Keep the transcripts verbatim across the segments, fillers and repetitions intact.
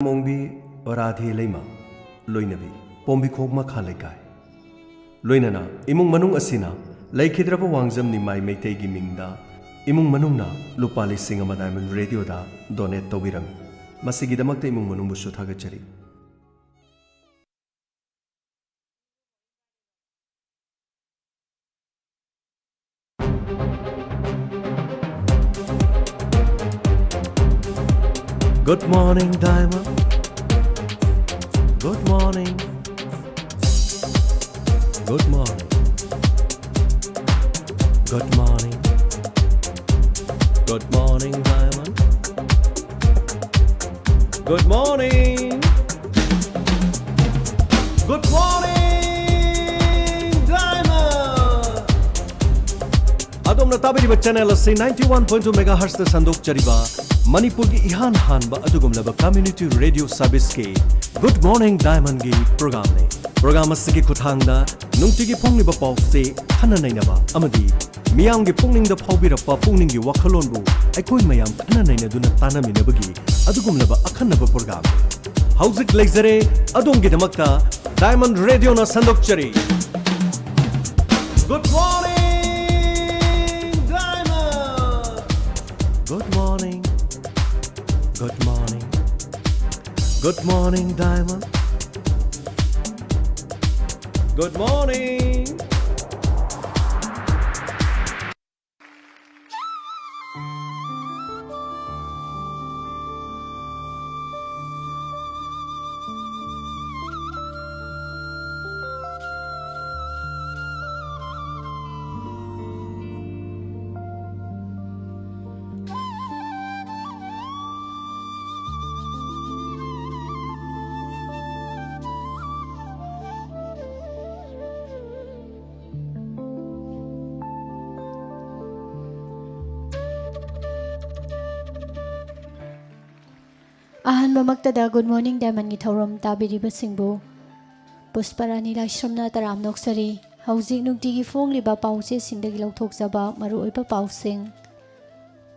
ꯃꯣꯡꯕꯤ ꯔꯥꯙꯦ ꯂꯩꯃ, ꯂꯣꯏꯅꯕꯤ, ꯄꯣꯝꯕꯤꯈꯣꯛ ꯃꯈꯥ ꯂꯩꯀꯥꯏ꯫ ꯂꯣꯏꯅꯅ ꯏꯃꯨꯡ ꯃꯅꯨꯡ ꯑꯁꯤꯅ ꯂꯩꯈꯤꯗ꯭ꯔꯕ ꯋꯥꯡꯖꯝ ꯅꯤꯃꯥꯏ ꯃꯩꯇꯩꯒꯤ ꯃꯤꯡꯗ ꯏꯃꯨꯡ ꯃꯅꯨꯡꯅ ꯂꯨꯄꯥ ꯂꯤꯁꯤꯡ ꯑꯃ Diamond Radio ꯗ donate ꯇꯧꯕꯤꯔꯝꯃꯤ꯫ ꯃꯁꯤꯒꯤꯗꯃꯛꯇ ꯏꯃꯨꯡ ꯃꯅꯨꯡꯕꯨꯁꯨ ꯊꯥꯒꯠꯆꯔꯤ꯫ Good morning, Diamond. Good morning. Good morning. Good morning. Good morning, Diamond. Good morning. Good morning, Diamond. ꯑꯗꯣꯝꯅ ꯇꯥꯕꯤꯔꯤꯕ channel ꯑꯁꯤ ninety one point two megahertz ꯇ ꯁꯟꯗꯣꯛꯆꯔꯤꯕ ꯃꯅꯤꯄꯨꯔꯒꯤ ꯏꯍꯥꯟ ꯍꯥꯟꯕ ꯑꯗꯨꯒꯨꯝꯂꯕ community radio service ꯀꯤ Good Morning Diamond ꯒꯤ program ꯅꯤ꯫ Program ꯑꯁꯤꯒꯤ ꯈꯨꯠꯊꯥꯡꯗ ꯅꯨꯡꯇꯤꯒꯤ ꯐꯣꯡꯂꯤꯕ ꯄꯥꯎꯁꯦ ꯈꯟꯅ ꯅꯩꯅꯕ ꯑꯃꯗꯤ ꯃꯤꯌꯥꯝꯒꯤ ꯄꯨꯛꯅꯤꯡꯗ ꯐꯥꯎꯕꯤꯔꯛꯄ ꯄꯨꯛꯅꯤꯡꯒꯤ ꯋꯥꯈꯜꯂꯣꯟꯕꯨ ꯑꯩꯈꯣꯏ ꯃꯌꯥꯝ ꯈꯟꯅ ꯅꯩꯅꯗꯨꯅ ꯇꯥꯟꯅꯃꯤꯟꯅꯕꯒꯤ ꯑꯗꯨꯒꯨꯝꯂꯕ ꯑꯈꯟꯅꯕ program ꯅꯤ꯫ ꯍꯧꯖꯤꯛ ꯂꯩꯖꯔꯦ ꯑꯗꯣꯝꯒꯤꯗꯃꯛꯇ Diamond Radio ꯅ ꯁꯟꯗꯣꯛꯆꯔꯤ꯫ Good morning, Diamond. Good morning. Good morning. Good morning, Diamond. Good morning. ꯑꯍꯥꯟꯕꯃꯛꯇꯗ Good Morning Diamond ꯒꯤ ꯊꯧꯔꯝ ꯇꯥꯕꯤꯔꯤꯕꯁꯤꯡꯕꯨ ꯄꯨꯁꯄꯔꯥꯅꯤ ꯂꯥꯏꯁ꯭ꯔꯝꯅ ꯇꯔꯥꯝꯅ ꯑꯣꯛꯆꯔꯤ꯫ ꯍꯧꯖꯤꯛ ꯅꯨꯡꯇꯤꯒꯤ ꯐꯣꯡꯂꯤꯕ ꯄꯥꯎꯆꯦꯁꯤꯡꯗꯒꯤ ꯂꯧꯊꯣꯛꯆꯕ ꯃꯔꯨꯑꯣꯏꯕ ꯄꯥꯎꯁꯤꯡ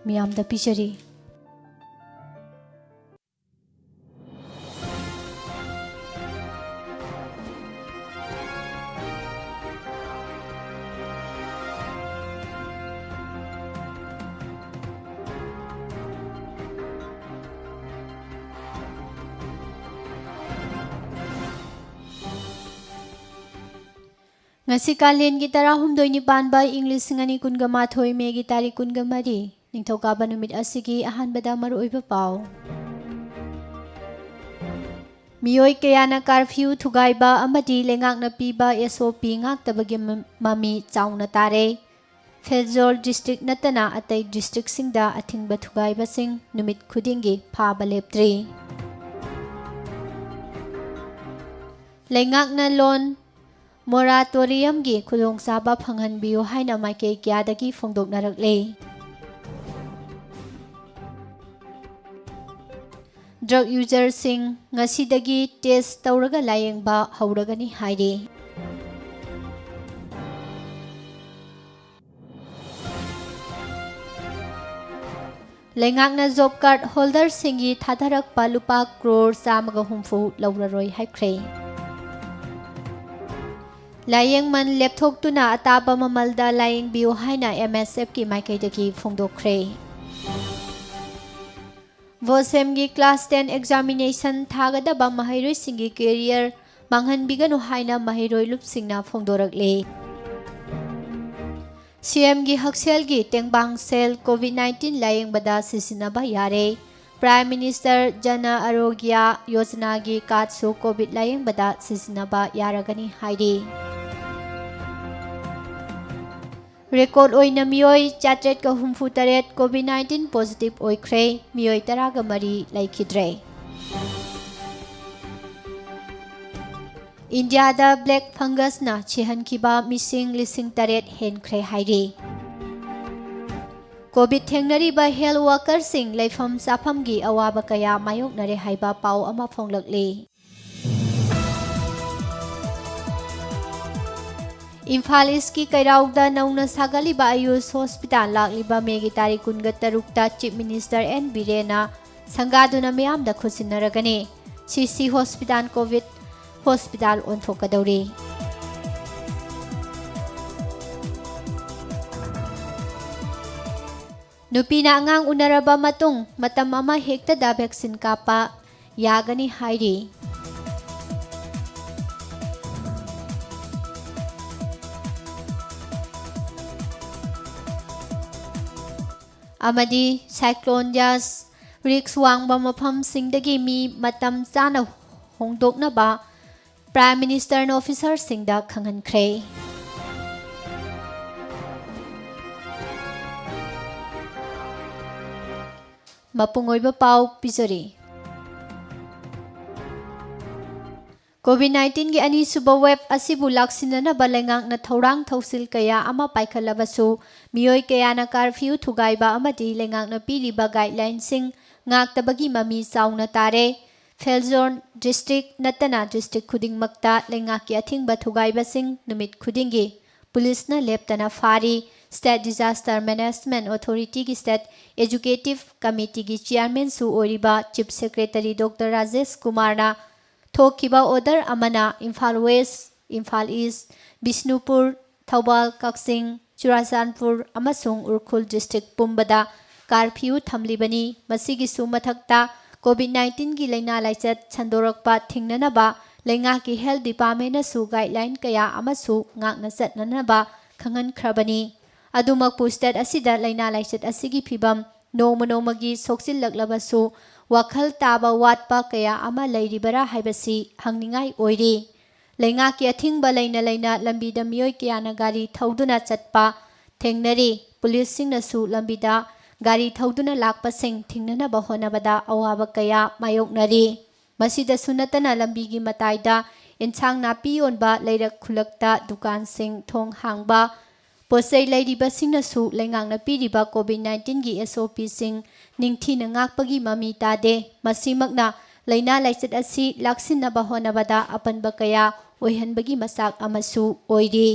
ꯃꯤꯌꯥꯝꯗ ꯄꯤꯖꯔꯤ꯫ ꯉꯁꯤ ꯀꯥꯂꯦꯟꯒꯤ ꯇꯔꯥꯍꯨꯝꯗꯣꯏꯅꯤ ꯄꯥꯟꯕ ꯏꯪ ꯂꯤꯁꯤꯡ ꯑꯅꯤ ꯀꯨꯟꯒ ꯃꯥꯊꯣꯏ ꯃꯦꯒꯤ ꯇꯥꯔꯤꯛ ꯀꯨꯟꯒ ꯃꯔꯤ, ꯅꯤꯡꯊꯧꯀꯥꯕ ꯅꯨꯃꯤꯠ ꯑꯁꯤꯒꯤ ꯑꯍꯥꯟꯕꯗ ꯃꯔꯨꯑꯣꯏꯕ ꯄꯥꯎ꯫ ꯃꯤꯑꯣꯏ ꯀꯌꯥꯅ ꯀꯥꯔꯐ꯭ꯌꯨ ꯊꯨꯒꯥꯏꯕ ꯑꯃꯗꯤ ꯂꯩꯉꯥꯛꯅ ꯄꯤꯕ S O P ꯉꯥꯛꯇꯕꯒꯤ ꯃ-, ꯃꯃꯤ ꯆꯥꯎꯅ ꯇꯥꯔꯦ꯫ ꯐꯦꯖꯣꯜ ꯗꯤꯁꯇ꯭ꯔꯤꯛ ꯅꯠꯇꯅ ꯑꯇꯩ ꯗꯤꯁꯇ꯭ꯔꯤꯛꯁꯤꯡꯗ ꯑꯊꯤꯡꯕ ꯊꯨꯒꯥꯏꯕꯁꯤꯡ ꯅꯨꯃꯤꯠ ꯈꯨꯗꯤꯡꯒꯤ ꯐꯥꯕ ꯂꯦꯞꯇ꯭ꯔꯤ꯫ ꯂꯩꯉꯥꯛꯅ ꯂꯣꯟ ꯃꯣꯔꯥꯇꯣꯔꯤꯌꯝꯒꯤ ꯈꯨꯗꯣꯡꯆꯥꯕ ꯐꯪꯍꯟꯕꯤꯌꯨ ꯍꯥꯏꯅ ꯃꯥꯏꯀꯩ ꯀꯌꯥꯗꯒꯤ ꯐꯣꯡꯗꯣꯛꯅꯔꯛꯂꯤ꯫ ꯗ꯭ꯔꯒ ꯌꯨꯖꯔꯁꯤꯡ ꯉꯁꯤꯗꯒꯤ ꯇꯦꯁ ꯇꯧꯔꯒ ꯂꯥꯌꯦꯡꯕ ꯍꯧꯔꯒꯅꯤ ꯍꯥꯏꯔꯤ꯫ ꯂꯩꯉꯥꯛꯅ ꯖꯣꯕ ꯀꯥꯔꯗ ꯍꯣꯜꯗꯔꯁꯤꯡꯒꯤ ꯊꯥꯗꯔꯛꯄ ꯂꯨꯄꯥ ꯀ꯭ꯔꯣꯔ ꯆꯥꯝꯃꯒ ꯍꯨꯝꯐꯨ ꯂꯧꯔꯔꯣꯏ ꯍꯥꯏꯈ꯭ꯔꯦ꯫ ꯂꯥꯌꯦꯡꯃꯟ ꯂꯦꯞꯊꯣꯛꯇꯨꯅ ꯑꯇꯥꯕ ꯃꯃꯜꯗ ꯂꯥꯌꯦꯡꯕꯤꯌꯨ ꯍꯥꯏꯅ M S F ꯀꯤ ꯃꯥꯏꯀꯩꯗꯒꯤ ꯐꯣꯡꯗꯣꯛꯈ꯭ꯔꯦ꯫ ꯕꯣꯁꯦꯝꯒꯤ ꯀ꯭ꯂꯥꯁ ꯇꯦꯟ ꯑꯦꯛꯖꯥꯃꯤꯅꯦꯁꯟ ꯊꯥꯒꯗꯕ ꯃꯍꯩꯔꯣꯏꯁꯤꯡꯒꯤ ꯀꯦꯔꯤꯌꯔ ꯃꯥꯡꯍꯟꯕꯤꯒꯅꯨ ꯍꯥꯏꯅ ꯃꯍꯩꯔꯣꯏ ꯂꯨꯞꯁꯤꯡꯅ ꯐꯣꯡꯗꯣꯔꯛꯂꯦ꯫ C M ꯒꯤ ꯍꯛꯁꯦꯜꯒꯤ ꯇꯦꯡꯕꯥꯡ ꯁꯦꯜ ꯀꯣꯚꯤꯗ nineteen ꯂꯥꯌꯦꯡꯕꯗ ꯁꯤꯖꯤꯟꯅꯕ ꯌꯥꯔꯦ꯫ Prime Minister Jana Arogya Yojana ꯒꯤ ꯀꯥꯔꯗꯁꯨ ꯀꯣꯚꯤꯗ ꯂꯥꯌꯦꯡꯕꯗ ꯁꯤꯖꯤꯟꯅꯕ ꯌꯥꯔꯒꯅꯤ ꯍꯥꯏꯔꯤ꯫ ꯔꯦꯀꯣꯔꯗ ꯑꯣꯏꯅ ꯃꯤꯑꯣꯏ ꯆꯥꯇ꯭ꯔꯦꯠꯀ ꯍꯨꯝꯐꯨ ꯇꯔꯦꯠ ꯀꯣꯚꯤꯗ nineteen positive ꯑꯣꯏꯈ꯭ꯔꯦ, ꯃꯤꯑꯣꯏ ꯇꯔꯥꯒ ꯃꯔꯤ ꯂꯩꯈꯤꯗ꯭ꯔꯦ꯫ ꯏꯟꯗꯤꯌꯥꯗ ꯕ꯭ꯂꯦꯛ ꯐꯪꯒꯁꯅ ꯁꯤꯍꯟꯈꯤꯕ ꯃꯤꯁꯤꯡ ꯂꯤꯁꯤꯡ ꯇꯔꯦꯠ ꯍꯦꯟꯈ꯭ꯔꯦ ꯍꯥꯏꯔꯤ꯫ ꯀꯣꯚꯤꯗ ꯊꯦꯡꯅꯔꯤꯕ ꯍꯦꯜꯊ ꯋꯥꯀꯔꯁꯤꯡ ꯂꯩꯐꯝ ꯆꯥꯐꯝꯒꯤ ꯑꯋꯥꯕ ꯀꯌꯥ ꯃꯥꯌꯣꯛꯅꯔꯦ ꯍꯥꯏꯕ ꯄꯥꯎ ꯑꯃ ꯐꯣꯡꯂꯛꯂꯤ꯫ ꯏꯝꯐꯥꯜ ꯏꯁꯀꯤ ꯀꯩꯔꯥꯎꯗ ꯅꯧꯅ ꯁꯥꯒꯠꯂꯤꯕ ꯑꯌꯨꯁ ꯍꯣꯁꯄꯤꯇꯥꯜ ꯂꯥꯛꯂꯤꯕ ꯃꯦꯒꯤ ꯇꯥꯔꯤꯛ ꯀꯨꯟꯒ ꯇꯔꯨꯛꯇ ꯆꯤꯐ ꯃꯤꯅꯤꯁꯇꯔ ꯑꯦꯟ ꯕꯤꯔꯦꯟꯅ ꯁꯪꯒꯥꯗꯨꯅ ꯃꯤꯌꯥꯝꯗ ꯈꯨꯠꯁꯤꯟꯅꯔꯒꯅꯤ꯫ C C hospital covid hospital ꯑꯣꯟꯊꯣꯛꯀꯗꯧꯔꯤ꯫ ꯅꯨꯄꯤꯅ ꯑꯉꯥꯡ ꯎꯅꯔꯕ ꯃꯇꯨꯡ ꯃꯇꯝ ꯑꯃ ꯍꯦꯛꯇꯗ ꯚꯦꯛꯁꯤꯟ ꯀꯥꯞꯄ ꯌꯥꯒꯅꯤ ꯍꯥꯏꯔꯤ꯫ ꯑꯃꯗꯤ ꯁꯥꯏꯀ꯭ꯂꯣꯟ ꯌꯥꯁ ꯔꯤꯁ꯭ꯛ ꯋꯥꯡꯕ ꯃꯐꯝꯁꯤꯡꯗꯒꯤ ꯃꯤ ꯃꯇꯝ ꯆꯥꯅ ꯍꯣꯡꯗꯣꯛꯅꯕ ꯄ꯭ꯔꯥꯏꯝ ꯃꯤꯅꯤꯁꯇꯔꯅ ꯑꯣꯐꯤꯁꯔꯁꯤꯡꯗ ꯈꯪꯍꯟꯈ꯭ꯔꯦ꯫ ꯃꯄꯨꯡ ꯑꯣꯏꯕ ꯄꯥꯎ ꯄꯤꯖꯔꯤ꯫ ꯀꯣꯚꯤꯗ ꯅꯥꯏꯟꯇꯤꯟꯒꯤ ꯑꯅꯤꯁꯨꯕ ꯋꯦꯕ ꯑꯁꯤꯕꯨ ꯂꯥꯛꯁꯤꯟꯅꯅꯕ ꯂꯩꯉꯥꯛꯅ ꯊꯧꯔꯥꯡ ꯊꯧꯁꯤꯜ ꯀꯌꯥ ꯑꯃ ꯄꯥꯏꯈꯠꯂꯕꯁꯨ, ꯃꯤꯑꯣꯏ ꯀꯌꯥꯅ ꯀꯥꯔꯐ꯭ꯌꯨ ꯊꯨꯒꯥꯏꯕ ꯑꯃꯗꯤ ꯂꯩꯉꯥꯛꯅ ꯄꯤꯔꯤꯕ ꯒꯥꯏꯗꯂꯥꯏꯟꯁꯤꯡ ꯉꯥꯛꯇꯕꯒꯤ ꯃꯃꯤ ꯆꯥꯎꯅ ꯇꯥꯔꯦ꯫ ꯐꯦꯜ ꯖꯣꯟ ꯗꯤꯁꯇ꯭ꯔꯤꯛ ꯅꯠꯇꯅ ꯗꯤꯁꯇ꯭ꯔꯤꯛ ꯈꯨꯗꯤꯡꯃꯛꯇ ꯂꯩꯉꯥꯛꯀꯤ ꯑꯊꯤꯡꯕ ꯊꯨꯒꯥꯏꯕꯁꯤꯡ ꯅꯨꯃꯤꯠ ꯈꯨꯗꯤꯡꯒꯤ ꯄꯨꯂꯤꯁꯅ ꯂꯦꯞꯇꯅ ꯐꯥꯔꯤ꯫ ꯁ꯭ꯇꯦꯠ ꯗꯤꯖꯥꯁꯇꯔ ꯃꯦꯅꯦꯖꯃꯦꯟꯠ ꯑꯣꯊꯣꯔꯤꯇꯤꯒꯤ ꯁ꯭ꯇꯦꯠ ꯑꯦꯖꯨꯀꯦꯇꯤꯚ ꯀꯃꯤꯇꯤꯒꯤ ꯆꯤꯌꯥꯔꯃꯦꯟꯁꯨ ꯑꯣꯏꯔꯤꯕ ꯆꯤꯐ ꯁꯦꯀ꯭ꯔꯦꯇꯔꯤ ꯗꯣꯛꯇꯔ ꯔꯥꯖꯦꯁ ꯀꯨꯃꯥꯔꯅ ꯊꯣꯛꯈꯤꯕ ꯑꯣꯔꯗꯔ ꯑꯃꯅ ꯏꯝꯐꯥꯜ ꯋꯦꯁ, ꯏꯝꯐꯥꯜ ꯏꯁ, ꯕꯤꯁꯅꯨꯄꯨꯔ, ꯊꯧꯕꯥꯜ, ꯀꯛꯆꯤꯡ, ꯆꯨꯔꯥꯆꯥꯟꯄꯨꯔ ꯑꯃꯁꯨꯡ ꯎꯈ꯭ꯔꯨꯜ ꯗꯤꯁꯇ꯭ꯔꯤꯛ ꯄꯨꯝꯕꯗ ꯀꯥꯔꯐ꯭ꯌꯨ ꯊꯝꯂꯤꯕꯅꯤ꯫ ꯃꯁꯤꯒꯤꯁꯨ ꯃꯊꯛꯇ, ꯀꯣꯚꯤꯗ ꯅꯥꯏꯟꯇꯤꯟꯒꯤ ꯂꯥꯏꯅꯥ ꯂꯥꯏꯆꯠ ꯁꯟꯗꯣꯔꯛꯄ ꯊꯤꯡꯅꯅꯕ ꯂꯩꯉꯥꯛꯀꯤ ꯍꯦꯜꯊ ꯗꯤꯄꯥꯔꯠꯃꯦꯟꯅꯁꯨ ꯒꯥꯏꯗꯂꯥꯏꯟ ꯀꯌꯥ ꯑꯃꯁꯨ ꯉꯥꯛꯅ ꯆꯠꯅꯅꯕ ꯈꯪꯍꯟꯈ꯭ꯔꯕꯅꯤ꯫ ꯑꯗꯨꯃꯛꯄꯨ, ꯁ꯭ꯇꯦꯠ ꯑꯁꯤꯗ ꯂꯥꯏꯅꯥ ꯂꯥꯏꯆꯠ ꯑꯁꯤꯒꯤ ꯐꯤꯚꯝ ꯅꯣꯡꯃ ꯅꯣꯡꯃꯒꯤ ꯁꯣꯛꯆꯤꯜꯂꯛꯂꯕꯁꯨ, ꯋꯥꯈꯜ ꯇꯥꯕ ꯋꯥꯠꯄ ꯀꯌꯥ ꯑꯃ ꯂꯩꯔꯤꯕꯔꯥ ꯍꯥꯏꯕꯁꯤ ꯍꯪꯅꯤꯡꯉꯥꯏ ꯑꯣꯏꯔꯤ꯫ ꯂꯩꯉꯥꯛꯀꯤ ꯑꯊꯤꯡꯕ ꯂꯩꯅ ꯂꯩꯅ ꯂꯝꯕꯤꯗ ꯃꯤꯑꯣꯏ ꯀꯌꯥꯅ ꯒꯥꯔꯤ ꯊꯧꯗꯨꯅ ꯆꯠꯄ ꯊꯦꯡꯅꯔꯤ꯫ ꯄꯨꯂꯤꯁꯁꯤꯡꯅꯁꯨ ꯂꯝꯕꯤꯗ ꯒꯥꯔꯤ ꯊꯧꯗꯨꯅ ꯂꯥꯛꯄꯁꯤꯡ ꯊꯤꯡꯅꯅꯕ ꯍꯣꯠꯅꯕꯗ ꯑꯋꯥꯕ ꯀꯌꯥ ꯃꯥꯌꯣꯛꯅꯔꯤ꯫ ꯃꯁꯤꯗꯁꯨ ꯅꯠꯇꯅ, ꯂꯝꯕꯤꯒꯤ ꯃꯇꯥꯏꯗ ꯏꯟꯁꯥꯡ ꯅꯥꯄꯤ ꯌꯣꯟꯕ ꯂꯩꯔꯛ ꯈꯨꯜꯂꯛꯇ ꯗꯨꯀꯥꯟꯁꯤꯡ ꯊꯣꯡ ꯍꯥꯡꯕ, ꯄꯣꯠꯆꯩ ꯂꯩꯔꯤꯕꯁꯤꯡꯅꯁꯨ ꯂꯩꯉꯥꯛꯅ ꯄꯤꯔꯤꯕ ꯀꯣꯚꯤꯗ ꯅꯥꯏꯟꯇꯤꯟꯒꯤ ꯑꯦꯁ ꯑꯣ ꯄꯤꯁꯤꯡ ꯅꯤꯡꯊꯤꯅ ꯉꯥꯛꯄꯒꯤ ꯃꯃꯤ ꯇꯥꯗꯦ꯫ ꯃꯁꯤꯃꯛꯅ ꯂꯥꯏꯅꯥ ꯂꯥꯏꯆꯠ ꯑꯁꯤ ꯂꯥꯛꯁꯤꯟꯅꯕ ꯍꯣꯠꯅꯕꯗ ꯑꯄꯟꯕ ꯀꯌꯥ ꯑꯣꯏꯍꯟꯕꯒꯤ ꯃꯆꯥꯛ ꯑꯃꯁꯨ ꯑꯣꯏꯔꯤ꯫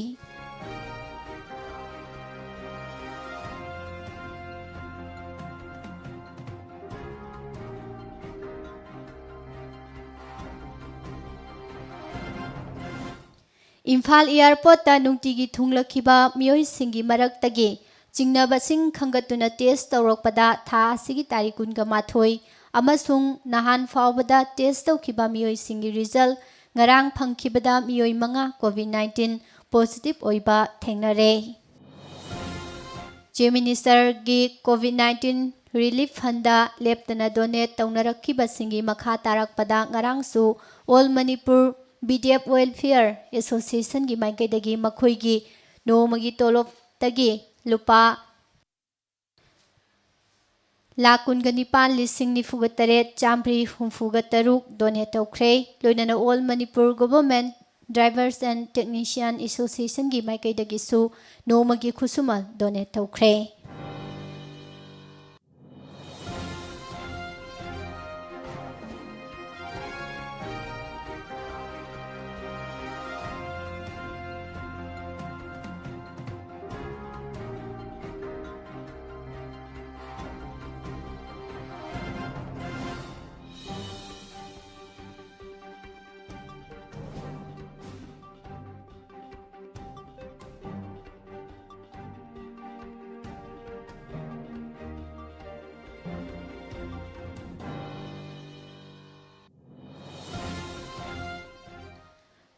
ꯏꯝꯐꯥꯜ ꯑꯦꯌꯔꯄꯣꯔꯠꯇ ꯅꯨꯡꯇꯤꯒꯤ ꯊꯨꯡꯂꯛꯈꯤꯕ ꯃꯤꯑꯣꯏꯁꯤꯡꯒꯤ ꯃꯔꯛꯇꯒꯤ ꯆꯤꯡꯅꯕꯁꯤꯡ ꯈꯟꯒꯠꯇꯨꯅ ꯇꯦꯁ ꯇꯧꯔꯛꯄꯗ ꯊꯥ ꯑꯁꯤꯒꯤ ꯇꯥꯔꯤꯛ ꯀꯨꯟꯒ ꯃꯥꯊꯣꯏ ꯑꯃꯁꯨꯡ ꯅꯍꯥꯟ ꯐꯥꯎꯕꯗ ꯇꯦꯁ ꯇꯧꯈꯤꯕ ꯃꯤꯑꯣꯏꯁꯤꯡꯒꯤ ꯔꯤꯖꯜ ꯉꯔꯥꯡ ꯐꯪꯈꯤꯕꯗ ꯃꯤꯑꯣꯏ ꯃꯉꯥ ꯀꯣꯚꯤꯗ ꯅꯥꯏꯟꯇꯤꯟ ꯄꯣꯖꯤꯇꯤꯚ ꯑꯣꯏꯕ ꯊꯦꯡꯅꯔꯦ꯫ Chief Ministerꯒꯤ COVID nineteen relief fundꯗ ꯂꯦꯞꯇꯅ donate ꯇꯧꯅꯔꯛꯈꯤꯕꯁꯤꯡꯒꯤ ꯃꯈꯥ ꯇꯥꯔꯛꯄꯗ ꯉꯔꯥꯡꯁꯨ All Manipur B D F Welfare Associationꯒꯤ ꯃꯥꯏꯀꯩꯗꯒꯤ ꯃꯈꯣꯏꯒꯤ ꯅꯣꯡꯃꯒꯤ ꯇꯣꯂꯣꯞꯇꯒꯤ ꯂꯨꯄꯥ ꯂꯥꯈ ꯀꯨꯟꯒ ꯅꯤꯄꯥꯟ ꯂꯤꯁꯤꯡ ꯅꯤꯐꯨꯒ ꯇꯔꯦꯠ ꯆꯥꯝꯃꯔꯤ ꯍꯨꯝꯐꯨꯒ ꯇꯔꯨꯛ donate ꯇꯧꯈ꯭ꯔꯦ꯫ ꯂꯣꯏꯅꯅ All Manipur Government Drivers and Technician Associationꯒꯤ ꯃꯥꯏꯀꯩꯗꯒꯤꯁꯨ ꯅꯣꯡꯃꯒꯤ ꯈꯨꯠꯁꯨꯃꯟ donate ꯇꯧꯈ꯭ꯔꯦ꯫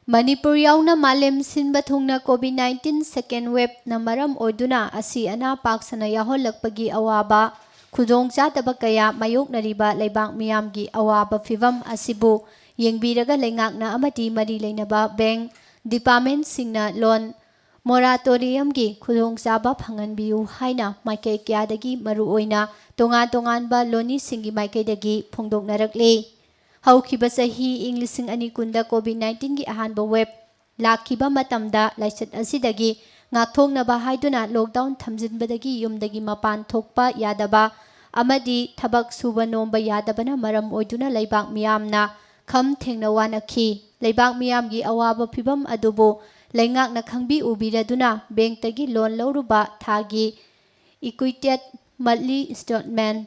ꯃꯅꯤꯄꯨꯔ ꯌꯥꯎꯅ ꯃꯥꯂꯦꯝ ꯁꯤꯟꯕ ꯊꯨꯡꯅ COVID nineteen second waveꯅ ꯃꯔꯝ ꯑꯣꯏꯗꯨꯅ ꯑꯁꯤ ꯑꯅꯥ ꯄꯥꯛ ꯁꯟꯅ ꯌꯥꯎꯍꯜꯂꯛꯄꯒꯤ ꯑꯋꯥꯕ, ꯈꯨꯗꯣꯡꯆꯥꯗꯕ ꯀꯌꯥ ꯃꯥꯌꯣꯛꯅꯔꯤꯕ ꯂꯩꯕꯥꯛ ꯃꯤꯌꯥꯝꯒꯤ ꯑꯋꯥꯕ ꯐꯤꯚꯝ ꯑꯁꯤꯕꯨ ꯌꯦꯡꯕꯤꯔꯒ ꯂꯩꯉꯥꯛꯅ ꯑꯃꯗꯤ ꯃꯔꯤ ꯂꯩꯅꯕ bank departmentꯁꯤꯡꯅ loan moratoriumꯒꯤ ꯈꯨꯗꯣꯡꯆꯥꯕ ꯐꯪꯍꯟꯕꯤꯌꯨ ꯍꯥꯏꯅ ꯃꯥꯏꯀꯩ ꯀꯌꯥꯗꯒꯤ, ꯃꯔꯨꯑꯣꯏꯅ ꯇꯣꯉꯥꯟ ꯇꯣꯉꯥꯟꯕ ꯂꯣꯟꯅꯤꯁꯤꯡꯒꯤ ꯃꯥꯏꯀꯩꯗꯒꯤ ꯐꯣꯡꯗꯣꯛꯅꯔꯛꯂꯤ꯫ ꯍꯧꯈꯤꯕ ꯆꯍꯤ ꯏꯪ ꯂꯤꯁꯤꯡ ꯑꯅꯤ ꯀꯨꯟꯗ COVID nineteenꯒꯤ ꯑꯍꯥꯟꯕ wave ꯂꯥꯛꯈꯤꯕ ꯃꯇꯝꯗ ꯂꯥꯏꯆꯠ ꯑꯁꯤꯗꯒꯤ ꯉꯥꯛꯊꯣꯛꯅꯕ ꯍꯥꯏꯗꯨꯅ lockdown ꯊꯝꯖꯤꯟꯕꯗꯒꯤ ꯌꯨꯝꯗꯒꯤ ꯃꯄꯥꯟ ꯊꯣꯛꯄ ꯌꯥꯗꯕ ꯑꯃꯗꯤ ꯊꯕꯛ ꯁꯨꯕ ꯅꯣꯝꯕ ꯌꯥꯗꯕꯅ ꯃꯔꯝ ꯑꯣꯏꯗꯨꯅ ꯂꯩꯕꯥꯛ ꯃꯤꯌꯥꯝꯅ ꯈꯝ ꯊꯦꯡꯅ ꯋꯥꯅꯈꯤ꯫ ꯂꯩꯕꯥꯛ ꯃꯤꯌꯥꯝꯒꯤ ꯑꯋꯥꯕ ꯐꯤꯚꯝ ꯑꯗꯨꯕꯨ ꯂꯩꯉꯥꯛꯅ ꯈꯪꯕꯤ ꯎꯕꯤꯔꯗꯨꯅ bankꯇꯒꯤ loan ꯂꯧꯔꯨꯕ ꯊꯥꯒꯤ equated monthly statement,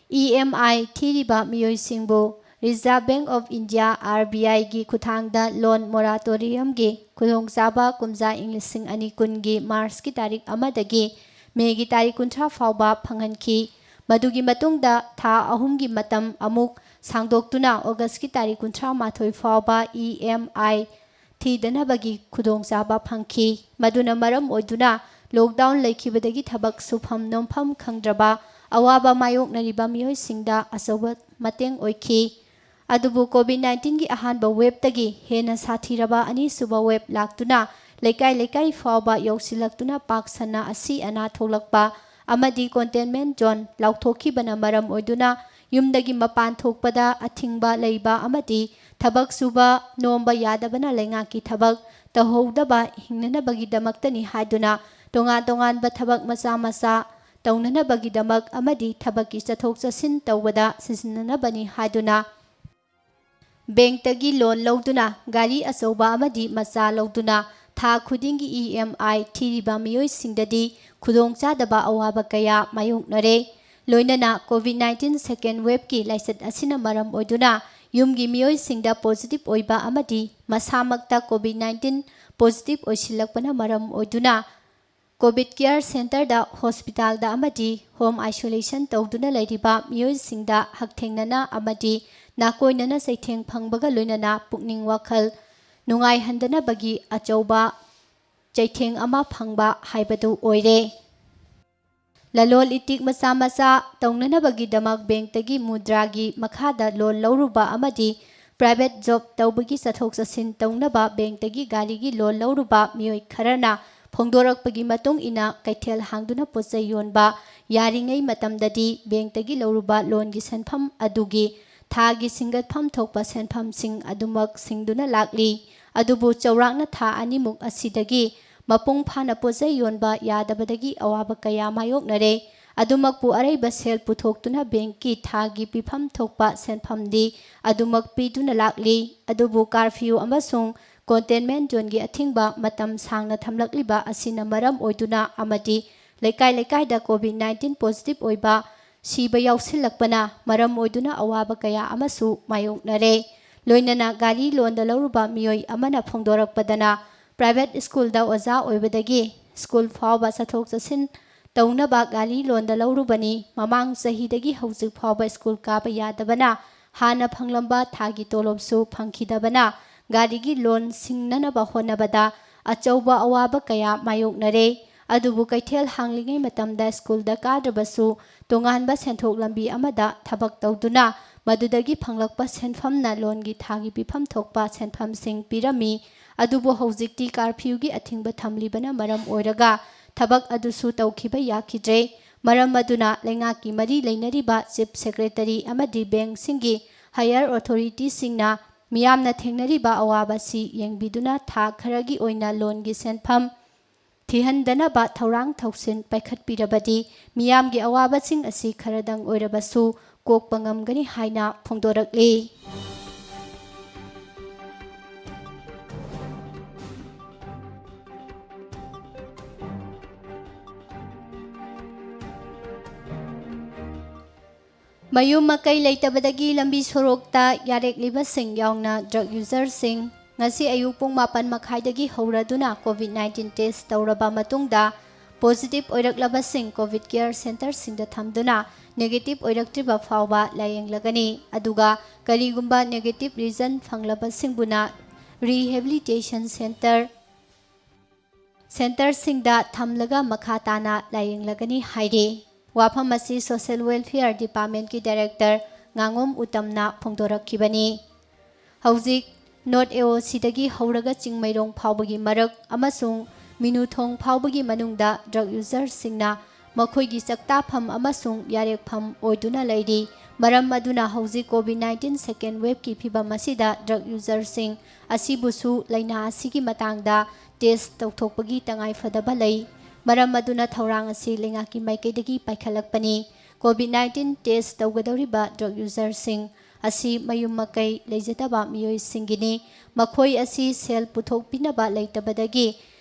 E M I ꯊꯤꯔꯤꯕ ꯃꯤꯑꯣꯏꯁꯤꯡꯕꯨ Reserve Bank of India, R B I ꯒꯤ ꯈꯨꯠꯊꯥꯡꯗ loan moratoriumꯒꯤ ꯈꯨꯗꯣꯡꯆꯥꯕ ꯀꯨꯝꯖꯥ ꯏꯪ ꯂꯤꯁꯤꯡ ꯑꯅꯤ ꯀꯨꯟꯒꯤ Marchꯀꯤ ꯇꯥꯔꯤꯛ ꯑꯃꯗꯒꯤ Mayꯒꯤ ꯇꯥꯔꯤꯛ ꯀꯨꯟꯊ꯭ꯔꯥ ꯐꯥꯎꯕ ꯐꯪꯍꯟꯈꯤ꯫ ꯃꯗꯨꯒꯤ ꯃꯇꯨꯡꯗ ꯊꯥ ꯑꯍꯨꯝꯒꯤ ꯃꯇꯝ ꯑꯃꯨꯛ ꯁꯥꯡꯗꯣꯛꯇꯨꯅ Augustꯀꯤ ꯇꯥꯔꯤꯛ ꯀꯨꯟꯊ꯭ꯔꯥ ꯃꯥꯊꯣꯏ ꯐꯥꯎꯕ E M I ꯊꯤꯗꯅꯕꯒꯤ ꯈꯨꯗꯣꯡꯆꯥꯕ ꯐꯪꯈꯤ꯫ ꯃꯗꯨꯅ ꯃꯔꯝ ꯑꯣꯏꯗꯨꯅ ꯂꯣꯛꯗꯥꯎꯟ ꯂꯩꯈꯤꯕꯗꯒꯤ ꯊꯕꯛ ꯁꯨꯐꯝ ꯅꯣꯝꯐꯝ ꯈꯪꯗ꯭ꯔꯕ ꯑꯋꯥꯕ ꯃꯥꯌꯣꯛꯅꯔꯤꯕ ꯃꯤꯑꯣꯏꯁꯤꯡꯗ ꯑꯆꯧꯕ ꯃꯇꯦꯡ ꯑꯣꯏꯈꯤ꯫ ꯑꯗꯨꯕꯨ ꯀꯣꯚꯤꯗ ꯅꯥꯏꯟꯇꯤꯟꯒꯤ ꯑꯍꯥꯟꯕ ꯋꯦꯕꯇꯒꯤ ꯍꯦꯟꯅ ꯁꯥꯊꯤꯔꯕ ꯑꯅꯤꯁꯨꯕ ꯋꯦꯕ ꯂꯥꯛꯇꯨꯅ ꯂꯩꯀꯥꯏ ꯂꯩꯀꯥꯏ ꯐꯥꯎꯕ ꯌꯧꯁꯤꯜꯂꯛꯇꯨꯅ ꯄꯥꯛ ꯁꯟꯅ ꯑꯁꯤ ꯑꯅꯥ ꯊꯣꯛꯂꯛꯄ ꯑꯃꯗꯤ ꯀꯣꯟꯇꯦꯟꯃꯦꯟ ꯖꯣꯟ ꯂꯥꯎꯊꯣꯛꯈꯤꯕꯅ ꯃꯔꯝ ꯑꯣꯏꯗꯨꯅ ꯌꯨꯝꯗꯒꯤ ꯃꯄꯥꯟ ꯊꯣꯛꯄꯗ ꯑꯊꯤꯡꯕ ꯂꯩꯕ ꯑꯃꯗꯤ ꯊꯕꯛ ꯁꯨꯕ ꯅꯣꯝꯕ ꯌꯥꯗꯕꯅ ꯂꯩꯉꯥꯛꯀꯤ ꯊꯕꯛ ꯇꯧꯍꯧꯗꯕ ꯍꯤꯡꯅꯅꯕꯒꯤꯗꯃꯛꯇꯅꯤ ꯍꯥꯏꯗꯨꯅ ꯇꯣꯉꯥꯟ ꯇꯣꯉꯥꯟꯕ ꯊꯕꯛ ꯃꯆꯥ ꯃꯆꯥ ꯇꯧꯅꯅꯕꯒꯤꯗꯃꯛ ꯑꯃꯗꯤ ꯊꯕꯛꯀꯤ ꯆꯠꯊꯣꯛ ꯆꯠꯁꯤꯟ ꯇꯧꯕꯗ ꯁꯤꯖꯤꯟꯅꯅꯕꯅꯤ ꯍꯥꯏꯗꯨꯅ ꯕꯦꯡꯛꯇꯒꯤ ꯂꯣꯟ ꯂꯧꯗꯨꯅ ꯒꯥꯔꯤ ꯑꯆꯧꯕ ꯑꯃꯗꯤ ꯃꯆꯥ ꯂꯧꯗꯨꯅ ꯊꯥ ꯈꯨꯗꯤꯡꯒꯤ ꯏ ꯑꯦꯝ ꯑꯥꯏ ꯊꯤꯔꯤꯕ ꯃꯤꯑꯣꯏꯁꯤꯡꯗꯗꯤ ꯈꯨꯗꯣꯡꯆꯥꯗꯕ ꯑꯋꯥꯕ ꯀꯌꯥ ꯃꯥꯌꯣꯛꯅꯔꯦ꯫ ꯂꯣꯏꯅꯅ ꯀꯣꯚꯤꯗ ꯅꯥꯏꯟꯇꯤꯟ ꯁꯦꯀꯦꯟ ꯋꯦꯕꯀꯤ ꯂꯥꯏꯆꯠ ꯑꯁꯤꯅ ꯃꯔꯝ ꯑꯣꯏꯗꯨꯅ ꯌꯨꯝꯒꯤ ꯃꯤꯑꯣꯏꯁꯤꯡꯗ ꯄꯣꯖꯤꯇꯤꯚ ꯑꯣꯏꯕ ꯑꯃꯗꯤ ꯃꯁꯥꯃꯛꯇ ꯀꯣꯚꯤꯗ ꯅꯥꯏꯟꯇꯤꯟ ꯄꯣꯖꯤꯇꯤꯚ ꯑꯣꯏꯁꯤꯜꯂꯛꯄꯅ ꯃꯔꯝ ꯑꯣꯏꯗꯨꯅ ꯀꯣꯚꯤꯗ ꯀꯤꯌꯔ ꯁꯦꯟꯇꯔꯗ, ꯍꯣꯁꯄꯤꯇꯥꯜꯗ ꯑꯃꯗꯤ ꯍꯣꯝ ꯑꯥꯏꯁꯣꯂꯦꯁꯟ ꯇꯧꯗꯨꯅ ꯂꯩꯔꯤꯕ ꯃꯤꯑꯣꯏꯁꯤꯡꯗ ꯍꯛꯊꯦꯡꯅꯅ ꯑꯃꯗꯤ ꯅꯥꯀꯣꯏꯅꯅ ꯆꯩꯊꯦꯡ ꯐꯪꯕꯒ ꯂꯣꯏꯅꯅ ꯄꯨꯛꯅꯤꯡ ꯋꯥꯈꯜ ꯅꯨꯡꯉꯥꯏꯍꯟꯗꯅꯕꯒꯤ ꯑꯆꯧꯕ ꯆꯩꯊꯦꯡ ꯑꯃ ꯐꯪꯕ ꯍꯥꯏꯕꯗꯨ ꯑꯣꯏꯔꯦ꯫ ꯂꯂꯣꯜ ꯏꯇꯤꯛ ꯃꯆꯥ ꯃꯆꯥ ꯇꯧꯅꯅꯕꯒꯤꯗꯃꯛ ꯕꯦꯡꯛꯇꯒꯤ ꯃꯨꯗ꯭ꯔꯥꯒꯤ ꯃꯈꯥꯗ ꯂꯣꯟ ꯂꯧꯔꯨꯕ ꯑꯃꯗꯤ ꯄ꯭ꯔꯥꯏꯚꯦꯠ ꯖꯣꯕ ꯇꯧꯕꯒꯤ ꯆꯠꯊꯣꯛ ꯆꯠꯁꯤꯟ ꯇꯧꯅꯕ ꯕꯦꯡꯛꯇꯒꯤ ꯒꯥꯔꯤꯒꯤ ꯂꯣꯟ ꯂꯧꯔꯨꯕ ꯃꯤꯑꯣꯏ ꯈꯔꯅ ꯐꯣꯡꯗꯣꯔꯛꯄꯒꯤ ꯃꯇꯨꯡ ꯏꯟꯅ ꯀꯩꯊꯦꯜ ꯍꯥꯡꯗꯨꯅ ꯄꯣꯠꯆꯩ ꯌꯣꯟꯕ ꯌꯥꯔꯤꯉꯩ ꯃꯇꯝꯗꯗꯤ ꯕꯦꯡꯛꯇꯒꯤ ꯂꯧꯔꯨꯕ ꯂꯣꯟꯒꯤ ꯁꯦꯟꯐꯝ ꯑꯗꯨꯒꯤ ꯊꯥꯒꯤ ꯁꯤꯡꯒꯠꯐꯝ ꯊꯣꯛꯄ ꯁꯦꯟꯐꯝꯁꯤꯡ ꯑꯗꯨꯃꯛ ꯁꯤꯡꯗꯨꯅ ꯂꯥꯛꯂꯤ꯫ ꯑꯗꯨꯕꯨ ꯆꯥꯎꯔꯥꯛꯅ ꯊꯥ ꯑꯅꯤꯃꯨꯛ ꯑꯁꯤꯗꯒꯤ ꯃꯄꯨꯡ ꯐꯥꯅ ꯄꯣꯠꯆꯩ ꯌꯣꯟꯕ ꯌꯥꯗꯕꯗꯒꯤ ꯑꯋꯥꯕ ꯀꯌꯥ ꯃꯥꯌꯣꯛꯅꯔꯦ꯫ ꯑꯗꯨꯃꯛꯄꯨ ꯑꯔꯩꯕ ꯁꯦꯜ ꯄꯨꯊꯣꯛꯇꯨꯅ ꯕꯦꯡꯛꯀꯤ ꯊꯥꯒꯤ ꯄꯤꯐꯝ ꯊꯣꯛꯄ ꯁꯦꯟꯐꯝꯗꯤ ꯑꯗꯨꯃꯛ ꯄꯤꯗꯨꯅ ꯂꯥꯛꯂꯤ꯫ ꯑꯗꯨꯕꯨ ꯀꯥꯔꯐ꯭ꯌꯨ ꯑꯃꯁꯨꯡ ꯀꯣꯟꯇꯦꯟꯃꯦꯟ ꯖꯣꯟꯒꯤ ꯑꯊꯤꯡꯕ ꯃꯇꯝ ꯁꯥꯡꯅ ꯊꯝꯂꯛꯂꯤꯕ ꯑꯁꯤꯅ ꯃꯔꯝ ꯑꯣꯏꯗꯨꯅ ꯑꯃꯗꯤ ꯂꯩꯀꯥꯏ ꯂꯩꯀꯥꯏꯗ ꯀꯣꯚꯤꯗ ꯅꯥꯏꯟꯇꯤꯟ ꯄꯣꯖꯤꯇꯤꯚ ꯑꯣꯏꯕ ꯁꯤꯕ ꯌꯥꯎꯁꯤꯜꯂꯛꯄꯅ ꯃꯔꯝ ꯑꯣꯏꯗꯨꯅ ꯑꯋꯥꯕ ꯀꯌꯥ ꯑꯃꯁꯨ ꯃꯥꯌꯣꯛꯅꯔꯦ꯫ ꯂꯣꯏꯅꯅ ꯒꯥꯔꯤ ꯂꯣꯟꯗ ꯂꯧꯔꯨꯕ ꯃꯤꯑꯣꯏ ꯑꯃꯅ ꯐꯣꯡꯗꯣꯔꯛꯄꯗꯅ, ꯄ꯭ꯔꯥꯏꯚꯦꯠ ꯁ꯭ꯀꯨꯜꯗ ꯑꯣꯖꯥ ꯑꯣꯏꯕꯗꯒꯤ ꯁ꯭ꯀꯨꯜ ꯐꯥꯎꯕ ꯆꯠꯊꯣꯛ ꯆꯠꯁꯤꯟ ꯇꯧꯅꯕ ꯒꯥꯔꯤ ꯂꯣꯟꯗ ꯂꯧꯔꯨꯕꯅꯤ꯫ ꯃꯃꯥꯡ ꯆꯍꯤꯗꯒꯤ ꯍꯧꯖꯤꯛ ꯐꯥꯎꯕ ꯁ꯭ꯀꯨꯜ ꯀꯥꯕ ꯌꯥꯗꯕꯅ, ꯍꯥꯟꯅ ꯐꯪꯂꯝꯕ ꯊꯥꯒꯤ ꯇꯣꯂꯣꯞꯁꯨ ꯐꯪꯈꯤꯗꯕꯅ, ꯒꯥꯔꯤꯒꯤ ꯂꯣꯟ ꯁꯤꯡꯅꯅꯕ ꯍꯣꯠꯅꯕꯗ ꯑꯆꯧꯕ ꯑꯋꯥꯕ ꯀꯌꯥ ꯃꯥꯌꯣꯛꯅꯔꯦ꯫ ꯑꯗꯨꯕꯨ ꯀꯩꯊꯦꯜ ꯍꯥꯡꯂꯤꯉꯩ ꯃꯇꯝꯗ ꯁ꯭ꯀꯨꯜꯗ ꯀꯥꯗ꯭ꯔꯕꯁꯨ ꯇꯣꯉꯥꯟꯕ ꯁꯦꯟꯊꯣꯛ ꯂꯝꯕꯤ ꯑꯃꯗ ꯊꯕꯛ ꯇꯧꯗꯨꯅ ꯃꯗꯨꯗꯒꯤ ꯐꯪꯂꯛꯄ ꯁꯦꯟꯐꯝꯅ ꯂꯣꯟꯒꯤ ꯊꯥꯒꯤ ꯄꯤꯐꯝ ꯊꯣꯛꯄ ꯁꯦꯟꯐꯝꯁꯤꯡ ꯄꯤꯔꯝꯃꯤ꯫ ꯑꯗꯨꯕꯨ ꯍꯧꯖꯤꯛꯇꯤ ꯀꯥꯔꯐ꯭ꯌꯨꯒꯤ ꯑꯊꯤꯡꯕ ꯊꯝꯂꯤꯕꯅ ꯃꯔꯝ ꯑꯣꯏꯔꯒ ꯊꯕꯛ ꯑꯗꯨꯁꯨ ꯇꯧꯈꯤꯕ ꯌꯥꯈꯤꯗ꯭ꯔꯦ꯫ ꯃꯔꯝ ꯑꯗꯨꯅ ꯂꯩꯉꯥꯛꯀꯤ ꯃꯔꯤ ꯂꯩꯅꯔꯤꯕ ꯆꯤꯐ ꯁꯦꯀ꯭ꯔꯦꯇꯔꯤ ꯑꯃꯗꯤ ꯕꯦꯡꯛꯁꯤꯡꯒꯤ ꯍꯥꯌꯔ ꯑꯣꯊꯣꯔꯤꯇꯤꯁꯤꯡꯅ ꯃꯤꯌꯥꯝꯅ ꯊꯦꯡꯅꯔꯤꯕ ꯑꯋꯥꯕ ꯑꯁꯤ ꯌꯦꯡꯕꯤꯗꯨꯅ ꯊꯥ ꯈꯔꯒꯤ ꯑꯣꯏꯅ ꯂꯣꯟꯒꯤ ꯁꯦꯟꯐꯝ ꯊꯤꯍꯟꯗꯅꯕ ꯊꯧꯔꯥꯡ ꯊꯧꯁꯤꯟ ꯄꯥꯏꯈꯠꯄꯤꯔꯕꯗꯤ ꯃꯤꯌꯥꯝꯒꯤ ꯑꯋꯥꯕꯁꯤꯡ ꯑꯁꯤ ꯈꯔꯗꯪ ꯑꯣꯏꯔꯕꯁꯨ ꯀꯣꯛꯄ ꯉꯝꯒꯅꯤ ꯍꯥꯏꯅ ꯐꯣꯡꯗꯣꯔꯛꯂꯤ꯫ ꯃꯌꯨꯝ ꯃꯀꯩ ꯂꯩꯇꯕꯗꯒꯤ ꯂꯝꯕꯤ ꯁꯣꯔꯣꯛꯇ ꯌꯥꯔꯦꯛꯂꯤꯕꯁꯤꯡ ꯌꯥꯎꯅ ꯗ꯭ꯔꯒ ꯌꯨꯖꯔꯁꯤꯡ ꯉꯁꯤ ꯑꯌꯨꯛ ꯄꯨꯡ ꯃꯥꯄꯟ ꯃꯈꯥꯏꯗꯒꯤ ꯍꯧꯔꯗꯨꯅ ꯀꯣꯚꯤꯗ ꯅꯥꯏꯟꯇꯤꯟ ꯇꯦꯁ ꯇꯧꯔꯕ ꯃꯇꯨꯡꯗ ꯄꯣꯖꯤꯇꯤꯚ ꯑꯣꯏꯔꯛꯂꯕꯁꯤꯡ ꯀꯣꯚꯤꯗ ꯀꯤꯌꯔ ꯁꯦꯟꯇꯔꯁꯤꯡꯗ ꯊꯝꯗꯨꯅ ꯅꯦꯒꯦꯇꯤꯚ ꯑꯣꯏꯔꯛꯇ꯭ꯔꯤꯕ ꯐꯥꯎꯕ ꯂꯥꯌꯦꯡꯂꯒꯅꯤ꯫ ꯑꯗꯨꯒ ꯀꯔꯤꯒꯨꯝꯕ ꯅꯦꯒꯦꯇꯤꯚ ꯔꯤꯖꯜ ꯐꯪꯂꯕꯁꯤꯡꯕꯨꯅ ꯔꯤꯍꯦꯕꯤꯂꯤꯇꯦꯁꯟ ꯁꯦꯟꯇꯔ ꯁꯦꯟꯇꯔꯁꯤꯡꯗ ꯊꯝꯂꯒ ꯃꯈꯥ ꯇꯥꯅ ꯂꯥꯌꯦꯡꯂꯒꯅꯤ ꯍꯥꯏꯔꯤ꯫ ꯋꯥꯐꯝ ꯑꯁꯤ ꯁꯣꯁꯤꯌꯦꯜ ꯋꯦꯜꯐꯤꯌꯔ ꯗꯤꯄꯥꯔꯠꯃꯦꯟꯠꯀꯤ ꯗꯥꯏꯔꯦꯛꯇꯔ ꯉꯥꯉꯣꯝ ꯎꯇꯝꯅ ꯐꯣꯡꯗꯣꯔꯛꯈꯤꯕꯅꯤ꯫ ꯍꯧꯖꯤꯛ ꯅꯣꯔꯠ ꯑꯦ ꯑꯣ ꯁꯤꯗꯒꯤ ꯍꯧꯔꯒ ꯆꯤꯡꯃꯩꯔꯣꯡ ꯐꯥꯎꯕꯒꯤ ꯃꯔꯛ ꯑꯃꯁꯨꯡ ꯃꯤꯅꯨꯊꯣꯡ ꯐꯥꯎꯕꯒꯤ ꯃꯅꯨꯡꯗ ꯗ꯭ꯔꯒ ꯌꯨꯖꯔꯁꯤꯡꯅ ꯃꯈꯣꯏꯒꯤ ꯆꯥꯛꯇꯥꯐꯝ ꯑꯃꯁꯨꯡ ꯌꯥꯔꯦꯛꯐꯝ ꯑꯣꯏꯗꯨꯅ ꯂꯩꯔꯤ꯫ ꯃꯔꯝ ꯑꯗꯨꯅ ꯍꯧꯖꯤꯛ ꯀꯣꯚꯤꯗ ꯅꯥꯏꯟꯇꯤꯟ ꯁꯦꯀꯦꯟ ꯋꯦꯕꯀꯤ ꯐꯤꯚꯝ ꯑꯁꯤꯗ ꯗ꯭ꯔꯒ ꯌꯨꯖꯔꯁꯤꯡ ꯑꯁꯤꯕꯨꯁꯨ ꯂꯥꯏꯅꯥ ꯑꯁꯤꯒꯤ ꯃꯇꯥꯡꯗ ꯇꯦꯁ ꯇꯧꯊꯣꯛꯄꯒꯤ ꯇꯉꯥꯏꯐꯗꯕ ꯂꯩ꯫ ꯃꯔꯝ ꯑꯗꯨꯅ ꯊꯧꯔꯥꯡ ꯑꯁꯤ ꯂꯩꯉꯥꯛꯀꯤ ꯃꯥꯏꯀꯩꯗꯒꯤ ꯄꯥꯏꯈꯠꯂꯛꯄꯅꯤ꯫ ꯀꯣꯚꯤꯗ ꯅꯥꯏꯟꯇꯤꯟ ꯇꯦꯁ ꯇꯧꯒꯗꯧꯔꯤꯕ ꯗ꯭ꯔꯒ ꯌꯨꯖꯔꯁꯤꯡ ꯑꯁꯤ ꯃꯌꯨꯝ ꯃꯀꯩ ꯂꯩꯖꯗꯕ ꯃꯤꯑꯣꯏꯁꯤꯡꯒꯤꯅꯤ꯫ ꯃꯈꯣꯏ ꯑꯁꯤ ꯁꯦꯜ ꯄꯨꯊꯣꯛꯄꯤꯅꯕ ꯂꯩꯇꯕꯗꯒꯤ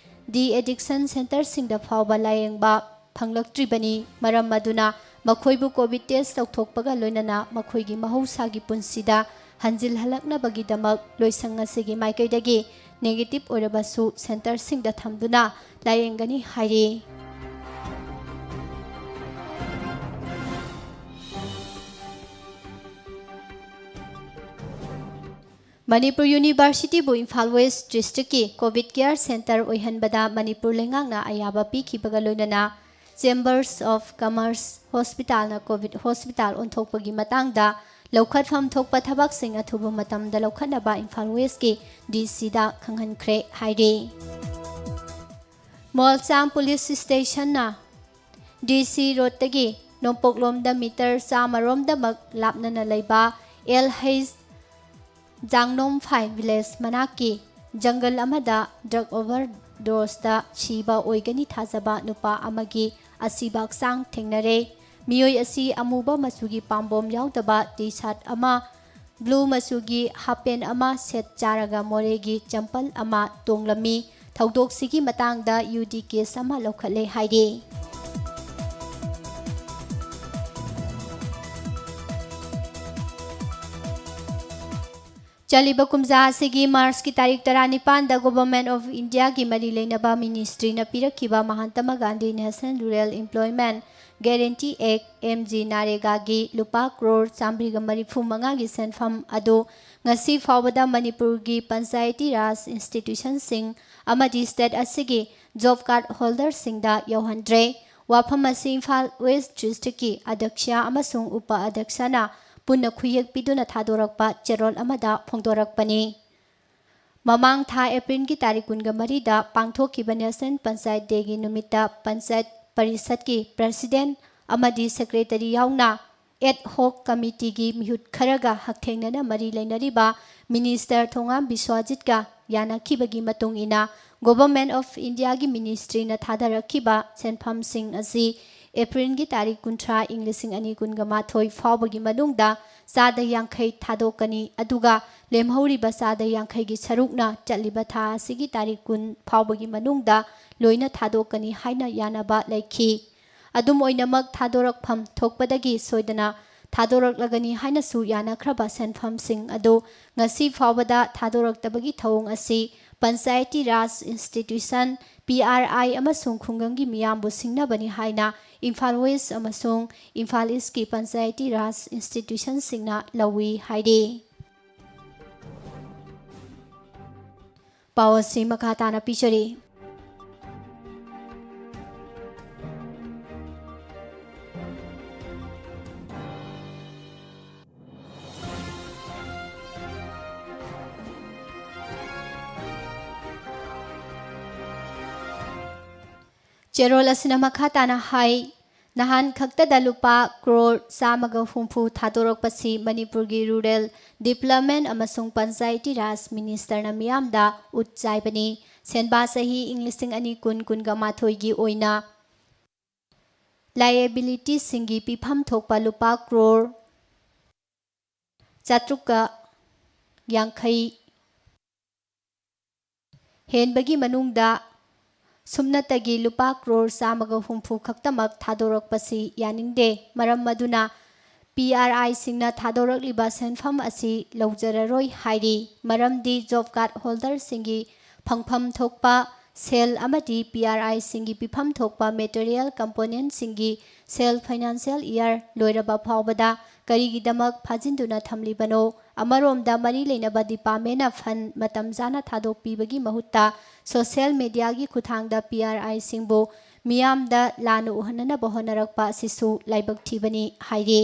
ꯗꯤ ꯑꯦꯗꯤꯛꯁꯟ ꯁꯦꯟꯇꯔꯁꯤꯡꯗ ꯐꯥꯎꯕ ꯂꯥꯌꯦꯡꯕ ꯐꯪꯂꯛꯇ꯭ꯔꯤꯕꯅꯤ꯫ ꯃꯔꯝ ꯑꯗꯨꯅ ꯃꯈꯣꯏꯕꯨ ꯀꯣꯚꯤꯗ ꯇꯦꯁ ꯇꯧꯊꯣꯛꯄꯒ ꯂꯣꯏꯅꯅ ꯃꯈꯣꯏꯒꯤ ꯃꯍꯧꯁꯥꯒꯤ ꯄꯨꯟꯁꯤꯗ ꯍꯟꯖꯤꯜꯍꯜꯂꯛꯅꯕꯒꯤꯗꯃꯛ ꯂꯣꯏꯁꯪ ꯑꯁꯤꯒꯤ ꯃꯥꯏꯀꯩꯗꯒꯤ ꯅꯦꯒꯦꯇꯤꯚ ꯑꯣꯏꯔꯕꯁꯨ ꯁꯦꯟꯇꯔꯁꯤꯡꯗ ꯊꯝꯗꯨꯅ ꯂꯥꯌꯦꯡꯒꯅꯤ ꯍꯥꯏꯔꯤ꯫ ꯃꯅꯤꯄꯨꯔ ꯌꯨꯅꯤꯚꯔꯁꯤꯇꯤꯕꯨ ꯏꯝꯐꯥꯜ ꯋꯦꯁ ꯗꯤꯁꯇ꯭ꯔꯤꯛꯀꯤ ꯀꯣꯚꯤꯗ ꯀꯤꯌꯔ ꯁꯦꯟꯇꯔ ꯑꯣꯏꯍꯟꯕꯗ ꯃꯅꯤꯄꯨꯔ ꯂꯩꯉꯥꯛꯅ ꯑꯌꯥꯕ ꯄꯤꯈꯤꯕꯒ ꯂꯣꯏꯅꯅ Chambers of Commerce ꯍꯣꯁꯄꯤꯇꯥꯜꯅ ꯀꯣꯚꯤꯗ ꯍꯣꯁꯄꯤꯇꯥꯜ ꯑꯣꯟꯊꯣꯛꯄꯒꯤ ꯃꯇꯥꯡꯗ ꯂꯧꯈꯠꯐꯝ ꯊꯣꯛꯄ ꯊꯕꯛꯁꯤꯡ ꯑꯊꯨꯕ ꯃꯇꯝꯗ ꯂꯧꯈꯠꯅꯕ ꯏꯝꯐꯥꯜ ꯋꯦꯁꯀꯤ ꯗꯤ ꯁꯤꯗ ꯈꯪꯍꯟꯈ꯭ꯔꯦ ꯍꯥꯏꯔꯤ꯫ ꯃꯣꯜꯆꯥꯡ ꯄꯨꯂꯤꯁ ꯁ꯭ꯇꯦꯁꯟꯅ ꯗꯤ ꯁꯤ ꯔꯣꯗꯇꯒꯤ ꯅꯣꯡꯄꯣꯛꯂꯣꯝꯗ ꯃꯤꯇꯔ ꯆꯥꯝꯃꯔꯣꯝꯗꯃꯛ ꯂꯥꯞꯅꯅ ꯂꯩꯕ ꯑꯦꯜ ꯍꯩꯆ ꯖꯥꯡꯅꯣꯝꯐꯥꯏ ꯚꯤꯂꯦꯖ ꯃꯅꯥꯛꯀꯤ ꯖꯪꯒꯜ ꯑꯃꯗ ꯗ꯭ꯔꯒ ꯑꯣꯚꯔꯗꯣꯁꯇ ꯁꯤꯕ ꯑꯣꯏꯒꯅꯤ ꯊꯥꯖꯕ ꯅꯨꯄꯥ ꯑꯃꯒꯤ ꯑꯁꯤꯕ ꯍꯛꯆꯥꯡ ꯊꯦꯡꯅꯔꯦ꯫ ꯃꯤꯑꯣꯏ ꯑꯁꯤ ꯑꯃꯨꯕ ꯃꯆꯨꯒꯤ ꯄꯥꯝꯕꯣꯝ ꯌꯥꯎꯗꯕ ꯇꯤ ꯁꯥꯔꯠ ꯑꯃ, ꯕ꯭ꯂꯨ ꯃꯆꯨꯒꯤ ꯍꯥꯞ ꯄꯦꯟ ꯑꯃ ꯁꯦꯠ ꯆꯥꯔꯒ ꯃꯣꯔꯦꯒꯤ ꯆꯝꯄꯜ ꯑꯃ ꯇꯣꯡꯂꯝꯃꯤ꯫ ꯊꯧꯗꯣꯛꯁꯤꯒꯤ ꯃꯇꯥꯡꯗ ꯌꯨ ꯗꯤ ꯀꯦꯁ ꯑꯃ ꯂꯧꯈꯠꯂꯦ ꯍꯥꯏꯔꯤ꯫ ꯆꯠꯂꯤꯕ ꯀꯨꯝꯖꯥ ꯑꯁꯤꯒꯤ ꯃꯥꯔꯆꯀꯤ ꯇꯥꯔꯤꯛ ꯇꯔꯥꯅꯤꯄꯥꯟꯗ Government of Indiaꯒꯤ ꯃꯔꯤ ꯂꯩꯅꯕ ꯃꯤꯅꯤꯁꯇ꯭ꯔꯤꯅ ꯄꯤꯔꯛꯈꯤꯕ Mahatma Gandhi National Rural Employment Guarantee Act, M G ꯅꯔꯦꯒꯥꯒꯤ ꯂꯨꯄꯥ ꯀ꯭ꯔꯣꯔ ꯆꯥꯃꯔꯤꯒ ꯃꯔꯤꯐꯨ ꯃꯉꯥꯒꯤ ꯁꯦꯟꯐꯝ ꯑꯗꯨ ꯉꯁꯤ ꯐꯥꯎꯕꯗ ꯃꯅꯤꯄꯨꯔꯒꯤ ꯄꯟꯆꯥꯌꯇꯤ ꯔꯥꯖ ꯏꯟꯁꯇꯤꯇ꯭ꯌꯨꯁꯟꯁꯤꯡ ꯑꯃꯗꯤ ꯁ꯭ꯇꯦꯠ ꯑꯁꯤꯒꯤ ꯖꯣꯕ ꯀꯥꯔꯗ ꯍꯣꯜꯗꯔꯁꯤꯡꯗ ꯌꯧꯍꯟꯗ꯭ꯔꯦ꯫ ꯋꯥꯐꯝ ꯑꯁꯤ ꯏꯝꯐꯥꯜ ꯋꯦꯁ ꯗꯤꯁꯇ꯭ꯔꯤꯛꯀꯤ ꯑꯗ꯭ꯌꯛꯁ ꯑꯃꯁꯨꯡ ꯎꯄ ꯑꯗ꯭ꯌꯛꯁꯅ ꯄꯨꯟꯅ ꯈꯨꯌꯦꯛ ꯄꯤꯗꯨꯅ ꯊꯥꯗꯣꯔꯛꯄ ꯆꯦꯔꯣꯜ ꯑꯃꯗ ꯐꯣꯡꯗꯣꯔꯛꯄꯅꯤ꯫ ꯃꯃꯥꯡ ꯊꯥ ꯑꯦꯄ꯭ꯔꯤꯜꯒꯤ ꯇꯥꯔꯤꯛ ꯀꯨꯟꯒ ꯃꯔꯤꯗ ꯄꯥꯡꯊꯣꯛꯈꯤꯕ ꯅꯦꯁꯅꯦꯜ ꯄꯟꯆꯥꯌꯠ ꯗꯦꯒꯤ ꯅꯨꯃꯤꯠꯇ ꯄꯟꯆꯥꯌꯠ ꯄꯔꯤꯁꯠꯀꯤ ꯄ꯭ꯔꯁꯤꯗꯦꯟ ꯑꯃꯗꯤ ꯁꯦꯀ꯭ꯔꯦꯇꯔꯤ ꯌꯥꯎꯅ ꯑꯦꯗ ꯍꯣꯛ ꯀꯃꯤꯇꯤꯒꯤ ꯃꯤꯍꯨꯠ ꯈꯔꯒ ꯍꯛꯊꯦꯡꯅꯅ ꯃꯔꯤ ꯂꯩꯅꯔꯤꯕ ꯃꯤꯅꯤꯁꯇꯔ ꯊꯣꯉꯥꯝ ꯕꯤꯁ꯭ꯋꯥꯖꯤꯠꯀ ꯌꯥꯅꯈꯤꯕꯒꯤ ꯃꯇꯨꯡ ꯏꯟꯅ Government of Indiaꯒꯤ ꯃꯤꯅꯤꯁꯇ꯭ꯔꯤꯅ ꯊꯥꯗꯔꯛꯈꯤꯕ ꯁꯦꯟꯐꯝꯁꯤꯡ ꯑꯁꯤ ꯑꯦꯄ꯭ꯔꯤꯜꯒꯤ ꯇꯥꯔꯤꯛ ꯀꯨꯟꯊ꯭ꯔꯥ, ꯏꯪ ꯂꯤꯁꯤꯡ ꯑꯅꯤ ꯀꯨꯟꯒ ꯃꯥꯊꯣꯏ ꯐꯥꯎꯕꯒꯤ ꯃꯅꯨꯡꯗ ꯆꯥꯗ ꯌꯥꯡꯈꯩ ꯊꯥꯗꯣꯛꯀꯅꯤ, ꯑꯗꯨꯒ ꯂꯦꯝꯍꯧꯔꯤꯕ ꯆꯥꯗ ꯌꯥꯡꯈꯩꯒꯤ ꯁꯔꯨꯛꯅ ꯆꯠꯂꯤꯕ ꯊꯥ ꯑꯁꯤꯒꯤ ꯇꯥꯔꯤꯛ ꯀꯨꯟ ꯐꯥꯎꯕꯒꯤ ꯃꯅꯨꯡꯗ ꯂꯣꯏꯅ ꯊꯥꯗꯣꯛꯀꯅꯤ ꯍꯥꯏꯅ ꯌꯥꯅꯕ ꯂꯩꯈꯤ꯫ ꯑꯗꯨꯝ ꯑꯣꯏꯅꯃꯛ, ꯊꯥꯗꯣꯔꯛꯐꯝ ꯊꯣꯛꯄꯗꯒꯤ ꯁꯣꯏꯗꯅ ꯊꯥꯗꯣꯔꯛꯂꯒꯅꯤ ꯍꯥꯏꯅꯁꯨ ꯌꯥꯅꯈ꯭ꯔꯕ ꯁꯦꯟꯐꯝꯁꯤꯡ ꯑꯗꯨ ꯉꯁꯤ ꯐꯥꯎꯕꯗ ꯊꯥꯗꯣꯔꯛꯇꯕꯒꯤ ꯊꯧꯑꯣꯡ ꯑꯁꯤ ꯄꯟꯆꯥꯌꯇꯤ ꯔꯥꯖ ꯏꯟꯁꯇꯤꯇ꯭ꯌꯨꯁꯟ, ꯄꯤ ꯑꯥꯔ ꯑꯥꯏ, ꯑꯃꯁꯨꯡ ꯈꯨꯡꯒꯪꯒꯤ ꯃꯤꯌꯥꯝꯕꯨ ꯁꯤꯡꯅꯕꯅꯤ ꯍꯥꯏꯅ ꯏꯝꯐꯥꯜ ꯋꯦꯁ ꯑꯃꯁꯨꯡ ꯏꯝꯐꯥꯜ ꯏꯁꯀꯤ ꯄꯟꯆꯥꯌꯇꯤ ꯔꯥꯖ ꯏꯟꯁꯇꯤꯇ꯭ꯌꯨꯁꯟꯁꯤꯡꯅ ꯂꯧꯏ ꯍꯥꯏꯔꯤ꯫ ꯄꯥꯎ ꯑꯁꯤ ꯃꯈꯥ ꯇꯥꯅ ꯄꯤꯖꯔꯤ꯫ ꯆꯦꯔꯣꯜ ꯑꯁꯤꯅ ꯃꯈꯥ ꯇꯥꯅ ꯍꯥꯏ, ꯅꯍꯥꯟ ꯈꯛꯇꯗ ꯂꯨꯄꯥ ꯀ꯭ꯔꯣꯔ ꯆꯥꯝꯃꯒ ꯍꯨꯝꯐꯨ ꯊꯥꯗꯣꯔꯛꯄꯁꯤ ꯃꯅꯤꯄꯨꯔꯒꯤ ꯔꯨꯔꯦꯜ ꯗꯤꯕ꯭ꯂꯞꯃꯦꯟ ꯑꯃꯁꯨꯡ ꯄꯟꯆꯥꯌꯇꯤ ꯔꯥꯖ ꯃꯤꯅꯤꯁꯇꯔꯅ ꯃꯤꯌꯥꯝꯗ ꯎꯠ ꯆꯥꯏꯕꯅꯤ꯫ ꯁꯦꯟꯕꯥ ꯆꯍꯤ ꯏꯪ ꯂꯤꯁꯤꯡ ꯑꯅꯤ ꯀꯨꯟ ꯀꯨꯟꯒ ꯃꯥꯊꯣꯏꯒꯤ ꯑꯣꯏꯅ ꯂꯥꯏꯑꯦꯕꯤꯂꯤꯇꯤꯁꯤꯡꯒꯤ ꯄꯤꯐꯝ ꯊꯣꯛꯄ ꯂꯨꯄꯥ ꯀ꯭ꯔꯣꯔ ꯆꯥꯇ꯭ꯔꯨꯛꯀ ꯌꯥꯡꯈꯩ ꯍꯦꯟꯕꯒꯤ ꯃꯅꯨꯡꯗ ꯁꯨꯞꯅꯇꯒꯤ ꯂꯨꯄꯥ ꯀ꯭ꯔꯣꯔ ꯆꯥꯝꯃꯒ ꯍꯨꯝꯐꯨ ꯈꯛꯇꯃꯛ ꯊꯥꯗꯣꯔꯛꯄꯁꯤ ꯌꯥꯅꯤꯡꯗꯦ꯫ ꯃꯔꯝ ꯑꯗꯨꯅ ꯄꯤ ꯑꯥꯔ ꯑꯥꯏꯁꯤꯡꯅ ꯊꯥꯗꯣꯔꯛꯂꯤꯕ ꯁꯦꯟꯐꯝ ꯑꯁꯤ ꯂꯧꯖꯔꯔꯣꯏ ꯍꯥꯏꯔꯤ꯫ ꯃꯔꯝꯗꯤ ꯖꯣꯕ ꯀꯥꯔꯗ ꯍꯣꯜꯗꯔꯁꯤꯡꯒꯤ ꯐꯪꯐꯝ ꯊꯣꯛꯄ ꯁꯦꯜ ꯑꯃꯗꯤ ꯄꯤ ꯑꯥꯔ ꯑꯥꯏꯁꯤꯡꯒꯤ ꯄꯤꯐꯝ ꯊꯣꯛꯄ ꯃꯦꯇꯔꯤꯌꯦꯜ ꯀꯝꯄꯣꯅꯦꯟꯠꯁꯤꯡꯒꯤ ꯁꯦꯜ ꯐꯥꯏꯅꯥꯟꯁꯤꯌꯦꯜ ꯏꯌꯥꯔ ꯂꯣꯏꯔꯕ ꯐꯥꯎꯕꯗ ꯀꯔꯤꯒꯤꯗꯃꯛ ꯐꯥꯖꯤꯟꯗꯨꯅ ꯊꯝꯂꯤꯕꯅꯣ? ꯑꯃꯔꯣꯝꯗ ꯃꯔꯤ ꯂꯩꯅꯕ ꯗꯤꯄꯥꯔꯠꯃꯦꯟꯅ ꯐꯟ ꯃꯇꯝ ꯆꯥꯅ ꯊꯥꯗꯣꯛꯄꯤꯕꯒꯤ ꯃꯍꯨꯠꯇ ꯁꯣꯁꯤꯌꯦꯜ ꯃꯦꯗꯤꯌꯥꯒꯤ ꯈꯨꯠꯊꯥꯡꯗ ꯄꯤ ꯑꯥꯔ ꯑꯥꯏꯁꯤꯡꯕꯨ ꯃꯤꯌꯥꯝꯗ ꯂꯥꯟꯅ ꯎꯍꯟꯅꯅꯕ ꯍꯣꯠꯅꯔꯛꯄ ꯑꯁꯤꯁꯨ ꯂꯥꯏꯕꯛ ꯊꯤꯕꯅꯤ ꯍꯥꯏꯔꯤ꯫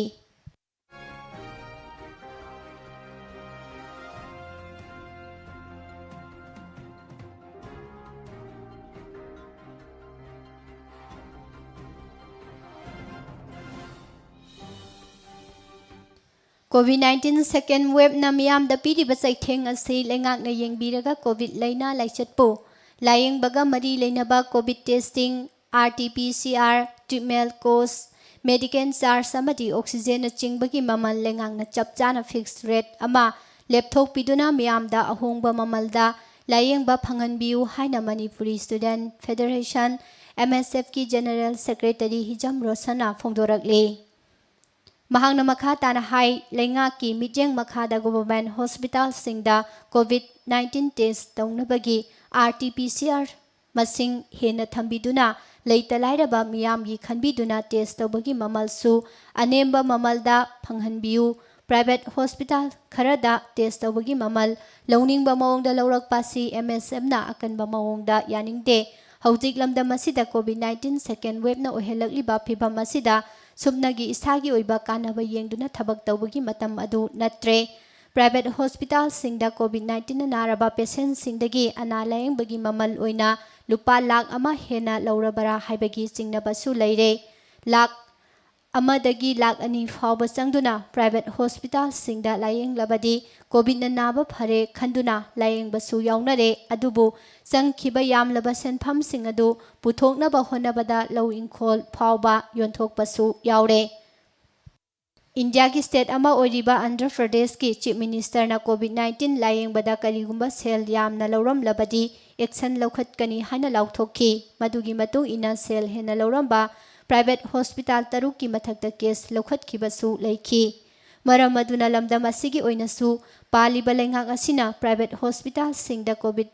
ꯀꯣꯚꯤꯗ ꯅꯥꯏꯟꯇꯤꯟ ꯁꯦꯀꯦꯟ ꯋꯦꯕꯅ ꯃꯤꯌꯥꯝꯗ ꯄꯤꯔꯤꯕ ꯆꯩꯊꯦꯡ ꯑꯁꯤ ꯂꯩꯉꯥꯛꯅ ꯌꯦꯡꯕꯤꯔꯒ ꯀꯣꯚꯤꯗ ꯂꯥꯏꯅꯥ ꯂꯥꯏꯆꯠꯄꯨ ꯂꯥꯌꯦꯡꯕꯒ ꯃꯔꯤ ꯂꯩꯅꯕ covid testing, R T P C R, treatment cost, medical charge ꯑꯃꯗꯤ ꯑꯣꯛꯁꯤꯖꯦꯟꯅꯆꯤꯡꯕꯒꯤ ꯃꯃꯜ ꯂꯩꯉꯥꯛꯅ ꯆꯞ ꯆꯥꯅ ꯐꯤꯛꯁ ꯔꯦꯠ ꯑꯃ ꯂꯦꯞꯊꯣꯛꯄꯤꯗꯨꯅ ꯃꯤꯌꯥꯝꯗ ꯑꯍꯣꯡꯕ ꯃꯃꯜꯗ ꯂꯥꯌꯦꯡꯕ ꯐꯪꯍꯟꯕꯤꯌꯨ ꯍꯥꯏꯅ ꯃꯅꯤꯄꯨꯔꯤ ꯁ꯭ꯇꯨꯗꯦꯟꯠ ꯐꯦꯗꯔꯦꯁꯟ, ꯑꯦꯝ ꯑꯦꯁ ꯑꯦꯐꯀꯤ ꯖꯦꯅꯔꯦꯜ ꯁꯦꯀ꯭ꯔꯦꯇꯔꯤ ꯍꯤꯖꯝ ꯔꯣꯁꯟꯅ ꯐꯣꯡꯗꯣꯔꯛꯂꯤ꯫ ꯃꯍꯥꯛꯅ ꯃꯈꯥ ꯇꯥꯅ ꯍꯥꯏ, ꯂꯩꯉꯥꯛꯀꯤ ꯃꯤꯠꯌꯦꯡ ꯃꯈꯥꯗ ꯒꯣꯚꯔꯟꯃꯦꯟꯠ ꯍꯣꯁꯄꯤꯇꯥꯜꯁꯤꯡꯗ ꯀꯣꯚꯤꯗ ꯅꯥꯏꯟꯇꯤꯟ ꯇꯦꯁ ꯇꯧꯅꯕꯒꯤ R T P C R ꯃꯁꯤꯡ ꯍꯦꯟꯅ ꯊꯝꯕꯤꯗꯨꯅ ꯂꯩꯇ ꯂꯥꯏꯔꯕ ꯃꯤꯌꯥꯝꯒꯤ ꯈꯟꯕꯤꯗꯨꯅ ꯇꯦꯁ ꯇꯧꯕꯒꯤ ꯃꯃꯜꯁꯨ ꯑꯅꯦꯝꯕ ꯃꯃꯜꯗ ꯐꯪꯍꯟꯕꯤꯌꯨ꯫ Private hospital ꯈꯔꯗ test ꯇꯧꯕꯒꯤ ꯃꯃꯜ ꯂꯧꯅꯤꯡꯕ ꯃꯑꯣꯡꯗ ꯂꯧꯔꯛꯄ ꯑꯁꯤ M S Fꯅ ꯑꯀꯟꯕ ꯃꯑꯣꯡꯗ ꯌꯥꯅꯤꯡꯗꯦ꯫ ꯍꯧꯖꯤꯛ ꯂꯝꯗꯝ ꯑꯁꯤꯗ COVID nineteen second waveꯅ ꯑꯣꯏꯍꯜꯂꯛꯂꯤꯕ ꯐꯤꯚꯝ ꯑꯁꯤꯗ ꯁꯨꯞꯅꯒꯤ ꯏꯁꯥꯒꯤ ꯑꯣꯏꯕ ꯀꯥꯟꯅꯕ ꯌꯦꯡꯗꯨꯅ ꯊꯕꯛ ꯇꯧꯕꯒꯤ ꯃꯇꯝ ꯑꯗꯨ ꯅꯠꯇ꯭ꯔꯦ꯫ Private hospitalꯁꯤꯡꯗ COVID nineteenꯅ ꯅꯥꯔꯕ patientꯁꯤꯡꯗꯒꯤ ꯑꯅꯥ ꯂꯥꯌꯦꯡꯕꯒꯤ ꯃꯃꯜ ꯑꯣꯏꯅ ꯂꯨꯄꯥ ꯂꯥꯈ ꯑꯃ ꯍꯦꯟꯅ ꯂꯧꯔꯕꯔꯥ ꯍꯥꯏꯕꯒꯤ ꯆꯤꯡꯅꯕꯁꯨ ꯂꯩꯔꯦ꯫ ꯂꯥꯈ ꯑꯃꯗꯒꯤ ꯂꯥꯈ ꯑꯅꯤ ꯐꯥꯎꯕ ꯆꯪꯗꯨꯅ private hospitalꯁꯤꯡꯗ ꯂꯥꯌꯦꯡꯂꯕꯗꯤ COVIDꯅ ꯅꯥꯕ ꯐꯔꯦ ꯈꯟꯗꯨꯅ ꯂꯥꯌꯦꯡꯕꯁꯨ ꯌꯥꯎꯅꯔꯦ꯫ ꯑꯗꯨꯕꯨ ꯆꯪꯈꯤꯕ ꯌꯥꯝꯂꯕ ꯁꯦꯟꯐꯝꯁꯤꯡ ꯑꯗꯨ ꯄꯨꯊꯣꯛꯅꯕ ꯍꯣꯠꯅꯕꯗ ꯂꯧ ꯏꯪꯈꯣꯜ ꯐꯥꯎꯕ ꯌꯣꯟꯊꯣꯛꯄꯁꯨ ꯌꯥꯎꯔꯦ꯫ ꯏꯟꯗꯤꯌꯥꯒꯤ state ꯑꯃ ꯑꯣꯏꯔꯤꯕ ꯑꯟꯙ꯭ꯔ ꯄ꯭ꯔꯗꯦꯁꯀꯤ Chief Ministerꯅ COVID nineteen ꯂꯥꯌꯦꯡꯕꯗ ꯀꯔꯤꯒꯨꯝꯕ ꯁꯦꯜ ꯌꯥꯝꯅ ꯂꯧꯔꯝꯂꯕꯗꯤ action ꯂꯧꯈꯠꯀꯅꯤ ꯍꯥꯏꯅ ꯂꯥꯎꯊꯣꯛꯈꯤ꯫ ꯃꯗꯨꯒꯤ ꯃꯇꯨꯡ ꯏꯟꯅ ꯁꯦꯜ ꯍꯦꯟꯅ ꯂꯧꯔꯝꯕ private hospital ꯇꯔꯨꯛꯀꯤ ꯃꯊꯛꯇ case ꯂꯧꯈꯠꯈꯤꯕꯁꯨ ꯂꯩꯈꯤ꯫ ꯃꯔꯝ ꯑꯗꯨꯅ ꯂꯝꯗꯝ ꯑꯁꯤꯒꯤ ꯑꯣꯏꯅꯁꯨ ꯄꯥꯜꯂꯤꯕ ꯂꯩꯉꯥꯛ ꯑꯁꯤꯅ private hospitalꯁꯤꯡꯗ COVID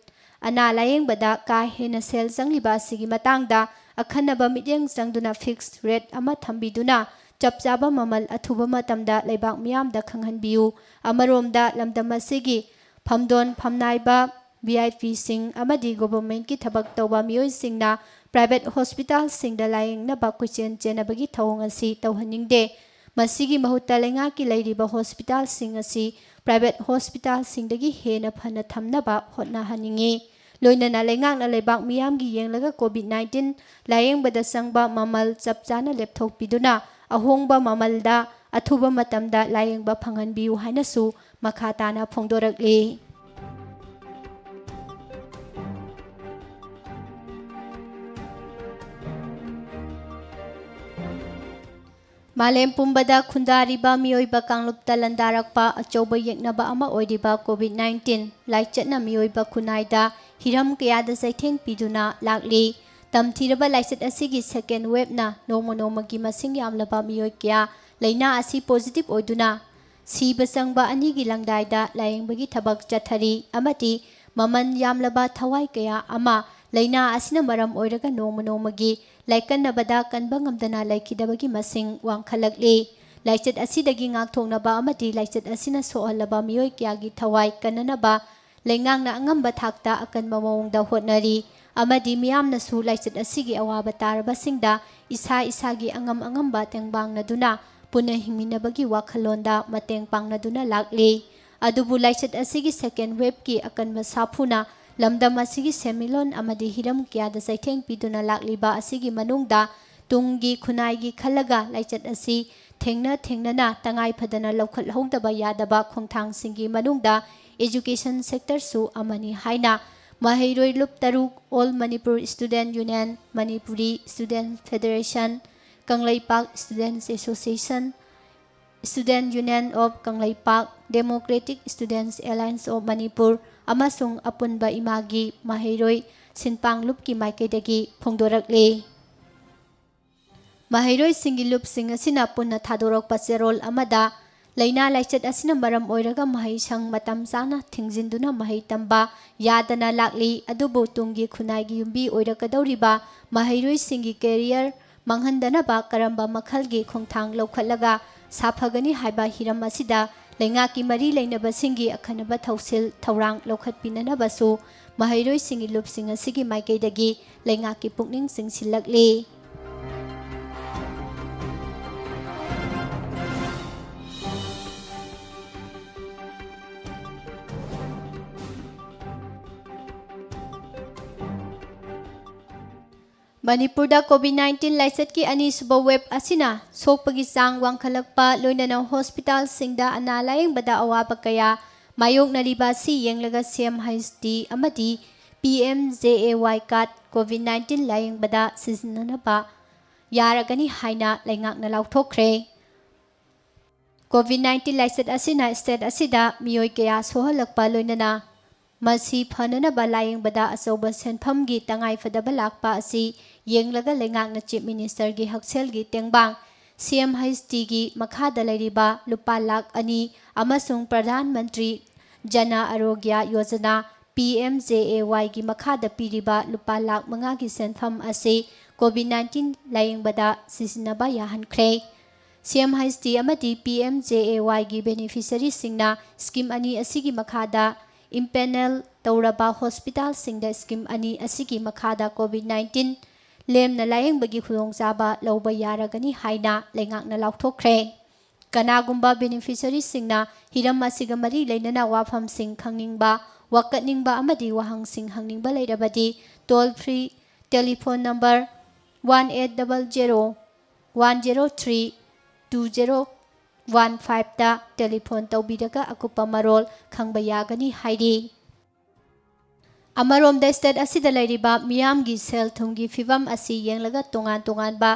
ꯑꯅꯥ ꯂꯥꯌꯦꯡꯕꯗ ꯀꯥ ꯍꯦꯟꯅ ꯁꯦꯜ ꯆꯪꯂꯤꯕ ꯑꯁꯤꯒꯤ ꯃꯇꯥꯡꯗ ꯑꯈꯟꯅꯕ ꯃꯤꯠꯌꯦꯡ ꯆꯪꯗꯨꯅ fixed rate ꯑꯃ ꯊꯝꯕꯤꯗꯨꯅ ꯆꯞ ꯆꯥꯕ ꯃꯃꯜ ꯑꯊꯨꯕ ꯃꯇꯝꯗ ꯂꯩꯕꯥꯛ ꯃꯤꯌꯥꯝꯗ ꯈꯪꯍꯟꯕꯤꯌꯨ꯫ ꯑꯃꯔꯣꯝꯗ ꯂꯝꯗꯝ ꯑꯁꯤꯒꯤ ꯐꯝꯗꯣꯟ ꯐꯝꯅꯥꯏꯕ VIPꯁꯤꯡ ꯑꯃꯗꯤ governmentꯀꯤ ꯊꯕꯛ ꯇꯧꯕ ꯃꯤꯑꯣꯏꯁꯤꯡꯅ private hospitalꯁꯤꯡꯗ ꯂꯥꯌꯦꯡꯅꯕ ꯀꯣꯏꯆꯦꯟ ꯆꯦꯟꯅꯕꯒꯤ ꯊꯧꯑꯣꯡ ꯑꯁꯤ ꯇꯧꯍꯟꯅꯤꯡꯗꯦ꯫ ꯃꯁꯤꯒꯤ ꯃꯍꯨꯠꯇ ꯂꯩꯉꯥꯛꯀꯤ ꯂꯩꯔꯤꯕ hospitalꯁꯤꯡ ꯑꯁꯤ private hospitalꯁꯤꯡꯗꯒꯤ ꯍꯦꯟꯅ ꯐꯅ ꯊꯝꯅꯕ ꯍꯣꯠꯅꯍꯟꯅꯤꯡꯏ꯫ ꯂꯣꯏꯅꯅ ꯂꯩꯉꯥꯛꯅ ꯂꯩꯕꯥꯛ ꯃꯤꯌꯥꯝꯒꯤ ꯌꯦꯡꯂꯒ COVID nineteen ꯂꯥꯌꯦꯡꯕꯗ ꯆꯪꯕ ꯃꯃꯜ ꯆꯞ ꯆꯥꯅ ꯂꯦꯞꯊꯣꯛꯄꯤꯗꯨꯅ ꯑꯍꯣꯡꯕ ꯃꯃꯜꯗ ꯑꯊꯨꯕ ꯃꯇꯝꯗ ꯂꯥꯌꯦꯡꯕ ꯐꯪꯍꯟꯕꯤꯌꯨ ꯍꯥꯏꯅꯁꯨ ꯃꯈꯥ ꯇꯥꯅ ꯐꯣꯡꯗꯣꯔꯛꯂꯤ꯫ ꯃꯥꯂꯦꯝ ꯄꯨꯝꯕꯗ ꯈꯨꯟꯗꯥꯔꯤꯕ ꯃꯤꯑꯣꯏꯕ ꯀꯥꯡꯂꯨꯞꯇ ꯂꯥꯟꯗꯥꯔꯛꯄ ꯑꯆꯧꯕ ꯌꯦꯛꯅꯕ ꯑꯃ ꯑꯣꯏꯔꯤꯕ COVID nineteen ꯂꯥꯏꯆꯠꯅ ꯃꯤꯑꯣꯏꯕ ꯈꯨꯟꯅꯥꯏꯗ ꯍꯤꯔꯝ ꯀꯌꯥꯗ ꯆꯩꯊꯦꯡ ꯄꯤꯗꯨꯅ ꯂꯥꯛꯂꯤ꯫ ꯇꯝꯊꯤꯔꯕ ꯂꯥꯏꯆꯠ ꯑꯁꯤꯒꯤ second waveꯅ ꯅꯣꯡꯃ ꯅꯣꯡꯃꯒꯤ ꯃꯁꯤꯡ ꯌꯥꯝꯂꯕ ꯃꯤꯑꯣꯏ ꯀꯌꯥ ꯂꯥꯏꯅꯥ ꯑꯁꯤ positive ꯑꯣꯏꯗꯨꯅ ꯁꯤꯕ ꯆꯪꯕ ꯑꯅꯤꯒꯤ ꯂꯪꯗꯥꯏꯗ ꯂꯥꯌꯦꯡꯕꯒꯤ ꯊꯕꯛ ꯆꯠꯊꯔꯤ ꯑꯃꯗꯤ ꯃꯃꯜ ꯌꯥꯝꯂꯕ ꯊꯋꯥꯏ ꯀꯌꯥ ꯑꯃ ꯂꯥꯏꯅꯥ ꯑꯁꯤꯅ ꯃꯔꯝ ꯑꯣꯏꯔꯒ ꯅꯣꯡꯃ ꯅꯣꯡꯃꯒꯤ ꯂꯥꯏꯀꯠꯅꯕꯗ ꯀꯟꯕ ꯉꯝꯗꯅ ꯂꯩꯈꯤꯗꯕꯒꯤ ꯃꯁꯤꯡ ꯋꯥꯡꯈꯠꯂꯛꯂꯤ꯫ ꯂꯥꯏꯆꯠ ꯑꯁꯤꯗꯒꯤ ꯉꯥꯛꯊꯣꯛꯅꯕ ꯑꯃꯗꯤ ꯂꯥꯏꯆꯠ ꯑꯁꯤꯅ ꯁꯣꯛꯍꯜꯂꯕ ꯃꯤꯑꯣꯏ ꯀꯌꯥꯒꯤ ꯊꯋꯥꯏ ꯀꯟꯅꯅꯕ ꯂꯩꯉꯥꯛꯅ ꯑꯉꯝꯕ ꯊꯥꯛꯇ ꯑꯀꯟꯕ ꯃꯑꯣꯡꯗ ꯍꯣꯠꯅꯔꯤ ꯑꯃꯗꯤ ꯃꯤꯌꯥꯝꯅꯁꯨ ꯂꯥꯏꯆꯠ ꯑꯁꯤꯒꯤ ꯑꯋꯥꯕ ꯇꯥꯔꯕꯁꯤꯡꯗ ꯏꯁꯥ ꯏꯁꯥꯒꯤ ꯑꯉꯝ ꯑꯉꯝꯕ ꯇꯦꯡꯕꯥꯡꯅꯗꯨꯅ ꯄꯨꯟꯅ ꯍꯤꯡꯃꯤꯟꯅꯕꯒꯤ ꯋꯥꯈꯜꯂꯣꯟꯗ ꯃꯇꯦꯡ ꯄꯥꯡꯅꯗꯨꯅ ꯂꯥꯛꯂꯤ꯫ ꯑꯗꯨꯕꯨ ꯂꯥꯏꯆꯠ ꯑꯁꯤꯒꯤ second waveꯀꯤ ꯑꯀꯟꯕ ꯁꯥꯐꯨꯅ ꯂꯝꯗꯝ ꯑꯁꯤꯒꯤ ꯁꯦꯟꯃꯤꯠꯂꯣꯟ ꯑꯃꯗꯤ ꯍꯤꯔꯝ ꯀꯌꯥꯗ ꯆꯩꯊꯦꯡ ꯄꯤꯗꯨꯅ ꯂꯥꯛꯂꯤꯕ ꯑꯁꯤꯒꯤ ꯃꯅꯨꯡꯗ ꯇꯨꯡꯒꯤ ꯈꯨꯟꯅꯥꯏꯒꯤ ꯈꯜꯂꯒ ꯂꯥꯏꯆꯠ ꯑꯁꯤ ꯊꯦꯡꯅ ꯊꯦꯡꯅꯅ ꯇꯉꯥꯏ ꯐꯗꯅ ꯂꯧꯈꯠꯍꯧꯗꯕ ꯌꯥꯗꯕ ꯈꯣꯡꯊꯥꯡꯁꯤꯡꯒꯤ ꯃꯅꯨꯡꯗ education sectorꯁꯨ ꯑꯃꯅꯤ ꯍꯥꯏꯅ ꯃꯍꯩꯔꯣꯏ ꯂꯨꯞ ꯇꯔꯨꯛ, All Manipur Student Union, Manipuri Student Federation, Kangleipak Students Association, Student Union of Kangleipak, Democratic Students Alliance of Manipur ꯑꯃꯁꯨꯡ ꯑꯄꯨꯟꯕ ꯏꯃꯥꯒꯤ ꯃꯍꯩꯔꯣꯏ ꯁꯤꯟꯄꯥꯡ ꯂꯨꯞꯀꯤ ꯃꯥꯏꯀꯩꯗꯒꯤ ꯐꯣꯡꯗꯣꯔꯛꯂꯤ꯫ ꯃꯍꯩꯔꯣꯏꯁꯤꯡꯒꯤ ꯂꯨꯞꯁꯤꯡ ꯑꯁꯤꯅ ꯄꯨꯟꯅ ꯊꯥꯗꯣꯔꯛꯄ ꯆꯦꯔꯣꯜ ꯑꯃꯗ, ꯂꯥꯏꯅꯥ ꯂꯥꯏꯆꯠ ꯑꯁꯤꯅ ꯃꯔꯝ ꯑꯣꯏꯔꯒ ꯃꯍꯩꯁꯪ ꯃꯇꯝ ꯆꯥꯅ ꯊꯤꯡꯖꯤꯟꯗꯨꯅ ꯃꯍꯩ ꯇꯝꯕ ꯌꯥꯗꯅ ꯂꯥꯛꯂꯤ, ꯑꯗꯨꯕꯨ ꯇꯨꯡꯒꯤ ꯈꯨꯟꯅꯥꯏꯒꯤ ꯌꯨꯝꯕꯤ ꯑꯣꯏꯔꯛꯀꯗꯧꯔꯤꯕ ꯃꯍꯩꯔꯣꯏꯁꯤꯡꯒꯤ career ꯃꯥꯡꯍꯟꯗꯅꯕ ꯀꯔꯝꯕ ꯃꯈꯜꯒꯤ ꯈꯣꯡꯊꯥꯡ ꯂꯧꯈꯠꯂꯒ ꯁꯥꯐꯒꯅꯤ ꯍꯥꯏꯕ ꯍꯤꯔꯝ ꯑꯁꯤꯗ ꯂꯩꯉꯥꯛꯀꯤ ꯃꯔꯤ ꯂꯩꯅꯕꯁꯤꯡꯒꯤ ꯑꯈꯟꯅꯕ ꯊꯧꯁꯤꯜ ꯊꯧꯔꯥꯡ ꯂꯧꯈꯠꯄꯤꯅꯅꯕꯁꯨ ꯃꯍꯩꯔꯣꯏꯁꯤꯡꯒꯤ ꯂꯨꯞꯁꯤꯡ ꯑꯁꯤꯒꯤ ꯃꯥꯏꯀꯩꯗꯒꯤ ꯂꯩꯉꯥꯛꯀꯤ ꯄꯨꯛꯅꯤꯡ ꯆꯤꯡꯁꯤꯜꯂꯛꯂꯤ꯫ ꯃꯅꯤꯄꯨꯔꯗ COVID nineteen ꯂꯥꯏꯆꯠꯀꯤ ꯑꯅꯤꯁꯨꯕ wave ꯑꯁꯤꯅ ꯁꯣꯛꯄꯒꯤ ꯆꯥꯡ ꯋꯥꯡꯈꯠꯂꯛꯄ, ꯂꯣꯏꯅꯅ ꯍꯣꯁꯄꯤꯇꯥꯜꯁꯤꯡꯗ ꯑꯅꯥ ꯂꯥꯌꯦꯡꯕꯗ ꯑꯋꯥꯕ ꯀꯌꯥ ꯃꯥꯌꯣꯛꯅꯔꯤꯕ ꯑꯁꯤ ꯌꯦꯡꯂꯒ CMHT ꯑꯃꯗꯤ PMJAY card COVID nineteen ꯂꯥꯌꯦꯡꯕꯗ ꯁꯤꯖꯤꯟꯅꯅꯕ ꯌꯥꯔꯒꯅꯤ ꯍꯥꯏꯅ ꯂꯩꯉꯥꯛꯅ ꯂꯥꯎꯊꯣꯛꯈ꯭ꯔꯦ꯫ COVID nineteen ꯂꯥꯏꯆꯠ ꯑꯁꯤꯅ state ꯑꯁꯤꯗ ꯃꯤꯑꯣꯏ ꯀꯌꯥ ꯁꯣꯛꯍꯜꯂꯛꯄ, ꯂꯣꯏꯅꯅ ꯃꯁꯤ ꯐꯅꯅꯕ ꯂꯥꯌꯦꯡꯕꯗ ꯑꯆꯧꯕ ꯁꯦꯟꯐꯝꯒꯤ ꯇꯉꯥꯏꯐꯗꯕ ꯂꯥꯛꯄ ꯑꯁꯤ ꯌꯦꯡꯂꯒ ꯂꯩꯉꯥꯛꯅ Chief Ministerꯒꯤ ꯍꯛꯁꯦꯜꯒꯤ ꯇꯦꯡꯕꯥꯡ CMHTꯒꯤ ꯃꯈꯥꯗ ꯂꯩꯔꯤꯕ ꯂꯨꯄꯥ ꯂꯥꯈ ꯑꯅꯤ ꯑꯃꯁꯨꯡ ꯄ꯭ꯔꯙꯥꯟ ꯃꯟꯇ꯭ꯔꯤ ꯖꯅ ꯑꯔꯣꯒ꯭ꯌ ꯌꯣꯖꯅꯥ, PMJAYꯒꯤ ꯃꯈꯥꯗ ꯄꯤꯔꯤꯕ ꯂꯨꯄꯥ ꯂꯥꯈ ꯃꯉꯥꯒꯤ ꯁꯦꯟꯐꯝ ꯑꯁꯤ COVID nineteen ꯂꯥꯌꯦꯡꯕꯗ ꯁꯤꯖꯤꯟꯅꯕ ꯌꯥꯍꯟꯈ꯭ꯔꯦ꯫ ꯁꯤ ꯑꯦꯝ ꯑꯩꯆ ꯗꯤ ꯑꯃꯗꯤ ꯄꯤ ꯑꯦꯝ ꯖꯦ ꯑꯦ ꯋꯥꯏꯒꯤ ꯕꯦꯅꯤꯐꯤꯁꯔꯤꯁꯤꯡꯅ ꯁ꯭ꯀꯤꯝ ꯑꯅꯤ ꯑꯁꯤꯒꯤ ꯃꯈꯥꯗ ꯏꯝꯄꯦꯅꯦꯜ ꯇꯧꯔꯕ ꯍꯣꯁꯄꯤꯇꯥꯜꯁꯤꯡꯗ ꯁ꯭ꯀꯤꯝ ꯑꯅꯤ ꯑꯁꯤꯒꯤ ꯃꯈꯥꯗ ꯀꯣꯚꯤꯗ ꯅꯥꯏꯟꯇꯤꯟ ꯂꯦꯝꯅ ꯂꯥꯌꯦꯡꯕꯒꯤ ꯈꯨꯗꯣꯡꯆꯥꯕ ꯂꯧꯕ ꯌꯥꯔꯒꯅꯤ ꯍꯥꯏꯅ ꯂꯩꯉꯥꯛꯅ ꯂꯥꯎꯊꯣꯛꯈ꯭ꯔꯦ꯫ ꯀꯅꯥꯒꯨꯝꯕ ꯕꯦꯅꯤꯐꯤꯁꯔꯤꯁꯤꯡꯅ ꯍꯤꯔꯝ ꯑꯁꯤꯒ ꯃꯔꯤ ꯂꯩꯅꯅ ꯋꯥꯐꯝꯁꯤꯡ ꯈꯪꯅꯤꯡꯕ, ꯋꯥꯀꯠꯅꯤꯡꯕ ꯑꯃꯗꯤ ꯋꯥꯍꯪꯁꯤꯡ ꯍꯪꯅꯤꯡꯕ ꯂꯩꯔꯕꯗꯤ, toll free telephone number one eight double zero, one zero three, two zero one ꯐꯥꯏꯚꯇ ꯇꯦꯂꯤꯐꯣꯟ ꯇꯧꯕꯤꯔꯒ ꯑꯀꯨꯞꯄ ꯃꯔꯣꯜ ꯈꯪꯕ ꯌꯥꯒꯅꯤ ꯍꯥꯏꯔꯤ꯫ ꯑꯃꯔꯣꯝꯗ, ꯁ꯭ꯇꯦꯠ ꯑꯁꯤꯗ ꯂꯩꯔꯤꯕ ꯃꯤꯌꯥꯝꯒꯤ ꯁꯦꯜ ꯊꯨꯝꯒꯤ ꯐꯤꯕꯝ ꯑꯁꯤ ꯌꯦꯡꯂꯒ ꯇꯣꯉꯥꯟ ꯇꯣꯉꯥꯟꯕ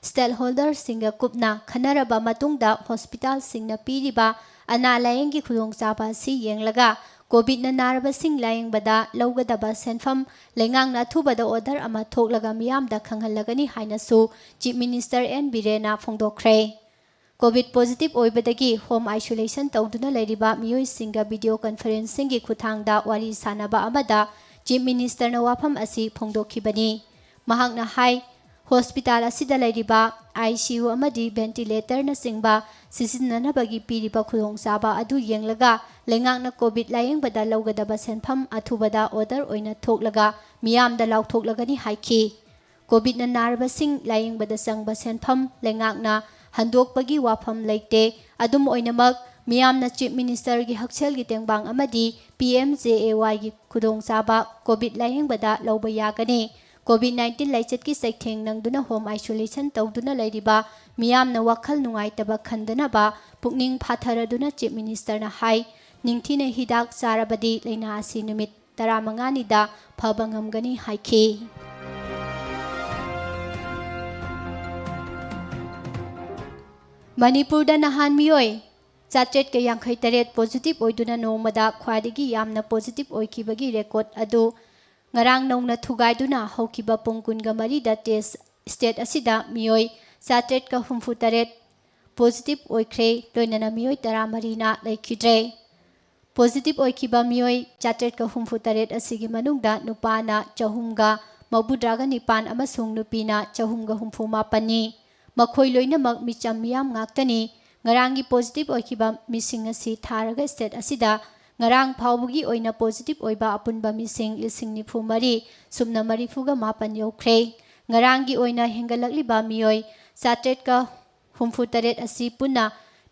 ꯁ꯭ꯇꯦꯛꯍꯣꯜꯗꯔꯁꯤꯡꯒ ꯀꯨꯞꯅ ꯈꯟꯅꯔꯕ ꯃꯇꯨꯡꯗ ꯍꯣꯁꯄꯤꯇꯥꯜꯁꯤꯡꯅ ꯄꯤꯔꯤꯕ ꯑꯅꯥ ꯂꯥꯌꯦꯡꯒꯤ ꯈꯨꯗꯣꯡꯆꯥꯕ ꯑꯁꯤ ꯌꯦꯡꯂꯒ ꯀꯣꯚꯤꯗꯅ ꯅꯥꯔꯕꯁꯤꯡ ꯂꯥꯌꯦꯡꯕꯗ ꯂꯧꯒꯗꯕ ꯁꯦꯟꯐꯝ ꯂꯩꯉꯥꯛꯅ ꯑꯊꯨꯕꯗ ꯑꯣꯔꯗꯔ ꯑꯃ ꯊꯣꯛꯂꯒ ꯃꯤꯌꯥꯝꯗ ꯈꯪꯍꯜꯂꯒꯅꯤ ꯍꯥꯏꯅꯁꯨ ꯆꯤꯐ ꯃꯤꯅꯤꯁꯇꯔ ꯑꯦꯟ ꯕꯤꯔꯦꯟꯅ ꯐꯣꯡꯗꯣꯛꯈ꯭ꯔꯦ꯫ ꯀꯣꯚꯤꯗ ꯄꯣꯖꯤꯇꯤꯚ ꯑꯣꯏꯕꯗꯒꯤ ꯍꯣꯝ ꯑꯥꯏꯁꯣꯂꯦꯁꯟ ꯇꯧꯗꯨꯅ ꯂꯩꯔꯤꯕ ꯃꯤꯑꯣꯏꯁꯤꯡꯒ ꯚꯤꯗꯤꯑꯣ ꯀꯟꯐꯔꯦꯟꯁꯤꯡꯒꯤ ꯈꯨꯠꯊꯥꯡꯗ ꯋꯥꯔꯤ ꯁꯥꯅꯕ ꯑꯃꯗ ꯆꯤꯐ ꯃꯤꯅꯤꯁꯇꯔꯅ ꯋꯥꯐꯝ ꯑꯁꯤ ꯐꯣꯡꯗꯣꯛꯈꯤꯕꯅꯤ꯫ ꯃꯍꯥꯛꯅ ꯍꯥꯏ, ꯍꯣꯁꯄꯤꯇꯥꯜ ꯑꯁꯤꯗ ꯂꯩꯔꯤꯕ ꯑꯥꯏ ꯁꯤ ꯌꯨ ꯑꯃꯗꯤ ꯚꯦꯟꯇꯤꯂꯦꯇꯔꯅꯆꯤꯡꯕ ꯁꯤꯖꯤꯟꯅꯅꯕꯒꯤ ꯄꯤꯔꯤꯕ ꯈꯨꯗꯣꯡꯆꯥꯕ ꯑꯗꯨ ꯌꯦꯡꯂꯒ ꯂꯩꯉꯥꯛꯅ ꯀꯣꯚꯤꯗ ꯂꯥꯌꯦꯡꯕꯗ ꯂꯧꯒꯗꯕ ꯁꯦꯟꯐꯝ ꯑꯊꯨꯕꯗ ꯑꯣꯔꯗꯔ ꯑꯣꯏꯅ ꯊꯣꯛꯂꯒ ꯃꯤꯌꯥꯝꯗ ꯂꯥꯎꯊꯣꯛꯂꯒꯅꯤ ꯍꯥꯏꯈꯤ꯫ ꯀꯣꯚꯤꯗꯅ ꯅꯥꯔꯕꯁꯤꯡ ꯂꯥꯌꯦꯡꯕꯗ ꯆꯪꯕ ꯁꯦꯟꯐꯝ ꯂꯩꯉꯥꯛꯅ ꯍꯟꯗꯣꯛꯄꯒꯤ ꯋꯥꯐꯝ ꯂꯩꯇꯦ꯫ ꯑꯗꯨꯝ ꯑꯣꯏꯅꯃꯛ, ꯃꯤꯌꯥꯝꯅ ꯆꯤꯐ ꯃꯤꯅꯤꯁꯇꯔꯒꯤ ꯍꯛꯁꯦꯜꯒꯤ ꯇꯦꯡꯕꯥꯡ ꯑꯃꯗꯤ ꯄꯤ ꯑꯦꯝ ꯖꯦ ꯑꯦ ꯋꯥꯏꯒꯤ ꯈꯨꯗꯣꯡꯆꯥꯕ ꯀꯣꯚꯤꯗ ꯂꯥꯌꯦꯡꯕꯗ ꯂꯧꯕ ꯌꯥꯒꯅꯤ꯫ ꯀꯣꯚꯤꯗ ꯅꯥꯏꯟꯇꯤꯟ ꯂꯥꯏꯆꯠꯀꯤ ꯆꯩꯊꯦꯡ ꯅꯪꯗꯨꯅ ꯍꯣꯝ ꯑꯥꯏꯁꯣꯂꯦꯁꯟ ꯇꯧꯗꯨꯅ ꯂꯩꯔꯤꯕ ꯃꯤꯌꯥꯝꯅ ꯋꯥꯈꯜ ꯅꯨꯡꯉꯥꯏꯇꯕ ꯈꯟꯗꯅꯕ ꯄꯨꯛꯅꯤꯡ ꯐꯥꯊꯔꯗꯨꯅ ꯆꯤꯐ ꯃꯤꯅꯤꯁꯇꯔꯅ ꯍꯥꯏ, ꯅꯤꯡꯊꯤꯅ ꯍꯤꯗꯥꯛ ꯆꯥꯔꯕꯗꯤ ꯂꯥꯏꯅꯥ ꯑꯁꯤ ꯅꯨꯃꯤꯠ ꯇꯔꯥꯃꯉꯥꯅꯤꯗ ꯐꯕ ꯉꯝꯒꯅꯤ ꯍꯥꯏꯈꯤ꯫ ꯃꯅꯤꯄꯨꯔꯗ ꯅꯍꯥꯟ ꯃꯤꯑꯣꯏ ꯆꯥꯇ꯭ꯔꯦꯠꯀ ꯌꯥꯡꯈꯩ ꯇꯔꯦꯠ ꯄꯣꯖꯤꯇꯤꯚ ꯑꯣꯏꯗꯨꯅ ꯅꯣꯡꯃꯗ ꯈ꯭ꯋꯥꯏꯗꯒꯤ ꯌꯥꯝꯅ ꯄꯣꯖꯤꯇꯤꯚ ꯑꯣꯏꯈꯤꯕꯒꯤ ꯔꯦꯀꯣꯔꯗ ꯑꯗꯨ ꯉꯔꯥꯡ ꯅꯧꯅ ꯊꯨꯒꯥꯏꯗꯨꯅ ꯍꯧꯈꯤꯕ ꯄꯨꯡ ꯀꯨꯟꯒ ꯃꯔꯤꯗ ꯇꯦꯁ ꯁ꯭ꯇꯦꯠ ꯑꯁꯤꯗ ꯃꯤꯑꯣꯏ ꯆꯥꯇ꯭ꯔꯦꯠꯀ ꯍꯨꯝꯐꯨ ꯇꯔꯦꯠ ꯄꯣꯖꯤꯇꯤꯚ ꯑꯣꯏꯈ꯭ꯔꯦ, ꯂꯣꯏꯅꯅ ꯃꯤꯑꯣꯏ ꯇꯔꯥꯃꯔꯤꯅ ꯂꯩꯈꯤꯗ꯭ꯔꯦ꯫ ꯄꯣꯖꯤꯇꯤꯚ ꯑꯣꯏꯈꯤꯕ ꯃꯤꯑꯣꯏ ꯆꯥꯇ꯭ꯔꯦꯠꯀ ꯍꯨꯝꯐꯨ ꯇꯔꯦꯠ ꯑꯁꯤꯒꯤ ꯃꯅꯨꯡꯗ ꯅꯨꯄꯥꯅ ꯆꯍꯨꯝꯒ ꯃꯧꯗ꯭ꯔꯥꯒ ꯅꯤꯄꯥꯟ ꯑꯃꯁꯨꯡ ꯅꯨꯄꯤꯅ ꯆꯍꯨꯝꯒ ꯍꯨꯝꯐꯨ ꯃꯥꯄꯟꯅꯤ꯫ ꯃꯈꯣꯏ ꯂꯣꯏꯅꯃꯛ ꯃꯤꯆꯝ ꯃꯤꯌꯥꯝ ꯉꯥꯛꯇꯅꯤ꯫ ꯉꯔꯥꯡꯒꯤ positive ꯑꯣꯏꯈꯤꯕ ꯃꯤꯁꯤꯡ ꯑꯁꯤ ꯊꯥꯔꯒ state ꯑꯁꯤꯗ ꯉꯔꯥꯡ ꯐꯥꯎꯕꯒꯤ ꯑꯣꯏꯅ positive ꯑꯣꯏꯕ ꯑꯄꯨꯟꯕ ꯃꯤꯁꯤꯡ ꯂꯤꯁꯤꯡ ꯅꯤꯐꯨ ꯃꯔꯤ ꯁꯨꯞꯅ ꯃꯔꯤꯐꯨꯒ ꯃꯥꯄꯟ ꯌꯧꯈ꯭ꯔꯦ꯫ ꯉꯔꯥꯡꯒꯤ ꯑꯣꯏꯅ ꯍꯦꯟꯒꯠꯂꯛꯂꯤꯕ ꯃꯤꯑꯣꯏ ꯆꯥꯇ꯭ꯔꯦꯠꯀ ꯍꯨꯝꯐꯨ ꯇꯔꯦꯠ ꯑꯁꯤ ꯄꯨꯟꯅ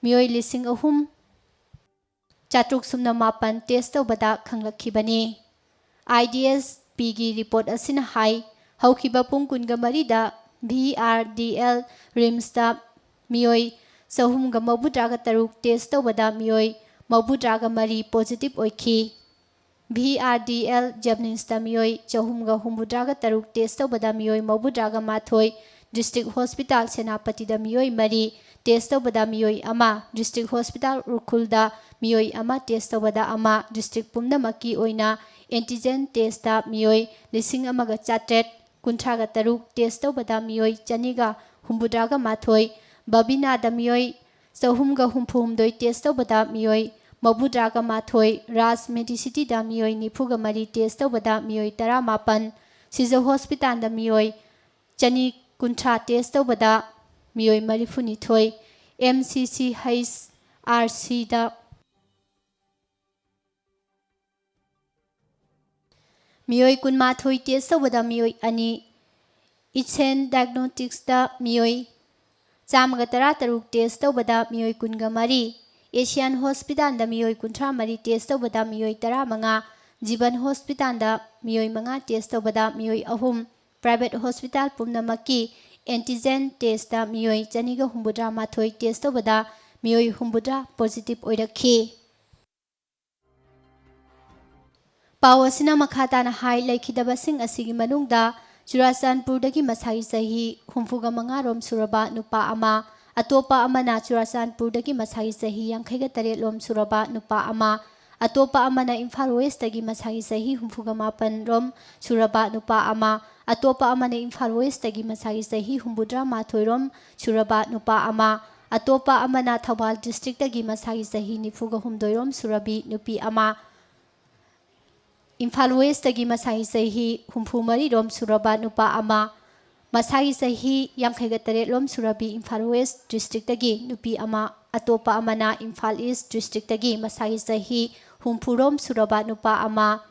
ꯃꯤꯑꯣꯏ ꯂꯤꯁꯤꯡ ꯑꯍꯨꯝ ꯆꯥꯇ꯭ꯔꯨꯛ ꯁꯨꯞꯅ ꯃꯥꯄꯟ test ꯇꯧꯕꯗ ꯈꯪꯂꯛꯈꯤꯕꯅꯤ꯫ IDSPꯒꯤ report ꯑꯁꯤꯅ ꯍꯥꯏ, ꯍꯧꯈꯤꯕ ꯄꯨꯡ ꯀꯨꯟꯒ ꯃꯔꯤꯗ VRDL RIMSꯇ ꯃꯤꯑꯣꯏ ꯆꯍꯨꯝꯒ ꯃꯧꯗ꯭ꯔꯥꯒ ꯇꯔꯨꯛ test ꯇꯧꯕꯗ ꯃꯤꯑꯣꯏ ꯃꯧꯗ꯭ꯔꯥꯒ ꯃꯔꯤ positive ꯑꯣꯏꯈꯤ꯫ VRDL JAMNIMSꯇ ꯃꯤꯑꯣꯏ ꯆꯍꯨꯝꯒ ꯍꯨꯝꯐꯨꯇꯔꯥꯒ ꯇꯔꯨꯛ test ꯇꯧꯕꯗ ꯃꯤꯑꯣꯏ ꯃꯧꯗ꯭ꯔꯥꯒ ꯃꯥꯊꯣꯏ, District Hospital ꯁꯦꯅꯥꯄꯇꯤꯗ ꯃꯤꯑꯣꯏ ꯃꯔꯤ test ꯇꯧꯕꯗ ꯃꯤꯑꯣꯏ ꯑꯃ, District Hospital ꯎꯈ꯭ꯔꯨꯜꯗ ꯃꯤꯑꯣꯏ ꯑꯃ test ꯇꯧꯕꯗ ꯑꯃ, district ꯄꯨꯝꯅꯃꯛꯀꯤ ꯑꯣꯏꯅ antigen testꯇ ꯃꯤꯑꯣꯏ ꯂꯤꯁꯤꯡ ꯑꯃꯒ ꯆꯥꯇ꯭ꯔꯦꯠ ꯀꯨꯟꯊ꯭ꯔꯥꯒ ꯇꯔꯨꯛ test ꯇꯧꯕꯗ ꯃꯤꯑꯣꯏ ꯆꯅꯤꯒ ꯍꯨꯝꯐꯨꯇꯔꯥꯒ ꯃꯥꯊꯣꯏ, ꯕꯕꯤꯅꯥꯗ ꯃꯤꯑꯣꯏ ꯆꯍꯨꯝꯒ ꯍꯨꯝꯐꯨ ꯍꯨꯝꯗꯣꯏ test ꯇꯧꯕꯗ ꯃꯤꯑꯣꯏ ꯃꯧꯗ꯭ꯔꯥꯒ ꯃꯥꯊꯣꯏ, ꯔꯥꯖ ꯃꯦꯗꯤꯁꯤꯇꯤꯗ ꯃꯤꯑꯣꯏ ꯅꯤꯐꯨꯒ ꯃꯔꯤ test ꯇꯧꯕꯗ ꯃꯤꯑꯣꯏ ꯇꯔꯥꯃꯥꯄꯟ, ꯁꯤꯖ ꯍꯣꯁꯄꯤꯇꯥꯜꯗ ꯃꯤꯑꯣꯏ ꯆꯅꯤ ꯀꯨꯟꯊ꯭ꯔꯥ test ꯇꯧꯕꯗ ꯃꯤꯑꯣꯏ ꯃꯔꯤꯐꯨꯅꯤꯊꯣꯏ, MCCHRCꯗ ꯃꯤꯑꯣꯏ ꯀꯨꯟꯃꯥꯊꯣꯏ test ꯇꯧꯕꯗ ꯃꯤꯑꯣꯏ ꯑꯅꯤ, Itsen Diagnosticsꯇ ꯃꯤꯑꯣꯏ ꯆꯥꯝꯃꯒ ꯇꯔꯥꯇꯔꯨꯛ test ꯇꯧꯕꯗ ꯃꯤꯑꯣꯏ ꯀꯨꯟꯒ ꯃꯔꯤ, Asian Hospitalꯗ ꯃꯤꯑꯣꯏ ꯀꯨꯟꯊ꯭ꯔꯥ ꯃꯔꯤ test ꯇꯧꯕꯗ ꯃꯤꯑꯣꯏ ꯇꯔꯥꯃꯉꯥ, Jeevan Hospitalꯗ ꯃꯤꯑꯣꯏ ꯃꯉꯥ test ꯇꯧꯕꯗ ꯃꯤꯑꯣꯏ ꯑꯍꯨꯝ, private hospital ꯄꯨꯝꯅꯃꯛꯀꯤ antigen testꯇ ꯃꯤꯑꯣꯏ ꯆꯅꯤꯒ ꯍꯨꯝꯐꯨꯇꯔꯥ ꯃꯥꯊꯣꯏ test ꯇꯧꯕꯗ ꯃꯤꯑꯣꯏ ꯍꯨꯝꯐꯨꯇꯔꯥ positive ꯑꯣꯏꯔꯛꯈꯤ꯫ ꯄꯥꯎ ꯑꯁꯤꯅ ꯃꯈꯥ ꯇꯥꯅ ꯍꯥꯏ, ꯂꯩꯈꯤꯗꯕꯁꯤꯡ ꯑꯁꯤꯒꯤ ꯃꯅꯨꯡꯗ ꯆꯨꯔꯥꯆꯥꯟꯄꯨꯔꯗꯒꯤ ꯃꯁꯥꯒꯤ ꯆꯍꯤ ꯍꯨꯝꯐꯨꯒ ꯃꯉꯥ ꯔꯣꯝ ꯁꯨꯔꯕ ꯅꯨꯄꯥ ꯑꯃ, ꯑꯇꯣꯞꯄ ꯑꯃꯅ ꯆꯨꯔꯥꯆꯥꯟꯄꯨꯔꯗꯒꯤ ꯃꯁꯥꯒꯤ ꯆꯍꯤ ꯌꯥꯡꯈꯩꯒ ꯇꯔꯦꯠ ꯂꯣꯝ ꯁꯨꯔꯕ ꯅꯨꯄꯥ ꯑꯃ, ꯑꯇꯣꯞꯄ ꯑꯃꯅ ꯏꯝꯐꯥꯜ ꯋꯦꯁꯇꯒꯤ ꯃꯁꯥꯒꯤ ꯆꯍꯤ ꯍꯨꯝꯐꯨꯒ ꯃꯥꯄꯟ ꯔꯣꯝ ꯁꯨꯔꯕ ꯅꯨꯄꯥ ꯑꯃ, ꯑꯇꯣꯞꯄ ꯑꯃꯅ ꯏꯝꯐꯥꯜ ꯋꯦꯁꯇꯒꯤ ꯃꯁꯥꯒꯤ ꯆꯍꯤ ꯍꯨꯝꯐꯨꯇꯔꯥ ꯃꯥꯊꯣꯏ ꯔꯣꯝ ꯁꯨꯔꯕ ꯅꯨꯄꯥ ꯑꯃ, ꯑꯇꯣꯞꯄ ꯑꯃꯅ ꯊꯧꯕꯥꯜ districtꯇꯒꯤ ꯃꯁꯥꯒꯤ ꯆꯍꯤ ꯅꯤꯐꯨꯒ ꯍꯨꯝꯗꯣꯏ ꯔꯣꯝ ꯁꯨꯔꯕꯤ ꯅꯨꯄꯤ ꯑꯃ, ꯏꯝꯐꯥꯜ ꯋꯦꯁꯇꯒꯤ ꯃꯁꯥꯒꯤ ꯆꯍꯤ ꯍꯨꯝꯐꯨ ꯃꯔꯤ ꯔꯣꯝ ꯁꯨꯔꯕ ꯅꯨꯄꯥ ꯑꯃ, ꯃꯁꯥꯒꯤ ꯆꯍꯤ ꯌꯥꯡꯈꯩꯒ ꯇꯔꯦꯠ ꯂꯣꯝ ꯁꯨꯔꯕꯤ ꯏꯝꯐꯥꯜ ꯋꯦꯁ ꯗꯤꯁꯇ꯭ꯔꯤꯛꯇꯒꯤ ꯅꯨꯄꯤ ꯑꯃ, ꯑꯇꯣꯞꯄ ꯑꯃꯅ ꯏꯝꯐꯥꯜ ꯏꯁ ꯗꯤꯁꯇ꯭ꯔꯤꯛꯇꯒꯤ ꯃꯁꯥꯒꯤ ꯆꯍꯤ ꯍꯨꯝꯐꯨ ꯔꯣꯝ ꯁꯨꯔꯕ ꯅꯨꯄꯥ ꯑꯃ,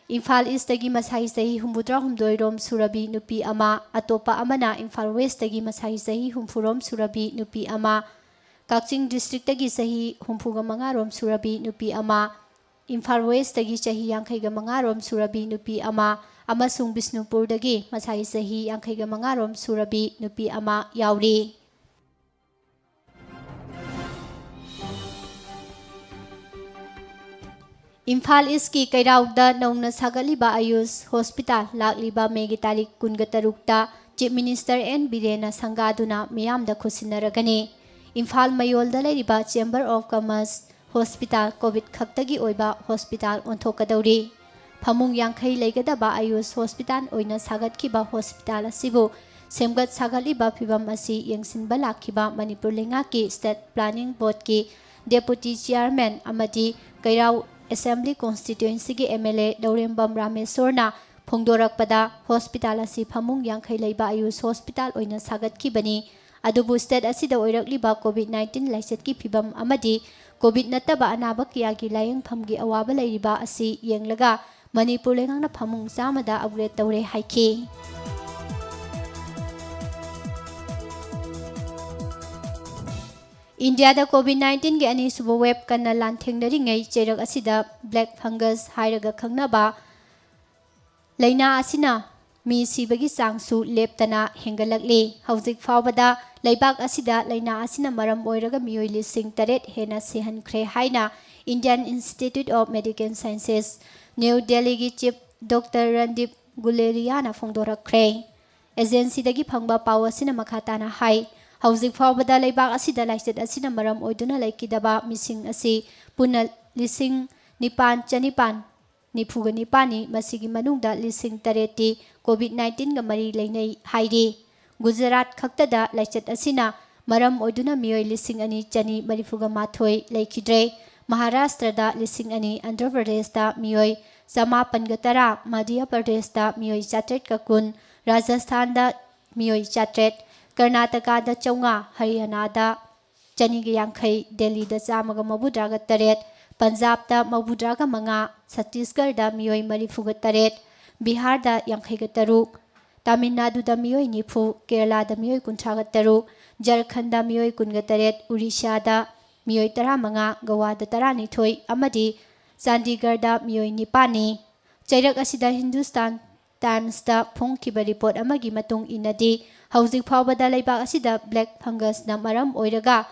ꯏꯝꯐꯥꯜ ꯏꯁꯇꯒꯤ ꯃꯁꯥꯒꯤ ꯆꯍꯤ ꯍꯨꯝꯐꯨꯇꯔꯥ ꯍꯨꯝꯗꯣꯏ ꯔꯣꯝ ꯁꯨꯔꯕꯤ ꯅꯨꯄꯤ ꯑꯃ, ꯑꯇꯣꯞꯄ ꯑꯃꯅ ꯏꯝꯐꯥꯜ ꯋꯦꯁꯇꯒꯤ ꯃꯁꯥꯒꯤ ꯆꯍꯤ ꯍꯨꯝꯐꯨ ꯔꯣꯝ ꯁꯨꯔꯕꯤ ꯅꯨꯄꯤ ꯑꯃ, ꯀꯛꯆꯤꯡ ꯗꯤꯁꯇ꯭ꯔꯤꯛꯇꯒꯤ ꯆꯍꯤ ꯍꯨꯝꯐꯨꯒ ꯃꯉꯥ ꯔꯣꯝ ꯁꯨꯔꯕꯤ ꯅꯨꯄꯤ ꯑꯃ, ꯏꯝꯐꯥꯜ ꯋꯦꯁꯇꯒꯤ ꯆꯍꯤ ꯌꯥꯡꯈꯩꯒ ꯃꯉꯥ ꯔꯣꯝ ꯁꯨꯔꯕꯤ ꯅꯨꯄꯤ ꯑꯃ ꯑꯃꯁꯨꯡ ꯕꯤꯁꯅꯨꯄꯨꯔꯗꯒꯤ ꯃꯁꯥꯒꯤ ꯆꯍꯤ ꯌꯥꯡꯈꯩꯒ ꯃꯉꯥ ꯔꯣꯝ ꯁꯨꯔꯕꯤ ꯅꯨꯄꯤ ꯑꯃ ꯌꯥꯎꯔꯤ꯫ ꯏꯝꯐꯥꯜ ꯏꯁꯀꯤ ꯀꯩꯔꯥꯎꯗ ꯅꯧꯅ ꯁꯥꯒꯠꯂꯤꯕ ꯑꯌꯨꯁ ꯍꯣꯁꯄꯤꯇꯥꯜ ꯂꯥꯛꯂꯤꯕ ꯃꯦꯒꯤ ꯇꯥꯔꯤꯛ ꯀꯨꯟꯒ ꯇꯔꯨꯛꯇ ꯆꯤꯐ ꯃꯤꯅꯤꯁꯇꯔ ꯑꯦꯟ ꯕꯤꯔꯦꯟꯅ ꯁꯪꯒꯥꯗꯨꯅ ꯃꯤꯌꯥꯝꯗ ꯈꯨꯠꯁꯤꯟꯅꯔꯒꯅꯤ꯫ ꯏꯝꯐꯥꯜ ꯃꯌꯣꯜꯗ ꯂꯩꯔꯤꯕ chamber of commerce hospital COVID ꯈꯛꯇꯒꯤ ꯑꯣꯏꯕ ꯍꯣꯁꯄꯤꯇꯥꯜ ꯑꯣꯟꯊꯣꯛꯀꯗꯧꯔꯤ꯫ ꯐꯃꯨꯡ ꯌꯥꯡꯈꯩ ꯂꯩꯒꯗꯕ ꯑꯌꯨꯁ ꯍꯣꯁꯄꯤꯇꯥꯜ ꯑꯣꯏꯅ ꯁꯥꯒꯠꯈꯤꯕ ꯍꯣꯁꯄꯤꯇꯥꯜ ꯑꯁꯤꯕꯨ ꯁꯦꯝꯒꯠ ꯁꯥꯒꯠꯂꯤꯕ ꯐꯤꯕꯝ ꯑꯁꯤ ꯌꯦꯡꯁꯤꯟꯕ ꯂꯥꯛꯈꯤꯕ ꯃꯅꯤꯄꯨꯔ ꯂꯩꯉꯥꯛꯀꯤ ꯁ꯭ꯇꯦꯠ ꯄ꯭ꯂꯥꯅꯤꯡ ꯕꯣꯔꯗꯀꯤ ꯗꯦꯄꯨꯇꯤ ꯆꯤꯌꯥꯔꯃꯦꯟ ꯑꯃꯗꯤ ꯀꯩꯔꯥꯎ ꯑꯦꯁꯦꯝꯕ꯭ꯂꯤ ꯀꯣꯟꯁꯇꯤꯇ꯭ꯋꯦꯟꯁꯤꯒꯤ ꯑꯦꯝ ꯑꯦꯜ ꯑꯦ ꯂꯧꯔꯦꯝꯕꯝ ꯔꯥꯃꯦꯁꯣꯔꯅ ꯐꯣꯡꯗꯣꯔꯛꯄꯗ, ꯍꯣꯁꯄꯤꯇꯥꯜ ꯑꯁꯤ ꯐꯃꯨꯡ ꯌꯥꯡꯈꯩ ꯂꯩꯕ ꯑꯌꯨꯁ ꯍꯣꯁꯄꯤꯇꯥꯜ ꯑꯣꯏꯅ ꯁꯥꯒꯠꯈꯤꯕꯅꯤ꯫ ꯑꯗꯨꯕꯨ ꯁ꯭ꯇꯦꯠ ꯑꯁꯤꯗ ꯑꯣꯏꯔꯛꯂꯤꯕ ꯀꯣꯚꯤꯗ ꯅꯥꯏꯟꯇꯤꯟ ꯂꯥꯏꯆꯠꯀꯤ ꯐꯤꯕꯝ ꯑꯃꯗꯤ ꯀꯣꯚꯤꯗ ꯅꯠꯇꯕ ꯑꯅꯥꯕ ꯀꯌꯥꯒꯤ ꯂꯥꯌꯦꯡꯐꯝꯒꯤ ꯑꯋꯥꯕ ꯂꯩꯔꯤꯕ ꯑꯁꯤ ꯌꯦꯡꯂꯒ ꯃꯅꯤꯄꯨꯔ ꯂꯩꯉꯥꯛꯅ ꯐꯃꯨꯡ ꯆꯥꯝꯃꯗ ꯑꯞꯒ꯭ꯔꯦꯗ ꯇꯧꯔꯦ ꯍꯥꯏꯈꯤ꯫ ꯏꯟꯗꯤꯌꯥꯗ ꯀꯣꯚꯤꯗ ꯅꯥꯏꯟꯇꯤꯟꯒꯤ ꯑꯅꯤꯁꯨꯕ ꯋꯦꯕ ꯀꯟꯅ ꯂꯥꯟꯊꯦꯡꯅꯔꯤꯉꯩ ꯆꯩꯔꯛ ꯑꯁꯤꯗ ꯕ꯭ꯂꯦꯛ ꯐꯪꯒꯁ ꯍꯥꯏꯔꯒ ꯈꯪꯅꯕ ꯂꯥꯏꯅꯥ ꯑꯁꯤꯅ ꯃꯤ ꯁꯤꯕꯒꯤ ꯆꯥꯡꯁꯨ ꯂꯦꯞꯇꯅ ꯍꯦꯟꯒꯠꯂꯛꯂꯤ꯫ ꯍꯧꯖꯤꯛ ꯐꯥꯎꯕꯗ ꯂꯩꯕꯥꯛ ꯑꯁꯤꯗ ꯂꯥꯏꯅꯥ ꯑꯁꯤꯅ ꯃꯔꯝ ꯑꯣꯏꯔꯒ ꯃꯤꯑꯣꯏ ꯂꯤꯁꯤꯡ ꯇꯔꯦꯠ ꯍꯦꯟꯅ ꯁꯤꯍꯟꯈ꯭ꯔꯦ ꯍꯥꯏꯅ Indian Institute of Medical Sciences, new ꯗꯦꯜꯂꯤꯒꯤ ꯆꯤꯐ ꯗꯣꯛꯇꯔ ꯔꯟꯗꯤꯞ ꯒꯨꯂꯦꯔꯤꯌꯥꯅ ꯐꯣꯡꯗꯣꯔꯛꯈ꯭ꯔꯦ꯫ ꯑꯦꯖꯦꯟꯁꯤꯗꯒꯤ ꯐꯪꯕ ꯄꯥꯎ ꯑꯁꯤꯅ ꯃꯈꯥ ꯇꯥꯅ ꯍꯥꯏ, ꯍꯧꯖꯤꯛ ꯐꯥꯎꯕꯗ ꯂꯩꯕꯥꯛ ꯑꯁꯤꯗ ꯂꯥꯏꯆꯠ ꯑꯁꯤꯅ ꯃꯔꯝ ꯑꯣꯏꯗꯨꯅ ꯂꯩꯈꯤꯗꯕ ꯃꯤꯁꯤꯡ ꯑꯁꯤ ꯄꯨꯟꯅ ꯂꯤꯁꯤꯡ ꯅꯤꯄꯥꯟ ꯆꯅꯤꯄꯥꯟ ꯅꯤꯐꯨꯒ ꯅꯤꯄꯥꯟꯅꯤ꯫ ꯃꯁꯤꯒꯤ ꯃꯅꯨꯡꯗ ꯂꯤꯁꯤꯡ ꯇꯔꯦꯠꯇꯤ ꯀꯣꯚꯤꯗ ꯅꯥꯏꯟꯇꯤꯟꯒ ꯃꯔꯤ ꯂꯩꯅꯩ ꯍꯥꯏꯔꯤ꯫ ꯒꯨꯖꯔꯥꯠ ꯈꯛꯇꯗ ꯂꯥꯏꯆꯠ ꯑꯁꯤꯅ ꯃꯔꯝ ꯑꯣꯏꯗꯨꯅ ꯃꯤꯑꯣꯏ ꯂꯤꯁꯤꯡ ꯑꯅꯤ ꯆꯅꯤ ꯃꯔꯤꯐꯨꯒ ꯃꯥꯊꯣꯏ ꯂꯩꯈꯤꯗ꯭ꯔꯦ꯫ ꯃꯍꯥꯔꯥꯁꯇ꯭ꯔꯗ ꯂꯤꯁꯤꯡ ꯑꯅꯤ, ꯑꯟꯙ꯭ꯔ ꯄ꯭ꯔꯗꯦꯁꯇ ꯃꯤꯑꯣꯏ ꯆꯃꯥꯄꯟꯒ ꯇꯔꯥ, ꯃꯙ꯭ꯌ ꯄ꯭ꯔꯗꯦꯁꯇ ꯃꯤꯑꯣꯏ ꯆꯥꯇ꯭ꯔꯦꯠꯀ ꯀꯨꯟ, ꯔꯥꯖꯁꯊꯥꯟꯗ ꯃꯤꯑꯣꯏ ꯆꯥꯇ꯭ꯔꯦꯠ, ꯀꯔꯅꯥꯇꯀꯥꯗ ꯆꯥꯝꯃꯉꯥ, ꯍꯔꯤꯌꯥꯅꯥꯗ ꯆꯅꯤꯒ ꯌꯥꯡꯈꯩ, ꯗꯦꯜꯂꯤꯗ ꯆꯥꯝꯃꯒ ꯃꯧꯗ꯭ꯔꯥꯒ ꯇꯔꯦꯠ, ꯄꯟꯖꯥꯕꯇ ꯃꯧꯗ꯭ꯔꯥꯒ ꯃꯉꯥ, ꯁꯠꯇꯤꯁꯒꯔꯗ ꯃꯤꯑꯣꯏ ꯃꯔꯤꯐꯨꯒ ꯇꯔꯦꯠ, ꯕꯤꯍꯥꯔꯗ ꯌꯥꯡꯈꯩꯒ ꯇꯔꯨꯛ, ꯇꯥꯃꯤꯜ ꯅꯥꯗꯨꯗ ꯃꯤꯑꯣꯏ ꯅꯤꯐꯨ, ꯀꯦꯔꯂꯥꯗ ꯃꯤꯑꯣꯏ ꯀꯨꯟꯊ꯭ꯔꯥꯒ ꯇꯔꯨꯛ, ꯖꯔꯈꯟꯗ ꯃꯤꯑꯣꯏ ꯀꯨꯟꯒ ꯇꯔꯦꯠ, ꯎꯔꯤꯁ꯭ꯌꯥꯗ ꯃꯤꯑꯣꯏ ꯇꯔꯥꯃꯉꯥ, ꯒꯋꯥꯗ ꯇꯔꯥꯅꯤꯊꯣꯏ ꯑꯃꯗꯤ ꯆꯥꯟꯗꯤꯒꯔꯗ ꯃꯤꯑꯣꯏ ꯅꯤꯄꯥꯟꯅꯤ꯫ ꯆꯩꯔꯛ ꯑꯁꯤꯗ ꯍꯤꯟꯗꯨꯁꯇꯥꯟ ꯇꯥꯏꯝꯁꯇ ꯐꯣꯡꯈꯤꯕ ꯔꯤꯄꯣꯔꯠ ꯑꯃꯒꯤ ꯃꯇꯨꯡ ꯏꯟꯅꯗꯤ, ꯍꯧꯖꯤꯛ ꯐꯥꯎꯕꯗ ꯂꯩꯕꯥꯛ ꯑꯁꯤꯗ ꯕ꯭ꯂꯦꯛ ꯐꯪꯒꯁꯅ ꯃꯔꯝ ꯑꯣꯏꯔꯒ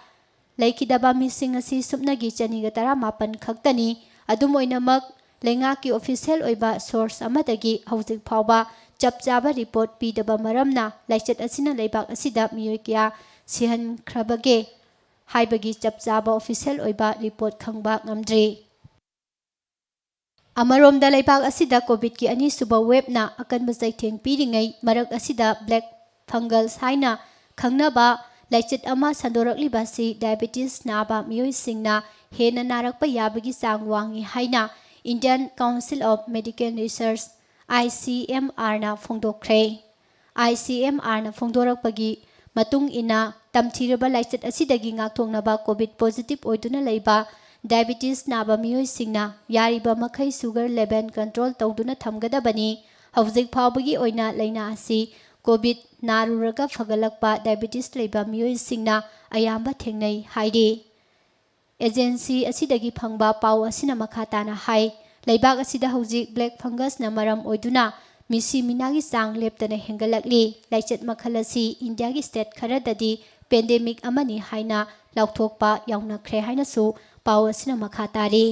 ꯂꯩꯈꯤꯗꯕ ꯃꯤꯁꯤꯡ ꯑꯁꯤ ꯁꯨꯞꯅꯒꯤ ꯆꯅꯤꯒ ꯇꯔꯥꯃꯥꯄꯟ ꯈꯛꯇꯅꯤ꯫ ꯑꯗꯨꯝ ꯑꯣꯏꯅꯃꯛ, ꯂꯩꯉꯥꯛꯀꯤ ꯑꯣꯐꯤꯁꯤꯌꯦꯜ ꯑꯣꯏꯕ ꯁꯣꯔꯁ ꯑꯃꯗꯒꯤ ꯍꯧꯖꯤꯛ ꯐꯥꯎꯕ ꯆꯞ ꯆꯥꯕ ꯔꯤꯄꯣꯔꯠ ꯄꯤꯗꯕ ꯃꯔꯝꯅ ꯂꯥꯏꯆꯠ ꯑꯁꯤꯅ ꯂꯩꯕꯥꯛ ꯑꯁꯤꯗ ꯃꯤꯑꯣꯏ ꯀꯌꯥ ꯁꯤꯍꯟꯈ꯭ꯔꯕꯒꯦ ꯍꯥꯏꯕꯒꯤ ꯆꯞ ꯆꯥꯕ ꯑꯣꯐꯤꯁꯤꯌꯦꯜ ꯑꯣꯏꯕ ꯔꯤꯄꯣꯔꯠ ꯈꯪꯕ ꯉꯝꯗ꯭ꯔꯤ꯫ ꯑꯃꯔꯣꯝꯗ, ꯂꯩꯕꯥꯛ ꯑꯁꯤꯗ ꯀꯣꯚꯤꯗꯀꯤ ꯑꯅꯤꯁꯨꯕ ꯋꯦꯕꯅ ꯑꯀꯟꯕ ꯆꯩꯊꯦꯡ ꯄꯤꯔꯤꯉꯩ ꯃꯔꯛ ꯑꯁꯤꯗ ꯕ꯭ꯂꯦꯛ ꯐꯪꯒꯜꯁ ꯍꯥꯏꯅ ꯈꯪꯅꯕ ꯂꯥꯏꯆꯠ ꯑꯃ ꯁꯟꯗꯣꯔꯛꯂꯤꯕ ꯑꯁꯤ ꯗꯥꯏꯕꯦꯇꯤꯁ ꯅꯥꯕ ꯃꯤꯑꯣꯏꯁꯤꯡꯅ ꯍꯦꯟꯅ ꯅꯥꯔꯛꯄ ꯌꯥꯕꯒꯤ ꯆꯥꯡ ꯋꯥꯡꯏ ꯍꯥꯏꯅ Indian Council of Medical Research, I C M R ꯅ ꯐꯣꯡꯗꯣꯛꯈ꯭ꯔꯦ꯫ I C M R ꯅ ꯐꯣꯡꯗꯣꯔꯛꯄꯒꯤ ꯃꯇꯨꯡ ꯏꯟꯅ, ꯇꯝꯊꯤꯔꯕ ꯂꯥꯏꯆꯠ ꯑꯁꯤꯗꯒꯤ ꯉꯥꯛꯊꯣꯛꯅꯕ ꯀꯣꯚꯤꯗ ꯄꯣꯖꯤꯇꯤꯚ ꯑꯣꯏꯗꯨꯅ ꯂꯩꯕ ꯗꯥꯏꯕꯦꯇꯤꯁ ꯅꯥꯕ ꯃꯤꯑꯣꯏꯁꯤꯡꯅ ꯌꯥꯔꯤꯕ ꯃꯈꯩ ꯁꯨꯒꯔ ꯂꯦꯚꯦꯜ ꯀꯟꯇ꯭ꯔꯣꯜ ꯇꯧꯗꯨꯅ ꯊꯝꯒꯗꯕꯅꯤ꯫ ꯍꯧꯖꯤꯛ ꯐꯥꯎꯕꯒꯤ ꯑꯣꯏꯅ ꯂꯥꯏꯅꯥ ꯑꯁꯤ ꯀꯣꯚꯤꯗ ꯅꯥꯔꯨꯔꯒ ꯐꯒꯠꯂꯛꯄ ꯗꯥꯏꯕꯦꯇꯤꯁ ꯂꯩꯕ ꯃꯤꯑꯣꯏꯁꯤꯡꯅ ꯑꯌꯥꯝꯕ ꯊꯦꯡꯅꯩ ꯍꯥꯏꯔꯤ꯫ ꯑꯦꯖꯦꯟꯁꯤ ꯑꯁꯤꯗꯒꯤ ꯐꯪꯕ ꯄꯥꯎ ꯑꯁꯤꯅ ꯃꯈꯥ ꯇꯥꯅ ꯍꯥꯏ, ꯂꯩꯕꯥꯛ ꯑꯁꯤꯗ ꯍꯧꯖꯤꯛ ꯕ꯭ꯂꯦꯛ ꯐꯪꯒꯁꯅ ꯃꯔꯝ ꯑꯣꯏꯗꯨꯅ ꯃꯤꯁꯤ ꯃꯤꯅꯥꯒꯤ ꯆꯥꯡ ꯂꯦꯞꯇꯅ ꯍꯦꯟꯒꯠꯂꯛꯂꯤ꯫ ꯂꯥꯏꯆꯠ ꯃꯈꯜ ꯑꯁꯤ ꯏꯟꯗꯤꯌꯥꯒꯤ ꯁ꯭ꯇꯦꯠ ꯈꯔꯗꯗꯤ ꯄꯦꯟꯗꯦꯃꯤꯛ ꯑꯃꯅꯤ ꯍꯥꯏꯅ ꯂꯥꯎꯊꯣꯛꯄ ꯌꯥꯎꯅꯈ꯭ꯔꯦ ꯍꯥꯏꯅꯁꯨ ꯄꯥꯎ ꯑꯁꯤꯅ ꯃꯈꯥ ꯇꯥꯔꯤ꯫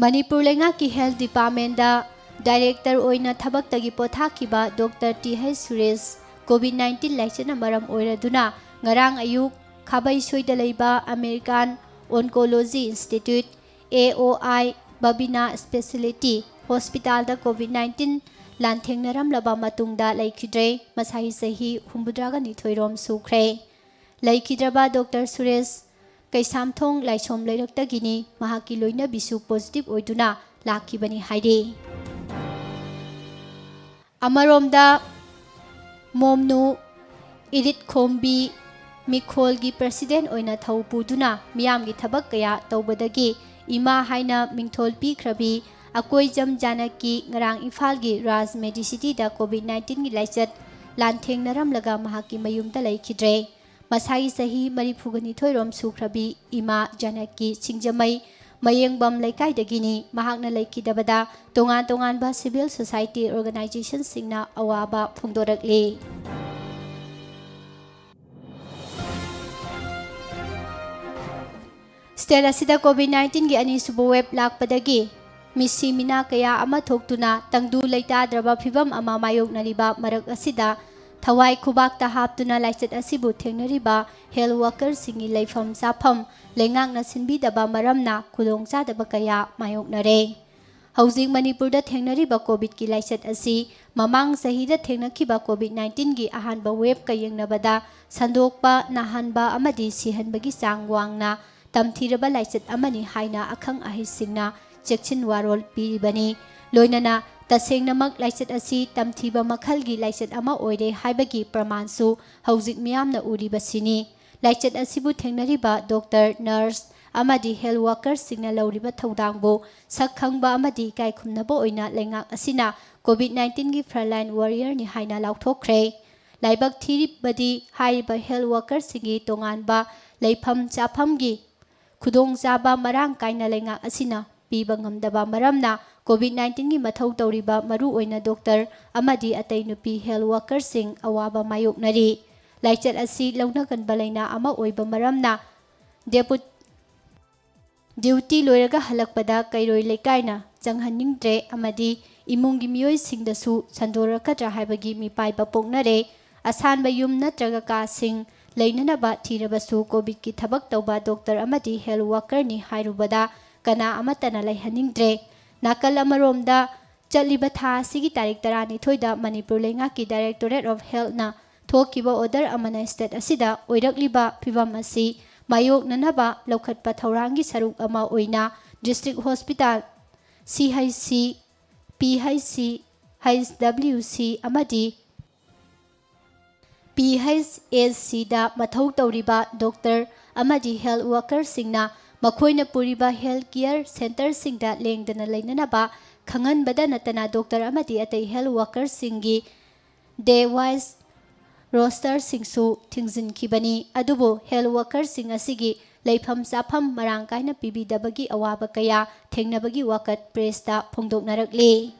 ꯃꯅꯤꯄꯨꯔ ꯂꯩꯉꯥꯛꯀꯤ ꯍꯦꯜꯊ ꯗꯤꯄꯥꯔꯠꯃꯦꯟꯗ ꯗꯥꯏꯔꯦꯛꯇꯔ ꯑꯣꯏꯅ ꯊꯕꯛꯇꯒꯤ ꯄꯣꯊꯥꯈꯤꯕ doctor T H Suresh covid nineteen ꯂꯥꯏꯆꯠꯅ ꯃꯔꯝ ꯑꯣꯏꯔꯗꯨꯅ ꯉꯔꯥꯡ ꯑꯌꯨꯛ ꯈꯥꯕꯩꯁꯣꯏꯗ ꯂꯩꯕ American oncology institute, A O I, Babina speciality ꯍꯣꯁꯄꯤꯇꯥꯜꯗ ꯀꯣꯚꯤꯗ ꯅꯥꯏꯟꯇꯤꯟ ꯂꯥꯟꯊꯦꯡꯅꯔꯝꯂꯕ ꯃꯇꯨꯡꯗ ꯂꯩꯈꯤꯗ꯭ꯔꯦ꯫ ꯃꯁꯥꯒꯤ ꯆꯍꯤ ꯍꯨꯝꯐꯨꯇꯔꯥꯒ ꯅꯤꯊꯣꯏ ꯔꯣꯝ ꯁꯨꯈ꯭ꯔꯦ꯫ ꯂꯩꯈꯤꯗ꯭ꯔꯕ ꯗꯣꯛꯇꯔ ꯁꯨꯔꯦꯁ ꯀꯩꯁꯥꯝꯊꯣꯡ ꯂꯥꯏꯁꯣꯝ ꯂꯩꯔꯛꯇꯒꯤꯅꯤ꯫ ꯃꯍꯥꯛꯀꯤ ꯂꯣꯏꯅꯕꯤꯁꯨ positive ꯑꯣꯏꯗꯨꯅ ꯂꯥꯛꯈꯤꯕꯅꯤ ꯍꯥꯏꯔꯤ꯫ ꯑꯃꯔꯣꯝꯗ ꯃꯣꯝꯅꯨ ꯏꯔꯤꯠ ꯈꯣꯝꯕꯤ ꯃꯤꯈꯣꯜꯒꯤ president ꯑꯣꯏꯅ ꯊꯧ ꯄꯨꯗꯨꯅ ꯃꯤꯌꯥꯝꯒꯤ ꯊꯕꯛ ꯀꯌꯥ ꯇꯧꯕꯗꯒꯤ ꯏꯃꯥ ꯍꯥꯏꯅ ꯃꯤꯡꯊꯣꯜ ꯄꯤꯈ꯭ꯔꯕꯤ ꯑꯀꯣꯏꯖꯝ ꯖꯥꯅꯀꯤ ꯉꯔꯥꯡ ꯏꯝꯐꯥꯜꯒꯤ ꯔꯥꯖ ꯃꯦꯗꯤꯁꯤꯇꯤꯗ COVID nineteenꯒꯤ ꯂꯥꯏꯆꯠ ꯂꯥꯟꯊꯦꯡꯅꯔꯝꯂꯒ ꯃꯍꯥꯛꯀꯤ ꯃꯌꯨꯝꯗ ꯂꯩꯈꯤꯗ꯭ꯔꯦ꯫ ꯃꯁꯥꯒꯤ ꯆꯍꯤ ꯃꯔꯤꯐꯨꯒ ꯅꯤꯊꯣꯏ ꯔꯣꯝ ꯁꯨꯈ꯭ꯔꯕꯤ ꯏꯃꯥ ꯖꯥꯅꯀꯤ ꯁꯤꯡꯖꯃꯩ ꯃꯌꯦꯡꯕꯝ ꯂꯩꯀꯥꯏꯗꯒꯤꯅꯤ꯫ ꯃꯍꯥꯛꯅ ꯂꯩꯈꯤꯗꯕꯗ ꯇꯣꯉꯥꯟ ꯇꯣꯉꯥꯟꯕ civil society organizationꯁꯤꯡꯅ ꯑꯋꯥꯕ ꯐꯣꯡꯗꯣꯔꯛꯂꯤ꯫ State ꯑꯁꯤꯗ COVID nineteenꯒꯤ ꯑꯅꯤꯁꯨꯕ wave ꯂꯥꯛꯄꯗꯒꯤ ꯃꯤꯁꯤ ꯃꯤꯅꯥ ꯀꯌꯥ ꯑꯃ ꯊꯣꯛꯇꯨꯅ ꯇꯪꯗꯨ ꯂꯩꯇꯥꯗ꯭ꯔꯕ ꯐꯤꯚꯝ ꯑꯃ ꯃꯥꯌꯣꯛꯅꯔꯤꯕ ꯃꯔꯛ ꯑꯁꯤꯗ ꯊꯋꯥꯏ ꯈꯨꯕꯥꯛꯇ ꯍꯥꯞꯇꯨꯅ ꯂꯥꯏꯆꯠ ꯑꯁꯤꯕꯨ ꯊꯦꯡꯅꯔꯤꯕ health workerꯁꯤꯡꯒꯤ ꯂꯩꯐꯝ ꯆꯥꯐꯝ ꯂꯩꯉꯥꯛꯅ ꯁꯤꯟꯕꯤꯗꯕ ꯃꯔꯝꯅ ꯈꯨꯗꯣꯡꯆꯥꯗꯕ ꯀꯌꯥ ꯃꯥꯌꯣꯛꯅꯔꯦ꯫ ꯍꯧꯖꯤꯛ ꯃꯅꯤꯄꯨꯔꯗ ꯊꯦꯡꯅꯔꯤꯕ COVIDꯀꯤ ꯂꯥꯏꯆꯠ ꯑꯁꯤ ꯃꯃꯥꯡ ꯆꯍꯤꯗ ꯊꯦꯡꯅꯈꯤꯕ COVID nineteenꯒꯤ ꯑꯍꯥꯟꯕ waveꯀ ꯌꯦꯡꯅꯕꯗ ꯁꯟꯗꯣꯛꯄ, ꯅꯥꯍꯟꯕ ꯑꯃꯗꯤ ꯁꯤꯍꯟꯕꯒꯤ ꯆꯥꯡ ꯋꯥꯡꯅ ꯇꯝꯊꯤꯔꯕ ꯂꯥꯏꯆꯠ ꯑꯃꯅꯤ ꯍꯥꯏꯅ ꯑꯈꯪ ꯑꯍꯩꯁꯤꯡꯅ ꯆꯦꯛꯁꯤꯟ ꯋꯥꯔꯣꯜ ꯄꯤꯔꯤꯕꯅꯤ꯫ ꯂꯣꯏꯅꯅ ꯇꯁꯦꯡꯅꯃꯛ ꯂꯥꯏꯆꯠ ꯑꯁꯤ ꯇꯝꯊꯤꯕ ꯃꯈꯜꯒꯤ ꯂꯥꯏꯆꯠ ꯑꯃ ꯑꯣꯏꯔꯦ ꯍꯥꯏꯕꯒꯤ ꯄ꯭ꯔꯃꯥꯟꯁꯨ ꯍꯧꯖꯤꯛ ꯃꯤꯌꯥꯝꯅ ꯎꯔꯤꯕꯁꯤꯅꯤ꯫ ꯂꯥꯏꯆꯠ ꯑꯁꯤꯕꯨ ꯊꯦꯡꯅꯔꯤꯕ doctor, nurse ꯑꯃꯗꯤ health workerꯁꯤꯡꯅ ꯂꯧꯔꯤꯕ ꯊꯧꯗꯥꯡꯕꯨ ꯁꯛ ꯈꯪꯕ ꯑꯃꯗꯤ ꯏꯀꯥꯏ ꯈꯨꯝꯅꯕ ꯑꯣꯏꯅ ꯂꯩꯉꯥꯛ ꯑꯁꯤꯅ COVID nineteenꯒꯤ frontline warriorꯅꯤ ꯍꯥꯏꯅ ꯂꯥꯎꯊꯣꯛꯈ꯭ꯔꯦ꯫ ꯂꯥꯏꯕꯛ ꯊꯤꯔꯤꯕꯗꯤ ꯍꯥꯏꯔꯤꯕ health workerꯁꯤꯡꯒꯤ ꯇꯣꯉꯥꯟꯕ ꯂꯩꯐꯝ ꯆꯥꯐꯝꯒꯤ ꯈꯨꯗꯣꯡꯆꯥꯕ ꯃꯔꯥꯡ ꯀꯥꯏꯅ ꯂꯩꯉꯥꯛ ꯑꯁꯤꯅ ꯄꯤꯕ ꯉꯝꯗꯕ ꯃꯔꯝꯅ COVID nineteenꯒꯤ ꯃꯊꯧ ꯇꯧꯔꯤꯕ ꯃꯔꯨꯑꯣꯏꯅ doctor ꯑꯃꯗꯤ ꯑꯇꯩ ꯅꯨꯄꯤ health workerꯁꯤꯡ ꯑꯋꯥꯕ ꯃꯥꯌꯣꯛꯅꯔꯤ꯫ ꯂꯥꯏꯆꯠ ꯑꯁꯤ ꯂꯧꯅꯒꯟꯕ ꯂꯥꯏꯅꯥ ꯑꯃ ꯑꯣꯏꯕ ꯃꯔꯝꯅ ꯗꯦꯄꯨ-, duty ꯂꯣꯏꯔꯒ ꯍꯜꯂꯛꯄꯗ ꯀꯩꯔꯣꯏ ꯂꯩꯀꯥꯏꯅ ꯆꯪꯍꯟꯅꯤꯡꯗ꯭ꯔꯦ ꯑꯃꯗꯤ ꯏꯃꯨꯡꯒꯤ ꯃꯤꯑꯣꯏꯁꯤꯡꯗꯁꯨ ꯁꯟꯗꯣꯔꯛꯀꯗ꯭ꯔꯥ ꯍꯥꯏꯕꯒꯤ ꯃꯤꯄꯥꯏꯕ ꯄꯣꯛꯅꯔꯦ꯫ ꯑꯁꯥꯟꯕ ꯌꯨꯝ ꯅꯠꯇ꯭ꯔꯒ ꯀꯥꯁꯤꯡ ꯂꯩꯅꯅꯕ ꯊꯤꯔꯕꯁꯨ COVIDꯀꯤ ꯊꯕꯛ ꯇꯧꯕ doctor ꯑꯃꯗꯤ health workerꯅꯤ ꯍꯥꯏꯔꯨꯕꯗ ꯀꯅꯥ ꯑꯃꯠꯇꯅ ꯂꯩꯍꯟꯅꯤꯡꯗ꯭ꯔꯦ꯫ ꯅꯥꯀꯜ ꯑꯃꯔꯣꯝꯗ, ꯆꯠꯂꯤꯕ ꯊꯥ ꯑꯁꯤꯒꯤ ꯇꯥꯔꯤꯛ ꯇꯔꯥꯅꯤꯊꯣꯏꯗ ꯃꯅꯤꯄꯨꯔ ꯂꯩꯉꯥꯛꯀꯤ Directorate of Healthꯅ ꯊꯣꯛꯈꯤꯕ order ꯑꯃꯅ state ꯑꯁꯤꯗ ꯑꯣꯏꯔꯛꯂꯤꯕ ꯐꯤꯚꯝ ꯑꯁꯤ ꯃꯥꯌꯣꯛꯅꯅꯕ ꯂꯧꯈꯠꯄ ꯊꯧꯔꯥꯡꯒꯤ ꯁꯔꯨꯛ ꯑꯃ ꯑꯣꯏꯅ district hospital, C H C, P H C, H W C ꯑꯃꯗꯤ P H S Cꯗ ꯃꯊꯧ ꯇꯧꯔꯤꯕ doctor ꯑꯃꯗꯤ health workerꯁꯤꯡꯅ ꯃꯈꯣꯏꯅ ꯄꯨꯔꯤꯕ health care centreꯁꯤꯡꯗ ꯂꯦꯡꯗꯅ ꯂꯩꯅꯅꯕ ꯈꯪꯍꯟꯕꯗ ꯅꯠꯇꯅ, doctor ꯑꯃꯗꯤ ꯑꯇꯩ health workerꯁꯤꯡꯒꯤ day wise rosterꯁꯤꯡꯁꯨ ꯊꯤꯡꯖꯤꯟꯈꯤꯕꯅꯤ꯫ ꯑꯗꯨꯕꯨ health workerꯁꯤꯡ ꯑꯁꯤꯒꯤ ꯂꯩꯐꯝ ꯆꯥꯐꯝ ꯃꯔꯥꯡ ꯀꯥꯏꯅ ꯄꯤꯕꯤꯗꯕꯒꯤ ꯑꯋꯥꯕ ꯀꯌꯥ ꯊꯦꯡꯅꯕꯒꯤ ꯋꯥꯀꯠ pressꯇ ꯐꯣꯡꯗꯣꯛꯅꯔꯛꯂꯤ꯫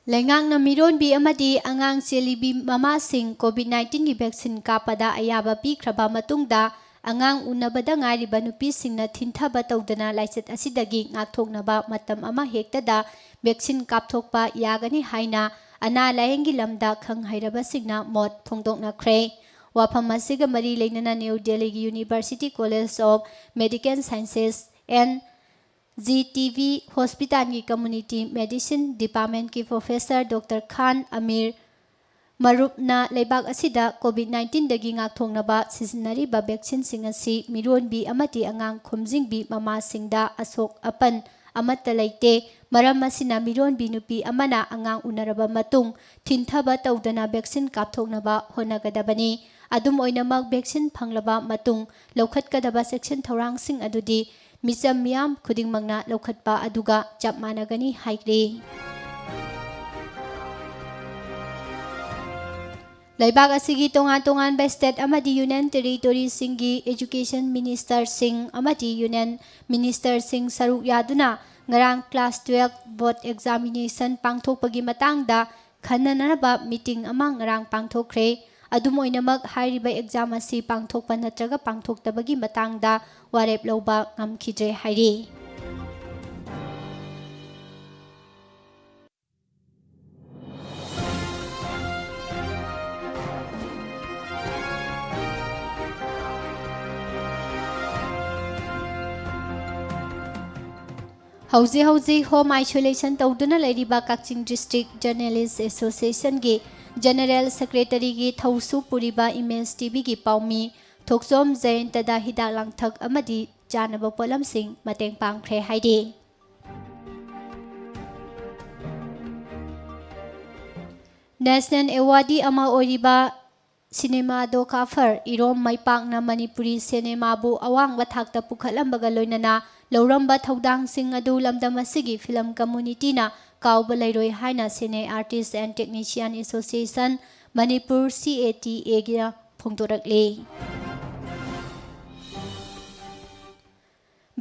ꯂꯩꯉꯥꯛꯅ ꯃꯤꯔꯣꯟꯕꯤ ꯑꯃꯗꯤ ꯑꯉꯥꯡ ꯆꯦꯜꯂꯤꯕꯤ ꯃꯃꯥꯁꯤꯡ COVID nineteenꯒꯤ vaccine ꯀꯥꯞꯄꯗ ꯑꯌꯥꯕ ꯄꯤꯈ꯭ꯔꯕ ꯃꯇꯨꯡꯗ, ꯑꯉꯥꯡ ꯎꯅꯕꯗ ꯉꯥꯏꯔꯤꯕ ꯅꯨꯄꯤꯁꯤꯡꯅ ꯊꯤꯟꯊꯕ ꯇꯧꯗꯅ ꯂꯥꯏꯆꯠ ꯑꯁꯤꯗꯒꯤ ꯉꯥꯛꯊꯣꯛꯅꯕ ꯃꯇꯝ ꯑꯃ ꯍꯦꯛꯇꯗ vaccine ꯀꯥꯞꯊꯣꯛꯄ ꯌꯥꯒꯅꯤ ꯍꯥꯏꯅ ꯑꯅꯥ ꯂꯥꯌꯦꯡꯒꯤ ꯂꯝꯗ ꯈꯪ ꯍꯩꯔꯕꯁꯤꯡꯅ ꯃꯣꯠ ꯐꯣꯡꯗꯣꯛꯅꯈ꯭ꯔꯦ꯫ ꯋꯥꯐꯝ ꯑꯁꯤꯒ ꯃꯔꯤ ꯂꯩꯅꯅ New Delhiꯒꯤ University College of Medical Sciences and G T V Hospitalꯒꯤ Community Medicine Departmentꯀꯤ professor doctor Khan Amir Marufꯅ ꯂꯩꯕꯥꯛ ꯑꯁꯤꯗ COVID nineteenꯗꯒꯤ ꯉꯥꯛꯊꯣꯛꯅꯕ ꯁꯤꯖꯤꯟꯅꯔꯤꯕ vaccineꯁꯤꯡ ꯑꯁꯤ ꯃꯤꯔꯣꯟꯕꯤ ꯑꯃꯗꯤ ꯑꯉꯥꯡ ꯈꯣꯝꯖꯤꯟꯕꯤ ꯃꯃꯥꯁꯤꯡꯗ ꯑꯁꯣꯛ ꯑꯄꯟ ꯑꯃꯠꯇ ꯂꯩꯇꯦ꯫ ꯃꯔꯝ ꯑꯁꯤꯅ, ꯃꯤꯔꯣꯟꯕꯤ ꯅꯨꯄꯤ ꯑꯃꯅ ꯑꯉꯥꯡ ꯎꯅꯔꯕ ꯃꯇꯨꯡ ꯊꯤꯟꯊꯕ ꯇꯧꯗꯅ vaccine ꯀꯥꯞꯊꯣꯛꯅꯕ ꯍꯣꯠꯅꯒꯗꯕꯅꯤ꯫ ꯑꯗꯨꯝ ꯑꯣꯏꯅꯃꯛ, vaccine ꯐꯪꯂꯕ ꯃꯇꯨꯡ ꯂꯧꯈꯠꯀꯗꯕ ꯆꯦꯛꯁꯤꯟ ꯊꯧꯔꯥꯡꯁꯤꯡ ꯑꯗꯨꯗꯤ ꯃꯤꯆꯝ ꯃꯤꯌꯥꯝ ꯈꯨꯗꯤꯡꯃꯛꯅ ꯂꯧꯈꯠꯄ ꯑꯗꯨꯒ ꯆꯞ ꯃꯥꯟꯅꯒꯅꯤ ꯍꯥꯏꯔꯤ꯫ ꯂꯩꯕꯥꯛ ꯑꯁꯤꯒꯤ ꯇꯣꯉꯥꯟ ꯇꯣꯉꯥꯟꯕ state ꯑꯃꯗꯤ union territoryꯁꯤꯡꯒꯤ education ministerꯁꯤꯡ ꯑꯃꯗꯤ union ministerꯁꯤꯡ ꯁꯔꯨꯛ ꯌꯥꯗꯨꯅ ꯉꯔꯥꯡ class twelve board examination ꯄꯥꯡꯊꯣꯛꯄꯒꯤ ꯃꯇꯥꯡꯗ ꯈꯟꯅꯅꯕ meeting ꯑꯃ ꯉꯔꯥꯡ ꯄꯥꯡꯊꯣꯛꯈ꯭ꯔꯦ꯫ ꯑꯗꯨꯝ ꯑꯣꯏꯅꯃꯛ, ꯍꯥꯏꯔꯤꯕ exam ꯑꯁꯤ ꯄꯥꯡꯊꯣꯛꯄ ꯅꯠꯇ꯭ꯔꯒ ꯄꯥꯡꯊꯣꯛꯇꯕꯒꯤ ꯃꯇꯥꯡꯗ ꯋꯥꯔꯦꯞ ꯂꯧꯕ ꯉꯝꯈꯤꯗ꯭ꯔꯦ ꯍꯥꯏꯔꯤ꯫ ꯍꯧꯖꯤꯛ ꯍꯧꯖꯤꯛ ꯍꯣꯝ ꯑꯥꯏꯁꯣꯂꯦꯁꯟ ꯇꯧꯗꯨꯅ ꯂꯩꯔꯤꯕ ꯀꯛꯆꯤꯡ ꯗꯤꯁꯇ꯭ꯔꯤꯛ ꯖꯔꯅꯦꯂꯤꯁ ꯑꯦꯁꯣꯁꯤꯌꯦꯁꯟꯒꯤ ꯖꯦꯅꯦꯔꯦꯜ ꯁꯦꯀ꯭ꯔꯦꯇꯔꯤꯒꯤ ꯊꯧꯁꯨ ꯄꯨꯔꯤꯕ ꯏꯃꯦꯖ ꯇꯤꯚꯤꯒꯤ ꯄꯥꯎꯃꯤ ꯊꯣꯛꯆꯣꯝ ꯖꯌꯟꯇꯗ ꯍꯤꯗꯥꯛ ꯂꯥꯡꯊꯛ ꯑꯃꯗꯤ ꯆꯥꯅꯕ ꯄꯣꯠꯂꯝꯁꯤꯡ ꯃꯇꯦꯡ ꯄꯥꯡꯈ꯭ꯔꯦ ꯍꯥꯏꯔꯤ꯫ ꯅꯦꯁꯅꯦꯜ ꯑꯦꯋꯥꯔꯗꯤ ꯑꯃ ꯑꯣꯏꯔꯤꯕ ꯁꯤꯅꯦꯃꯥꯇꯣꯒ꯭ꯔꯥꯐꯔ ꯏꯔꯣꯝ ꯃꯩꯄꯥꯛꯅ ꯃꯅꯤꯄꯨꯔꯤ ꯁꯤꯅꯦꯃꯥꯕꯨ ꯑꯋꯥꯡꯕ ꯊꯥꯛꯇ ꯄꯨꯈꯠꯂꯝꯕꯒ ꯂꯣꯏꯅꯅ ꯂꯧꯔꯝꯕ ꯊꯧꯗꯥꯡꯁꯤꯡ ꯑꯗꯨ ꯂꯝꯗꯝ ꯑꯁꯤꯒꯤ ꯐꯤꯂꯝ ꯀꯝꯃꯨꯅꯤꯇꯤꯅ ꯀꯥꯎꯕ ꯂꯩꯔꯣꯏ ꯍꯥꯏꯅ cine artists and technician association Manipur, C A T ꯑꯦꯒꯤꯅ ꯐꯣꯡꯗꯣꯔꯛꯂꯤ꯫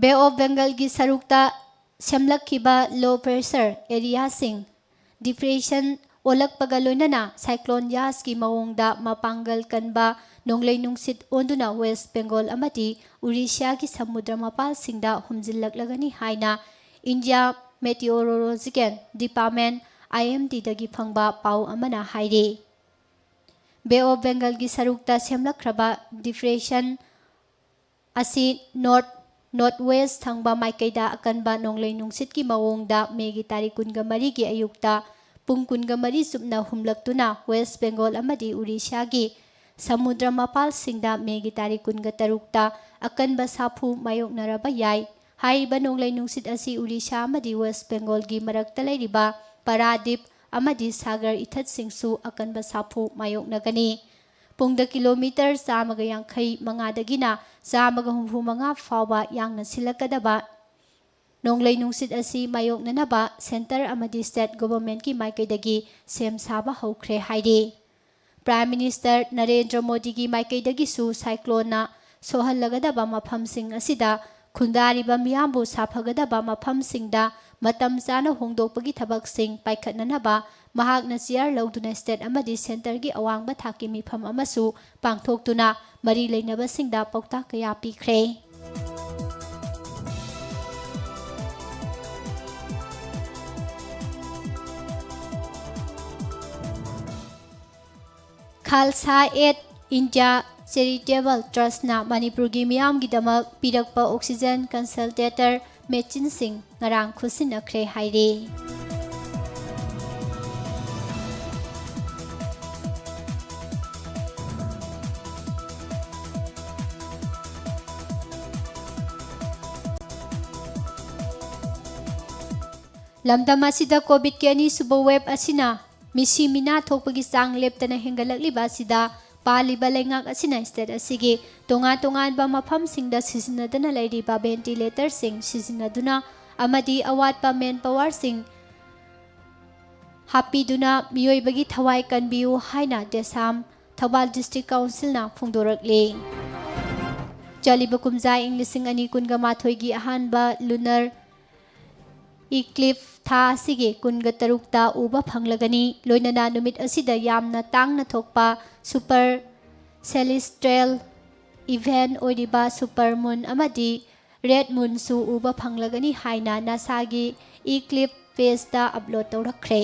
ꯕꯦ ꯑꯣꯐ ꯕꯦꯡꯒꯜꯒꯤ ꯁꯔꯨꯛꯇ ꯁꯦꯝꯂꯛꯈꯤꯕ ꯂꯣ ꯄ꯭ꯔꯦꯁꯔ ꯑꯦꯔꯤꯌꯥꯁꯤꯡ ꯗꯤꯄ꯭ꯔꯦꯁꯟ ꯑꯣꯜꯂꯛꯄꯒ ꯂꯣꯏꯅꯅ ꯁꯥꯏꯀ꯭ꯂꯣꯟ ꯌꯥꯁꯀꯤ ꯃꯑꯣꯡꯗ ꯃꯄꯥꯡꯒꯜ ꯀꯟꯕ ꯅꯣꯡꯂꯩ ꯅꯨꯡꯁꯤꯠ ꯑꯣꯟꯗꯨꯅ ꯋꯦꯁ ꯕꯦꯡꯒꯣꯜ ꯑꯃꯗꯤ ꯎꯔꯤꯁ꯭ꯌꯥꯒꯤ ꯁꯃꯨꯗ꯭ꯔ ꯃꯄꯥꯜꯁꯤꯡꯗ ꯍꯨꯝꯖꯤꯜꯂꯛꯂꯒꯅꯤ ꯍꯥꯏꯅ ꯏꯟꯗꯤꯌꯥ ꯃꯦꯇꯤꯑꯣꯔꯣꯂꯣꯖꯤꯀꯦꯜ ꯗꯤꯄꯥꯔꯠꯃꯦꯟ, ꯑꯥꯏ ꯑꯦꯝ ꯗꯤꯗꯒꯤ ꯐꯪꯕ ꯄꯥꯎ ꯑꯃꯅ ꯍꯥꯏꯔꯤ꯫ ꯕꯦ ꯑꯣꯐ ꯕꯦꯡꯒꯜꯒꯤ ꯁꯔꯨꯛꯇ ꯁꯦꯝꯂꯛꯈ꯭ꯔꯕ ꯗꯤꯄ꯭ꯔꯦꯁꯟ ꯑꯁꯤ ꯅꯣꯔꯠ, ꯅꯣꯔꯠ ꯋꯦꯁ ꯊꯪꯕ ꯃꯥꯏꯀꯩꯗ ꯑꯀꯟꯕ ꯅꯣꯡꯂꯩ ꯅꯨꯡꯁꯤꯠꯀꯤ ꯃꯑꯣꯡꯗ ꯃꯦꯒꯤ ꯇꯥꯔꯤꯛ ꯀꯨꯟꯒ ꯃꯔꯤꯒꯤ ꯑꯌꯨꯛꯇ ꯄꯨꯡ ꯀꯨꯟꯒ ꯃꯔꯤ ꯆꯨꯞꯅ ꯍꯨꯝꯂꯛꯇꯨꯅ ꯋꯦꯁ ꯕꯦꯡꯒꯣꯜ ꯑꯃꯗꯤ ꯎꯔꯤꯁ꯭ꯌꯥꯒꯤ ꯁꯃꯨꯗ꯭ꯔ ꯃꯄꯥꯜꯁꯤꯡꯗ ꯃꯦꯒꯤ ꯇꯥꯔꯤꯛ ꯀꯨꯟꯒ ꯇꯔꯨꯛꯇ ꯑꯀꯟꯕ ꯁꯥꯐꯨ ꯃꯥꯌꯣꯛꯅꯔꯕ ꯌꯥꯏ꯫ ꯍꯥꯏꯔꯤꯕ ꯅꯣꯡꯂꯩ ꯅꯨꯡꯁꯤꯠ ꯑꯁꯤ ꯎꯔꯤꯁ꯭ꯌꯥ ꯑꯃꯗꯤ ꯋꯦꯁ ꯕꯦꯡꯒꯣꯜꯒꯤ ꯃꯔꯛꯇ ꯂꯩꯔꯤꯕ ꯄꯥꯔꯥꯗꯤꯞ ꯑꯃꯗꯤ ꯁꯥꯒꯔ ꯏꯊꯠꯁꯤꯡꯁꯨ ꯑꯀꯟꯕ ꯁꯥꯐꯨ ꯃꯥꯌꯣꯛꯅꯒꯅꯤ꯫ ꯄꯨꯡꯗ ꯀꯤꯂꯣꯃꯤꯇꯔ ꯆꯥꯝꯃꯒ ꯌꯥꯡꯈꯩ ꯃꯉꯥꯗꯒꯤꯅ ꯆꯥꯝꯃꯒ ꯍꯨꯝꯐꯨ ꯃꯉꯥ ꯐꯥꯎꯕ ꯌꯥꯡꯅ ꯁꯤꯜꯂꯛꯀꯗꯕ ꯅꯣꯡꯂꯩ ꯅꯨꯡꯁꯤꯠ ꯑꯁꯤ ꯃꯥꯌꯣꯛꯅꯅꯕ ꯁꯦꯟꯇꯔ ꯑꯃꯗꯤ ꯁ꯭ꯇꯦꯠ ꯒꯣꯚꯔꯟꯃꯦꯟꯠꯀꯤ ꯃꯥꯏꯀꯩꯗꯒꯤ ꯁꯦꯝ ꯁꯥꯕ ꯍꯧꯈ꯭ꯔꯦ ꯍꯥꯏꯔꯤ꯫ ꯄ꯭ꯔꯥꯏꯝ ꯃꯤꯅꯤꯁꯇꯔ ꯅꯔꯦꯟꯗ꯭ꯔ ꯃꯣꯗꯤꯒꯤ ꯃꯥꯏꯀꯩꯗꯒꯤꯁꯨ ꯁꯥꯏꯀ꯭ꯂꯣꯟꯅ ꯁꯣꯛꯍꯜꯂꯒꯗꯕ ꯃꯐꯝꯁꯤꯡ ꯑꯁꯤꯗ ꯈꯨꯟꯗꯥꯔꯤꯕ ꯃꯤꯌꯥꯝꯕꯨ ꯁꯥꯐꯒꯗꯕ ꯃꯐꯝꯁꯤꯡꯗ ꯃꯇꯝ ꯆꯥꯅ ꯍꯣꯡꯗꯣꯛꯄꯒꯤ ꯊꯕꯛꯁꯤꯡ ꯄꯥꯏꯈꯠꯅꯅꯕ ꯃꯍꯥꯛꯅ ꯆꯤꯌꯥꯔ ꯂꯧꯗꯨꯅ ꯁ꯭ꯇꯦꯠ ꯑꯃꯗꯤ ꯁꯦꯟꯇꯔꯒꯤ ꯑꯋꯥꯡꯕ ꯊꯥꯛꯀꯤ ꯃꯤꯐꯝ ꯑꯃꯁꯨ ꯄꯥꯡꯊꯣꯛꯇꯨꯅ ꯃꯔꯤ ꯂꯩꯅꯕꯁꯤꯡꯗ ꯄꯥꯎꯇꯥꯛ ꯀꯌꯥ ꯄꯤꯈ꯭ꯔꯦ꯫ ꯈꯥꯜꯁꯥ ꯑꯦꯠ ꯏꯟꯗꯤꯌꯥ ꯆꯦꯔꯤꯇꯦꯕꯜ ꯇ꯭ꯔꯁꯅ ꯃꯅꯤꯄꯨꯔꯒꯤ ꯃꯤꯌꯥꯝꯒꯤꯗꯃꯛ ꯄꯤꯔꯛꯄ ꯑꯣꯛꯁꯤꯖꯦꯟ ꯀꯟꯁꯦꯟꯇ꯭ꯔꯦꯇꯔ ꯃꯦꯆꯤꯟꯁꯤꯡ ꯉꯔꯥꯡ ꯈꯨꯠꯁꯤꯟꯅꯈ꯭ꯔꯦ ꯍꯥꯏꯔꯤ꯫ ꯂꯝꯗꯝ ꯑꯁꯤꯗ ꯀꯣꯚꯤꯗꯀꯤ ꯑꯅꯤꯁꯨꯕ ꯋꯦꯕ ꯑꯁꯤꯅ ꯃꯤꯁꯤ ꯃꯤꯅꯥ ꯊꯣꯛꯄꯒꯤ ꯆꯥꯡ ꯂꯦꯞꯇꯅ ꯍꯦꯟꯒꯠꯂꯛꯂꯤꯕ ꯑꯁꯤꯗ ꯄꯥꯜꯂꯤꯕ ꯂꯩꯉꯥꯛ ꯑꯁꯤꯅ ꯁ꯭ꯇꯦꯠ ꯑꯁꯤꯒꯤ ꯇꯣꯉꯥꯟ ꯇꯣꯉꯥꯟꯕ ꯃꯐꯝꯁꯤꯡꯗ ꯁꯤꯖꯤꯟꯅꯗꯨꯅ ꯂꯩꯔꯤꯕ ꯚꯦꯟꯇꯤꯂꯦꯇꯔꯁꯤꯡ ꯁꯤꯖꯤꯟꯅꯗꯨꯅ ꯑꯃꯗꯤ ꯑꯋꯥꯠꯄ ꯃꯦꯟ ꯄꯥꯋꯔꯁꯤꯡ ꯍꯥꯞꯄꯤꯗꯨꯅ ꯃꯤꯑꯣꯏꯕꯒꯤ ꯊꯋꯥꯏ ꯀꯟꯕꯤꯌꯨ ꯍꯥꯏꯅ ꯗꯦꯁꯥꯝ ꯊꯧꯕꯥꯜ ꯗꯤꯁꯇ꯭ꯔꯤꯛ ꯀꯥꯎꯟꯁꯤꯜꯅ ꯐꯣꯡꯗꯣꯔꯛꯂꯤ꯫ ꯆꯠꯂꯤꯕ ꯀꯨꯝꯖꯥ ꯏꯪ ꯂꯤꯁꯤꯡ ꯑꯅꯤ ꯀꯨꯟꯒ ꯃꯥꯊꯣꯏꯒꯤ ꯑꯍꯥꯟꯕ ꯂꯨꯅꯔ ꯏꯀ꯭ꯂꯤꯞ ꯊꯥ ꯑꯁꯤꯒꯤ ꯀꯨꯟꯒ ꯇꯔꯨꯛꯇ ꯎꯕ ꯐꯪꯂꯒꯅꯤ꯫ ꯂꯣꯏꯅꯅ ꯅꯨꯃꯤꯠ ꯑꯁꯤꯗ ꯌꯥꯝꯅ ꯇꯥꯡꯅ ꯊꯣꯛꯄ ꯁꯨꯄꯔ ꯁꯦꯂꯤꯁꯇ꯭ꯔꯦꯜ ꯏꯚꯦꯟ ꯑꯣꯏꯔꯤꯕ ꯁꯨꯄꯔ ꯃꯨꯟ ꯑꯃꯗꯤ ꯔꯦꯗ ꯃꯨꯟꯁꯨ ꯎꯕ ꯐꯪꯂꯒꯅꯤ ꯍꯥꯏꯅ ꯅꯥꯁꯥꯒꯤ ꯏꯀ꯭ꯂꯤꯞ ꯄꯦꯖꯇ ꯑꯞꯂꯣꯗ ꯇꯧꯔꯛꯈ꯭ꯔꯦ꯫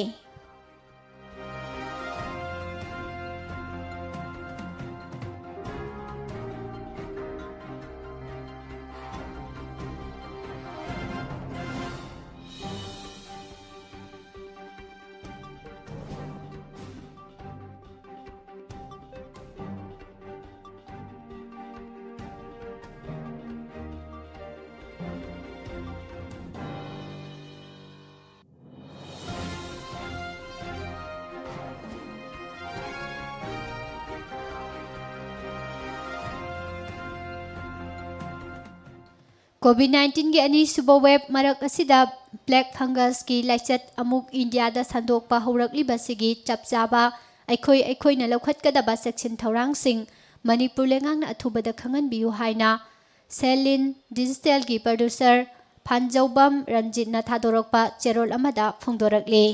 ꯀꯣꯚꯤꯗ ꯅꯥꯏꯟꯇꯤꯟꯒꯤ ꯑꯅꯤꯁꯨꯕ ꯋꯦꯕ ꯃꯔꯛ ꯑꯁꯤꯗ ꯕ꯭ꯂꯦꯛ ꯐꯪꯒꯁꯀꯤ ꯂꯥꯏꯆꯠ ꯑꯃꯨꯛ ꯏꯟꯗꯤꯌꯥꯗ ꯁꯟꯗꯣꯛꯄ ꯍꯧꯔꯛꯂꯤꯕꯁꯤꯒꯤ ꯆꯞ ꯆꯥꯕ ꯑꯩꯈꯣꯏ ꯑꯩꯈꯣꯏꯅ ꯂꯧꯈꯠꯀꯗꯕ ꯆꯦꯛꯁꯤꯟ ꯊꯧꯔꯥꯡꯁꯤꯡ ꯃꯅꯤꯄꯨꯔ ꯂꯩꯉꯥꯛꯅ ꯑꯊꯨꯕꯗ ꯈꯪꯍꯟꯕꯤꯌꯨ ꯍꯥꯏꯅ ꯁꯦꯂꯤꯟ ꯗꯤꯖꯤꯇꯦꯜꯒꯤ ꯄ꯭ꯔꯗ꯭ꯌꯨꯁꯔ ꯐꯥꯟꯖꯧꯕꯝ ꯔꯟꯖꯤꯠꯅ ꯊꯥꯗꯣꯔꯛꯄ ꯆꯦꯔꯣꯜ ꯑꯃꯗ ꯐꯣꯡꯗꯣꯔꯛꯂꯤ꯫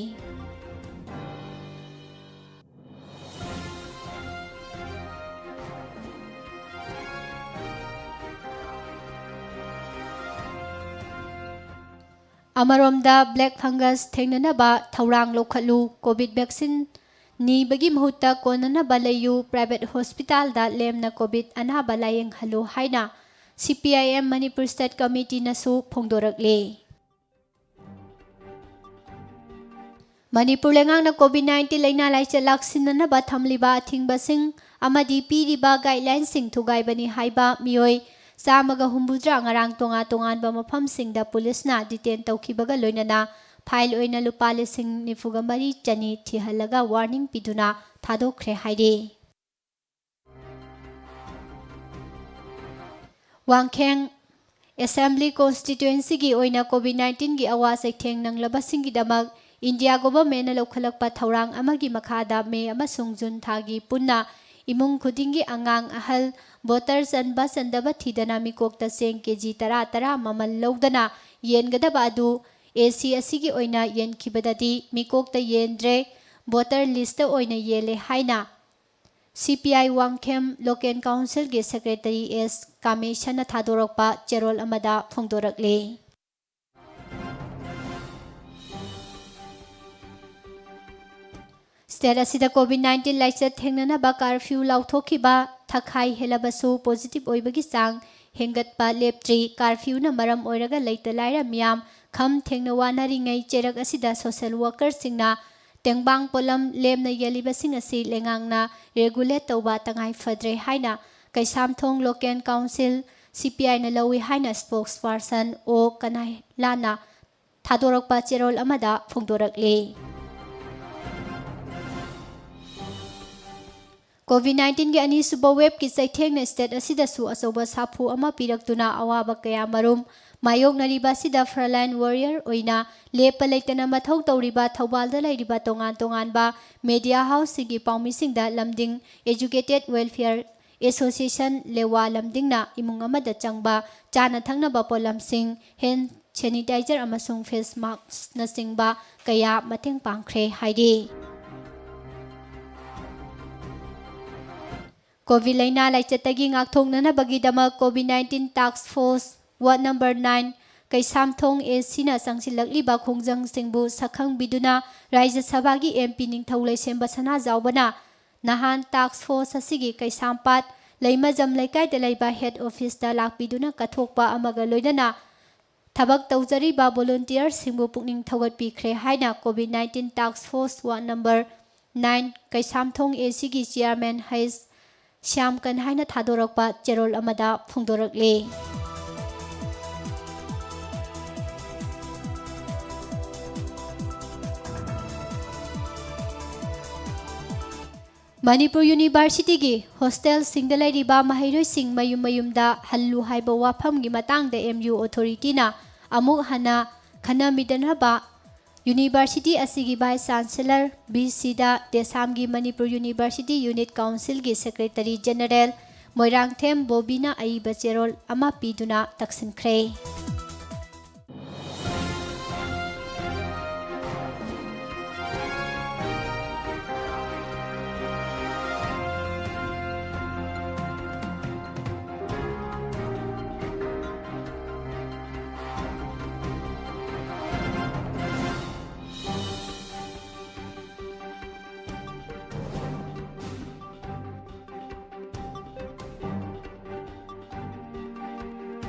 ꯑꯃꯔꯣꯝꯗ, ꯕ꯭ꯂꯦꯛ ꯐꯪꯒꯁ ꯊꯦꯡꯅꯅꯕ ꯊꯧꯔꯥꯡ ꯂꯧꯈꯠꯂꯨ꯫ ꯀꯣꯚꯤꯗ ꯚꯦꯛꯁꯤꯟ ꯅꯤꯕꯒꯤ ꯃꯍꯨꯠꯇ ꯀꯣꯟꯅꯅꯕ ꯂꯩꯌꯨ꯫ ꯄ꯭ꯔꯥꯏꯚꯦꯠ ꯍꯣꯁꯄꯤꯇꯥꯜꯗ ꯂꯦꯝꯅ ꯀꯣꯚꯤꯗ ꯑꯅꯥꯕ ꯂꯥꯌꯦꯡꯍꯜꯂꯨ ꯍꯥꯏꯅ C P I M Manipur state ꯀꯃꯤꯇꯤꯅꯁꯨ ꯐꯣꯡꯗꯣꯔꯛꯂꯤ꯫ ꯃꯅꯤꯄꯨꯔ ꯂꯩꯉꯥꯛꯅ ꯀꯣꯚꯤꯗ ꯅꯥꯏꯟꯇꯤꯟ ꯂꯥꯏꯅꯥ ꯂꯥꯏꯆꯠ ꯂꯥꯛꯁꯤꯟꯅꯅꯕ ꯊꯝꯂꯤꯕ ꯑꯊꯤꯡꯕꯁꯤꯡ ꯑꯃꯗꯤ ꯄꯤꯔꯤꯕ ꯒꯥꯏꯗꯂꯥꯏꯟꯁꯤꯡ ꯊꯨꯒꯥꯏꯕꯅꯤ ꯍꯥꯏꯕ ꯃꯤꯑꯣꯏ ꯆꯥꯝꯃꯒ ꯍꯨꯝꯐꯨꯇꯔꯥ ꯉꯔꯥꯡ ꯇꯣꯉꯥꯟ ꯇꯣꯉꯥꯟꯕ ꯃꯐꯝꯁꯤꯡꯗ ꯄꯨꯂꯤꯁꯅ ꯗꯤꯇꯦꯟ ꯇꯧꯈꯤꯕꯒ ꯂꯣꯏꯅꯅ ꯐꯥꯏꯜ ꯑꯣꯏꯅ ꯂꯨꯄꯥ ꯂꯤꯁꯤꯡ ꯅꯤꯐꯨꯒ ꯃꯔꯤ ꯆꯅꯤ ꯊꯤꯍꯜꯂꯒ ꯋꯥꯔꯅꯤꯡ ꯄꯤꯗꯨꯅ ꯊꯥꯗꯣꯛꯈ꯭ꯔꯦ ꯍꯥꯏꯔꯤ꯫ ꯋꯥꯡꯈꯦꯡ ꯑꯦꯁꯦꯝꯕ꯭ꯂꯤ ꯀꯣꯟꯁꯇꯤꯇ꯭ꯋꯦꯟꯁꯤꯒꯤ ꯑꯣꯏꯅ ꯀꯣꯚꯤꯗ ꯅꯥꯏꯟꯇꯤꯟꯒꯤ ꯑꯋꯥ ꯆꯩꯊꯦꯡ ꯅꯪꯂꯕꯁꯤꯡꯒꯤꯗꯃꯛ ꯏꯟꯗꯤꯌꯥ ꯒꯣꯚꯔꯟꯃꯦꯟꯠꯅ ꯂꯧꯈꯠꯂꯛꯄ ꯊꯧꯔꯥꯡ ꯑꯃꯒꯤ ꯃꯈꯥꯗ ꯃꯦ ꯑꯃꯁꯨꯡ ꯖꯨꯟ ꯊꯥꯒꯤ ꯄꯨꯟꯅ ꯏꯃꯨꯡ ꯈꯨꯗꯤꯡꯒꯤ ꯑꯉꯥꯡ ꯑꯍꯜ, ꯚꯣꯇꯔ ꯆꯟꯕ ꯆꯟꯗꯕ ꯊꯤꯗꯅ ꯃꯤꯀꯣꯛꯇ ꯆꯦꯡ ꯀꯦ ꯖꯤ ꯇꯔꯥ ꯇꯔꯥ ꯃꯃꯜ ꯂꯧꯗꯅ ꯌꯦꯟꯒꯗꯕ ꯑꯗꯨ ꯑꯦ ꯁꯤ ꯑꯁꯤꯒꯤ ꯑꯣꯏꯅ ꯌꯦꯟꯈꯤꯕꯗꯗꯤ ꯃꯤꯀꯣꯛꯇ ꯌꯦꯟꯗ꯭ꯔꯦ, ꯚꯣꯇꯔ ꯂꯤꯁꯇ ꯑꯣꯏꯅ ꯌꯦꯜꯂꯦ ꯍꯥꯏꯅ ꯁꯤ ꯄꯤ ꯑꯥꯏ ꯋꯥꯡꯈꯦꯝ ꯂꯣꯀꯦꯜ ꯀꯥꯎꯟꯁꯤꯜꯒꯤ ꯁꯦꯀ꯭ꯔꯦꯇꯔꯤ ꯑꯦꯁ ꯀꯥꯃꯦꯁꯟꯅ ꯊꯥꯗꯣꯔꯛꯄ ꯆꯦꯔꯣꯜ ꯑꯃꯗ ꯐꯣꯡꯗꯣꯔꯛꯂꯤ꯫ ꯁ꯭ꯇꯦꯠ ꯑꯁꯤꯗ ꯀꯣꯚꯤꯗ ꯅꯥꯏꯟꯇꯤꯟ ꯂꯥꯏꯆꯠ ꯊꯦꯡꯅꯅꯕ ꯀꯥꯔꯐ꯭ꯌꯨ ꯂꯥꯎꯊꯣꯛꯈꯤꯕ ꯊꯥꯈꯥꯏ ꯍꯦꯜꯂꯕꯁꯨ ꯄꯣꯖꯤꯇꯤꯚ ꯑꯣꯏꯕꯒꯤ ꯆꯥꯡ ꯍꯦꯟꯒꯠꯄ ꯂꯦꯞꯇ꯭ꯔꯤ꯫ ꯀꯥꯔꯐ꯭ꯌꯨꯅ ꯃꯔꯝ ꯑꯣꯏꯔꯒ ꯂꯩꯇ ꯂꯥꯏꯔ ꯃꯤꯌꯥꯝ ꯈꯝ ꯊꯦꯡꯅ ꯋꯥꯅꯔꯤꯉꯩ ꯆꯩꯔꯛ ꯑꯁꯤꯗ ꯁꯣꯁꯦꯜ ꯋꯥꯀꯔꯁꯤꯡꯅ ꯇꯦꯡꯕꯥꯡ ꯄꯣꯠꯂꯝ ꯂꯦꯝꯅ ꯌꯦꯜꯂꯤꯕꯁꯤꯡ ꯑꯁꯤ ꯂꯩꯉꯥꯛꯅ ꯔꯦꯒꯨꯂꯦꯠ ꯇꯧꯕ ꯇꯉꯥꯏ ꯐꯗ꯭ꯔꯦ ꯍꯥꯏꯅ ꯀꯩꯁꯥꯝꯊꯣꯡ ꯂꯣꯀꯦꯜ ꯀꯥꯎꯟꯁꯤꯜ, ꯁꯤ ꯄꯤ ꯑꯥꯏꯅ ꯂꯧꯏ ꯍꯥꯏꯅ ꯁ꯭ꯄꯣꯛꯁ ꯄꯥꯔꯁꯟ ꯑꯣ ꯀꯅꯥꯏꯂꯥꯅ ꯊꯥꯗꯣꯔꯛꯄ ꯆꯦꯔꯣꯜ ꯑꯃꯗ ꯐꯣꯡꯗꯣꯔꯛꯂꯤ꯫ ꯀꯣꯚꯤꯗ ꯅꯥꯏꯟꯇꯤꯟꯒꯤ ꯑꯅꯤꯁꯨꯕ ꯋꯦꯕꯀꯤ ꯆꯩꯊꯦꯡꯅ ꯁ꯭ꯇꯦꯠ ꯑꯁꯤꯗꯁꯨ ꯑꯆꯧꯕ ꯁꯥꯐꯨ ꯑꯃ ꯄꯤꯔꯛꯇꯨꯅ ꯑꯋꯥꯕ ꯀꯌꯥ ꯃꯔꯨꯝ ꯃꯥꯌꯣꯛꯅꯔꯤꯕ ꯑꯁꯤꯗ ꯐ꯭ꯔꯟꯂꯥꯏꯟ ꯋꯥꯔꯤꯌꯔ ꯑꯣꯏꯅ ꯂꯦꯞꯄ ꯂꯩꯇꯅ ꯃꯊꯧ ꯇꯧꯔꯤꯕ ꯊꯧꯕꯥꯜꯗ ꯂꯩꯔꯤꯕ ꯇꯣꯉꯥꯟ ꯇꯣꯉꯥꯟꯕ ꯃꯦꯗꯤꯌꯥ ꯍꯥꯎꯁꯁꯤꯡꯒꯤ ꯄꯥꯎꯃꯤꯁꯤꯡꯗ ꯂꯝꯗꯤꯡ ꯑꯦꯖꯨꯀꯦꯇꯦꯗ ꯋꯦꯜꯐꯤꯌꯔ ꯑꯦꯁꯣꯁꯤꯌꯦꯁꯟ, ꯂꯦꯋꯥ ꯂꯝꯗꯤꯡꯅ ꯏꯃꯨꯡ ꯑꯃꯗ ꯆꯪꯕ ꯆꯥꯅ ꯊꯛꯅꯕ ꯄꯣꯠꯂꯝꯁꯤꯡ, ꯍꯦꯟ ꯁꯦꯅꯤꯇꯥꯏꯖꯔ ꯑꯃꯁꯨꯡ ꯐꯦꯁ ꯃꯥꯛꯁꯅꯆꯤꯡꯕ ꯀꯌꯥ ꯃꯇꯦꯡ ꯄꯥꯡꯈ꯭ꯔꯦ ꯍꯥꯏꯔꯤ꯫ ꯀꯣꯚꯤꯗ ꯂꯥꯏꯅꯥ ꯂꯥꯏꯆꯠꯇꯒꯤ ꯉꯥꯛꯊꯣꯛꯅꯅꯕꯒꯤꯗꯃꯛ ꯀꯣꯚꯤꯗ ꯅꯥꯏꯟꯇꯤꯟ ꯇꯥꯛꯁ force ward number nine Keishamthong A ꯁꯤꯅ ꯆꯪꯁꯤꯜꯂꯛꯂꯤꯕ ꯈꯣꯡꯖꯪꯁꯤꯡꯕꯨ ꯁꯛꯈꯪꯕꯤꯗꯨꯅ ꯔꯥꯖ꯭ꯌ ꯁꯚꯥꯒꯤ ꯑꯦꯝ ꯄꯤ ꯅꯤꯡꯊꯧ ꯂꯩꯁꯦꯝꯕ ꯁꯅꯥꯖꯥꯎꯕꯅ ꯅꯍꯥꯟ ꯇꯥꯛꯁ ꯐꯣꯔꯁ ꯑꯁꯤꯒꯤ ꯀꯩꯁꯥꯝꯄꯥꯠ ꯂꯩꯃꯖꯝ ꯂꯩꯀꯥꯏꯗ ꯂꯩꯕ ꯍꯦꯗ ꯑꯣꯐꯤꯁꯇ ꯂꯥꯛꯄꯤꯗꯨꯅ ꯀꯠꯊꯣꯛꯄ ꯑꯃꯒ ꯂꯣꯏꯅꯅ ꯊꯕꯛ ꯇꯧꯖꯔꯤꯕ ꯚꯣꯂꯨꯟꯇꯤꯌꯔꯁꯤꯡꯕꯨ ꯄꯨꯛꯅꯤꯡ ꯊꯧꯒꯠꯄꯤꯈ꯭ꯔꯦ ꯍꯥꯏꯅ ꯀꯣꯚꯤꯗ ꯅꯥꯏꯟꯇꯤꯟ ꯇꯥꯛꯁ force ward number nine Keishamthong A ꯁꯤꯒꯤ ꯆꯤꯌꯥꯔꯃꯦꯟ ꯍꯩꯁ ꯁ꯭ꯌꯥꯝꯀꯟ ꯍꯥꯏꯅ ꯊꯥꯗꯣꯔꯛꯄ ꯆꯦꯔꯣꯜ ꯑꯃꯗ ꯐꯣꯡꯗꯣꯔꯛꯂꯤ꯫ ꯃꯅꯤꯄꯨꯔ ꯌꯨꯅꯤꯚꯔꯁꯤꯇꯤꯒꯤ ꯍꯣꯁꯇꯦꯜꯁꯤꯡꯗ ꯂꯩꯔꯤꯕ ꯃꯍꯩꯔꯣꯏꯁꯤꯡ ꯃꯌꯨꯝ ꯃꯌꯨꯝꯗ ꯍꯜꯂꯨ ꯍꯥꯏꯕ ꯋꯥꯐꯝꯒꯤ ꯃꯇꯥꯡꯗ ꯑꯦꯝ ꯌꯨ ꯑꯣꯊꯣꯔꯤꯇꯤꯅ ꯑꯃꯨꯛ ꯍꯟꯅ ꯈꯟꯅꯃꯤꯟꯅꯅꯕ ꯌꯨꯅꯤꯚꯔꯁꯤꯇꯤ ꯑꯁꯤꯒꯤ ꯚꯥꯏꯁ ꯆꯥꯟꯁꯦꯂꯔ ꯚꯤ ꯁꯤꯗꯥ ꯗꯦꯁꯥꯝꯒꯤ ꯃꯅꯤꯄꯨꯔ ꯌꯨꯅꯤꯚꯔꯁꯤꯇꯤ ꯌꯨꯅꯤꯠ ꯀꯥꯎꯟꯁꯤꯜꯒꯤ ꯁꯦꯀ꯭ꯔꯦꯇꯔꯤ ꯖꯦꯅꯔꯦꯜ ꯃꯣꯏꯔꯥꯡꯊꯦꯝ ꯕꯣꯕꯤꯅ ꯑꯏꯕ ꯆꯦꯔꯣꯜ ꯑꯃ ꯄꯤꯗꯨꯅ ꯇꯛꯁꯤꯟꯈ꯭ꯔꯦ꯫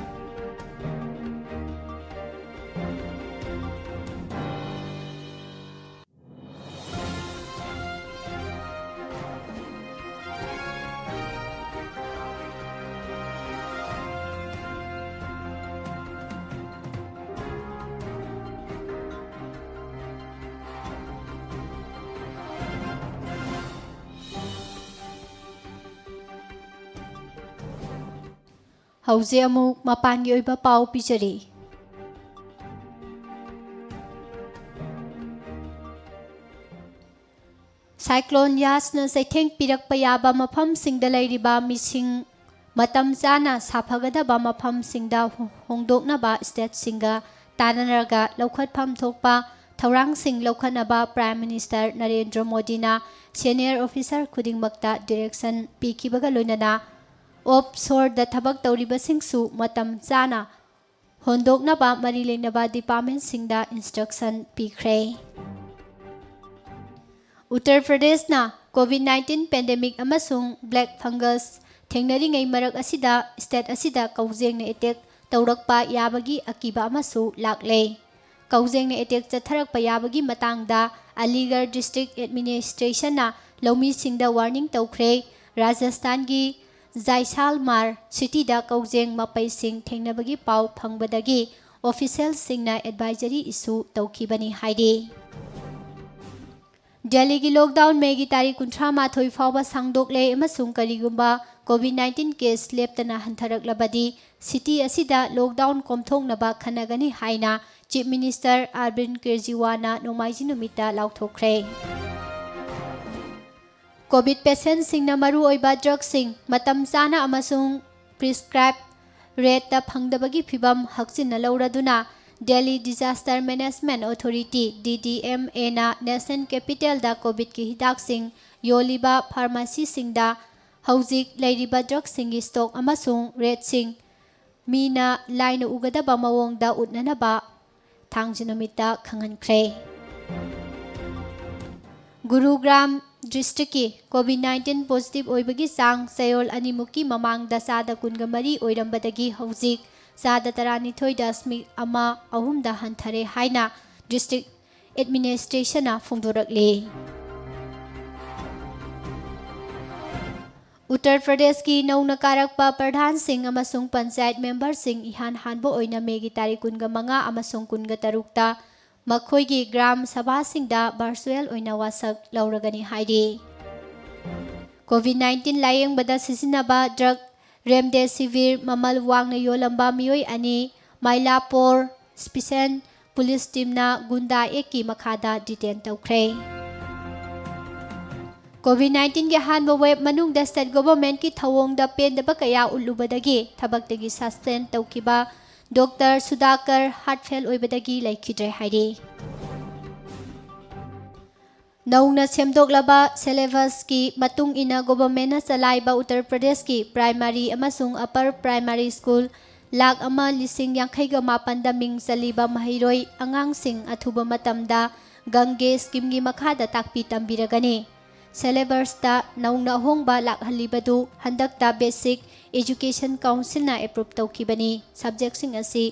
ꯍꯧꯖꯤꯛ ꯑꯃꯨꯛ ꯃꯄꯥꯟꯒꯤ ꯑꯣꯏꯕ ꯄꯥꯎ ꯄꯤꯖꯔꯤ꯫ ꯁꯥꯏꯀ꯭ꯂꯣꯟ ꯌꯥꯁꯅ ꯆꯩꯊꯦꯡ ꯄꯤꯔꯛꯄ ꯌꯥꯕ ꯃꯐꯝꯁꯤꯡꯗ ꯂꯩꯔꯤꯕ ꯃꯤꯁꯤꯡ ꯃꯇꯝ ꯆꯥꯅ ꯁꯥꯐꯒꯗꯕ ꯃꯐꯝꯁꯤꯡꯗ ꯍꯣ-, ꯍꯣꯡꯗꯣꯛꯅꯕ ꯁ꯭ꯇꯦꯠꯁꯤꯡꯒ ꯇꯥꯟꯅꯔꯒ ꯂꯧꯈꯠꯐꯝ ꯊꯣꯛꯄ ꯊꯧꯔꯥꯡꯁꯤꯡ ꯂꯧꯈꯠꯅꯕ ꯄ꯭ꯔꯥꯏꯝ ꯃꯤꯅꯤꯁꯇꯔ ꯅꯔꯦꯟꯗ꯭ꯔ ꯃꯣꯗꯤꯅ ꯁꯦꯅꯤꯌꯔ ꯑꯣꯐꯤꯁꯥꯔ ꯈꯨꯗꯤꯡꯃꯛꯇ ꯗꯤꯔꯦꯛꯁꯟ ꯄꯤꯈꯤꯕꯒ ꯂꯣꯏꯅꯅ ꯑꯣꯐ ꯁꯣꯔꯗ ꯊꯕꯛ ꯇꯧꯔꯤꯕꯁꯤꯡꯁꯨ ꯃꯇꯝ ꯆꯥꯅ ꯍꯣꯟꯗꯣꯛꯅꯕ ꯃꯔꯤ ꯂꯩꯅꯕ ꯗꯤꯄꯥꯔꯠꯃꯦꯟꯁꯤꯡꯗ ꯏꯟꯁꯇ꯭ꯔꯛꯁꯟ ꯄꯤꯈ꯭ꯔꯦ꯫ ꯎꯠꯇꯔ ꯄ꯭ꯔꯗꯦꯁꯅ ꯀꯣꯚꯤꯗ ꯅꯥꯏꯟꯇꯤꯟ ꯄꯦꯟꯗꯦꯃꯤꯛ ꯑꯃꯁꯨꯡ ꯕ꯭ꯂꯦꯛ ꯐꯪꯒꯁ ꯊꯦꯡꯅꯔꯤꯉꯩ ꯃꯔꯛ ꯑꯁꯤꯗ state ꯑꯁꯤꯗ ꯀꯧꯖꯦꯡꯅ attack ꯇꯧꯔꯛꯄ ꯌꯥꯕꯒꯤ ꯑꯀꯤꯕ ꯑꯃꯁꯨ ꯂꯥꯛꯂꯦ꯫ ꯀꯧꯖꯦꯡꯅ attack ꯆꯠꯊꯔꯛꯄ ꯌꯥꯕꯒꯤ ꯃꯇꯥꯡꯗ ꯑꯂꯤꯒꯔ district administrationꯅ ꯂꯧꯃꯤꯁꯤꯡꯗ warning ꯇꯧꯈ꯭ꯔꯦ꯫ ꯔꯥꯖꯁꯊꯥꯟꯒꯤ ꯖꯥꯏꯁꯥꯜꯃꯥꯔ cityꯗ ꯀꯧꯖꯦꯡ ꯃꯄꯩꯁꯤꯡ ꯊꯦꯡꯅꯕꯒꯤ ꯄꯥꯎ ꯐꯪꯕꯗꯒꯤ officialꯁꯤꯡꯅ advisory issue ꯇꯧꯈꯤꯕꯅꯤ ꯍꯥꯏꯔꯤ꯫ ꯗꯦꯜꯂꯤꯒꯤ lockdown ꯃꯦꯒꯤ ꯇꯥꯔꯤꯛ ꯀꯨꯟꯊ꯭ꯔꯥ ꯃꯥꯊꯣꯏ ꯐꯥꯎꯕ ꯁꯥꯡꯗꯣꯛꯂꯦ ꯑꯃꯁꯨꯡ ꯀꯔꯤꯒꯨꯝꯕ COVID nineteen case ꯂꯦꯞꯇꯅ ꯍꯟꯊꯔꯛꯂꯕꯗꯤ city ꯑꯁꯤꯗ lockdown ꯀꯣꯝꯊꯣꯛꯅꯕ ꯈꯟꯅꯒꯅꯤ ꯍꯥꯏꯅ Chief Minister ꯑꯔꯕꯤꯟ ꯀꯦꯖꯔꯤꯋꯥꯜꯅ ꯅꯣꯡꯃꯥꯏꯖꯤꯡ ꯅꯨꯃꯤꯠꯇ ꯂꯥꯎꯊꯣꯛꯈ꯭ꯔꯦ꯫ COVID patientꯁꯤꯡꯅ ꯃꯔꯨꯑꯣꯏꯕ drugꯁꯤꯡ ꯃꯇꯝ ꯆꯥꯅ ꯑꯃꯁꯨꯡ prescribe rateꯇ ꯐꯪꯗꯕꯒꯤ ꯐꯤꯚꯝ ꯍꯛꯆꯤꯟꯅ ꯂꯧꯔꯗꯨꯅ Delhi Disaster Management Authority, DDMAꯅ national capitalꯗ COVIDꯀꯤ ꯍꯤꯗꯥꯛꯁꯤꯡ ꯌꯣꯜꯂꯤꯕ pharmacyꯁꯤꯡꯗ ꯍꯧꯖꯤꯛ ꯂꯩꯔꯤꯕ drugꯁꯤꯡꯒꯤ stock ꯑꯃꯁꯨꯡ rateꯁꯤꯡ ꯃꯤꯅ ꯂꯥꯏꯅ ꯎꯒꯗꯕ ꯃꯑꯣꯡꯗ ꯎꯠꯅꯅꯕ ꯊꯥꯡꯖ ꯅꯨꯃꯤꯠꯇ ꯈꯪꯍꯟꯈ꯭ꯔꯦ꯫ ꯒꯨꯔꯨꯒ꯭ꯔꯥꯝ districtꯀꯤ COVID nineteen positive ꯑꯣꯏꯕꯒꯤ ꯆꯥꯡ ꯆꯌꯣꯜ ꯑꯅꯤꯃꯨꯛꯀꯤ ꯃꯃꯥꯡꯗ ꯆꯥꯗ ꯀꯨꯟꯒ ꯃꯔꯤ ꯑꯣꯏꯔꯝꯕꯗꯒꯤ ꯍꯧꯖꯤꯛ ꯆꯥꯗ ꯇꯔꯥꯅꯤꯊꯣꯏ ꯗꯁꯃꯤꯛ ꯑꯃ ꯑꯍꯨꯝꯗ ꯍꯟꯊꯔꯦ ꯍꯥꯏꯅ district administrationꯅ ꯐꯣꯡꯗꯣꯔꯛꯂꯤ꯫ ꯎꯠꯇꯔ ꯄ꯭ꯔꯗꯦꯁꯀꯤ ꯅꯧꯅ ꯀꯥꯔꯛꯄ ꯄ꯭ꯔꯙꯥꯟꯁꯤꯡ ꯑꯃꯁꯨꯡ ꯄꯟꯆꯥꯌꯠ ꯃꯦꯝꯕꯔꯁꯤꯡ ꯏꯍꯥꯟ ꯍꯥꯟꯕ ꯑꯣꯏꯅ ꯃꯦꯒꯤ ꯇꯥꯔꯤꯛ ꯀꯨꯟꯒ ꯃꯉꯥ ꯑꯃꯁꯨꯡ ꯀꯨꯟꯒ ꯇꯔꯨꯛꯇ ꯃꯈꯣꯏꯒꯤ ꯒ꯭ꯔꯥꯝ ꯁꯚꯥꯁꯤꯡꯗ virtual ꯑꯣꯏꯅ ꯋꯥꯁꯛ ꯂꯧꯔꯒꯅꯤ ꯍꯥꯏꯔꯤ꯫ COVID nineteen ꯂꯥꯌꯦꯡꯕꯗ ꯁꯤꯖꯤꯟꯅꯕ drug remdesivir ꯃꯃꯜ ꯋꯥꯡꯅ ꯌꯣꯜꯂꯝꯕ ꯃꯤꯑꯣꯏ ꯑꯅꯤ ꯃꯥꯏꯂꯥꯄꯣꯔ special police teamꯅ ꯒꯨꯟꯗꯥ actꯀꯤ ꯃꯈꯥꯗ detain ꯇꯧꯈ꯭ꯔꯦ꯫ COVID nineteenꯒꯤ ꯑꯍꯥꯟꯕ wave ꯃꯅꯨꯡꯗ state governmentꯀꯤ ꯊꯧꯑꯣꯡꯗ ꯄꯦꯟꯗꯕ ꯀꯌꯥ ꯎꯠꯂꯨꯕꯗꯒꯤ ꯊꯕꯛꯇꯒꯤ suspend ꯇꯧꯈꯤꯕ ꯗꯣꯛꯇꯔ ꯁꯨꯗꯥꯀꯔ heart fail ꯑꯣꯏꯕꯗꯒꯤ ꯂꯩꯈꯤꯗ꯭ꯔꯦ ꯍꯥꯏꯔꯤ꯫ ꯅꯧꯅ ꯁꯦꯝꯗꯣꯛꯂꯕ syllabusꯀꯤ ꯃꯇꯨꯡ ꯏꯟꯅ governmentꯅ ꯆꯂꯥꯏꯕ ꯎꯠꯇꯔ ꯄ꯭ꯔꯗꯦꯁꯀꯤ primary ꯑꯃꯁꯨꯡ upper primary school ꯂꯥꯈ ꯑꯃ ꯂꯤꯁꯤꯡ ꯌꯥꯡꯈꯩꯒ ꯃꯥꯄꯟꯗ ꯃꯤꯡ ꯆꯜꯂꯤꯕ ꯃꯍꯩꯔꯣꯏ ꯑꯉꯥꯡꯁꯤꯡ ꯑꯊꯨꯕ ꯃꯇꯝꯗ ꯒꯪꯒꯦ schemeꯒꯤ ꯃꯈꯥꯗ ꯇꯥꯛꯄꯤ ꯇꯝꯕꯤꯔꯒꯅꯤ꯫ ꯁꯦꯂꯦꯕꯁꯇ ꯅꯧꯅ ꯑꯍꯣꯡꯕ ꯂꯥꯛꯍꯜꯂꯤꯕꯗꯨ ꯍꯟꯗꯛꯇ Basic Education Councilꯅ approve ꯇꯧꯈꯤꯕꯅꯤ꯫ Subjectꯁꯤꯡ ꯑꯁꯤ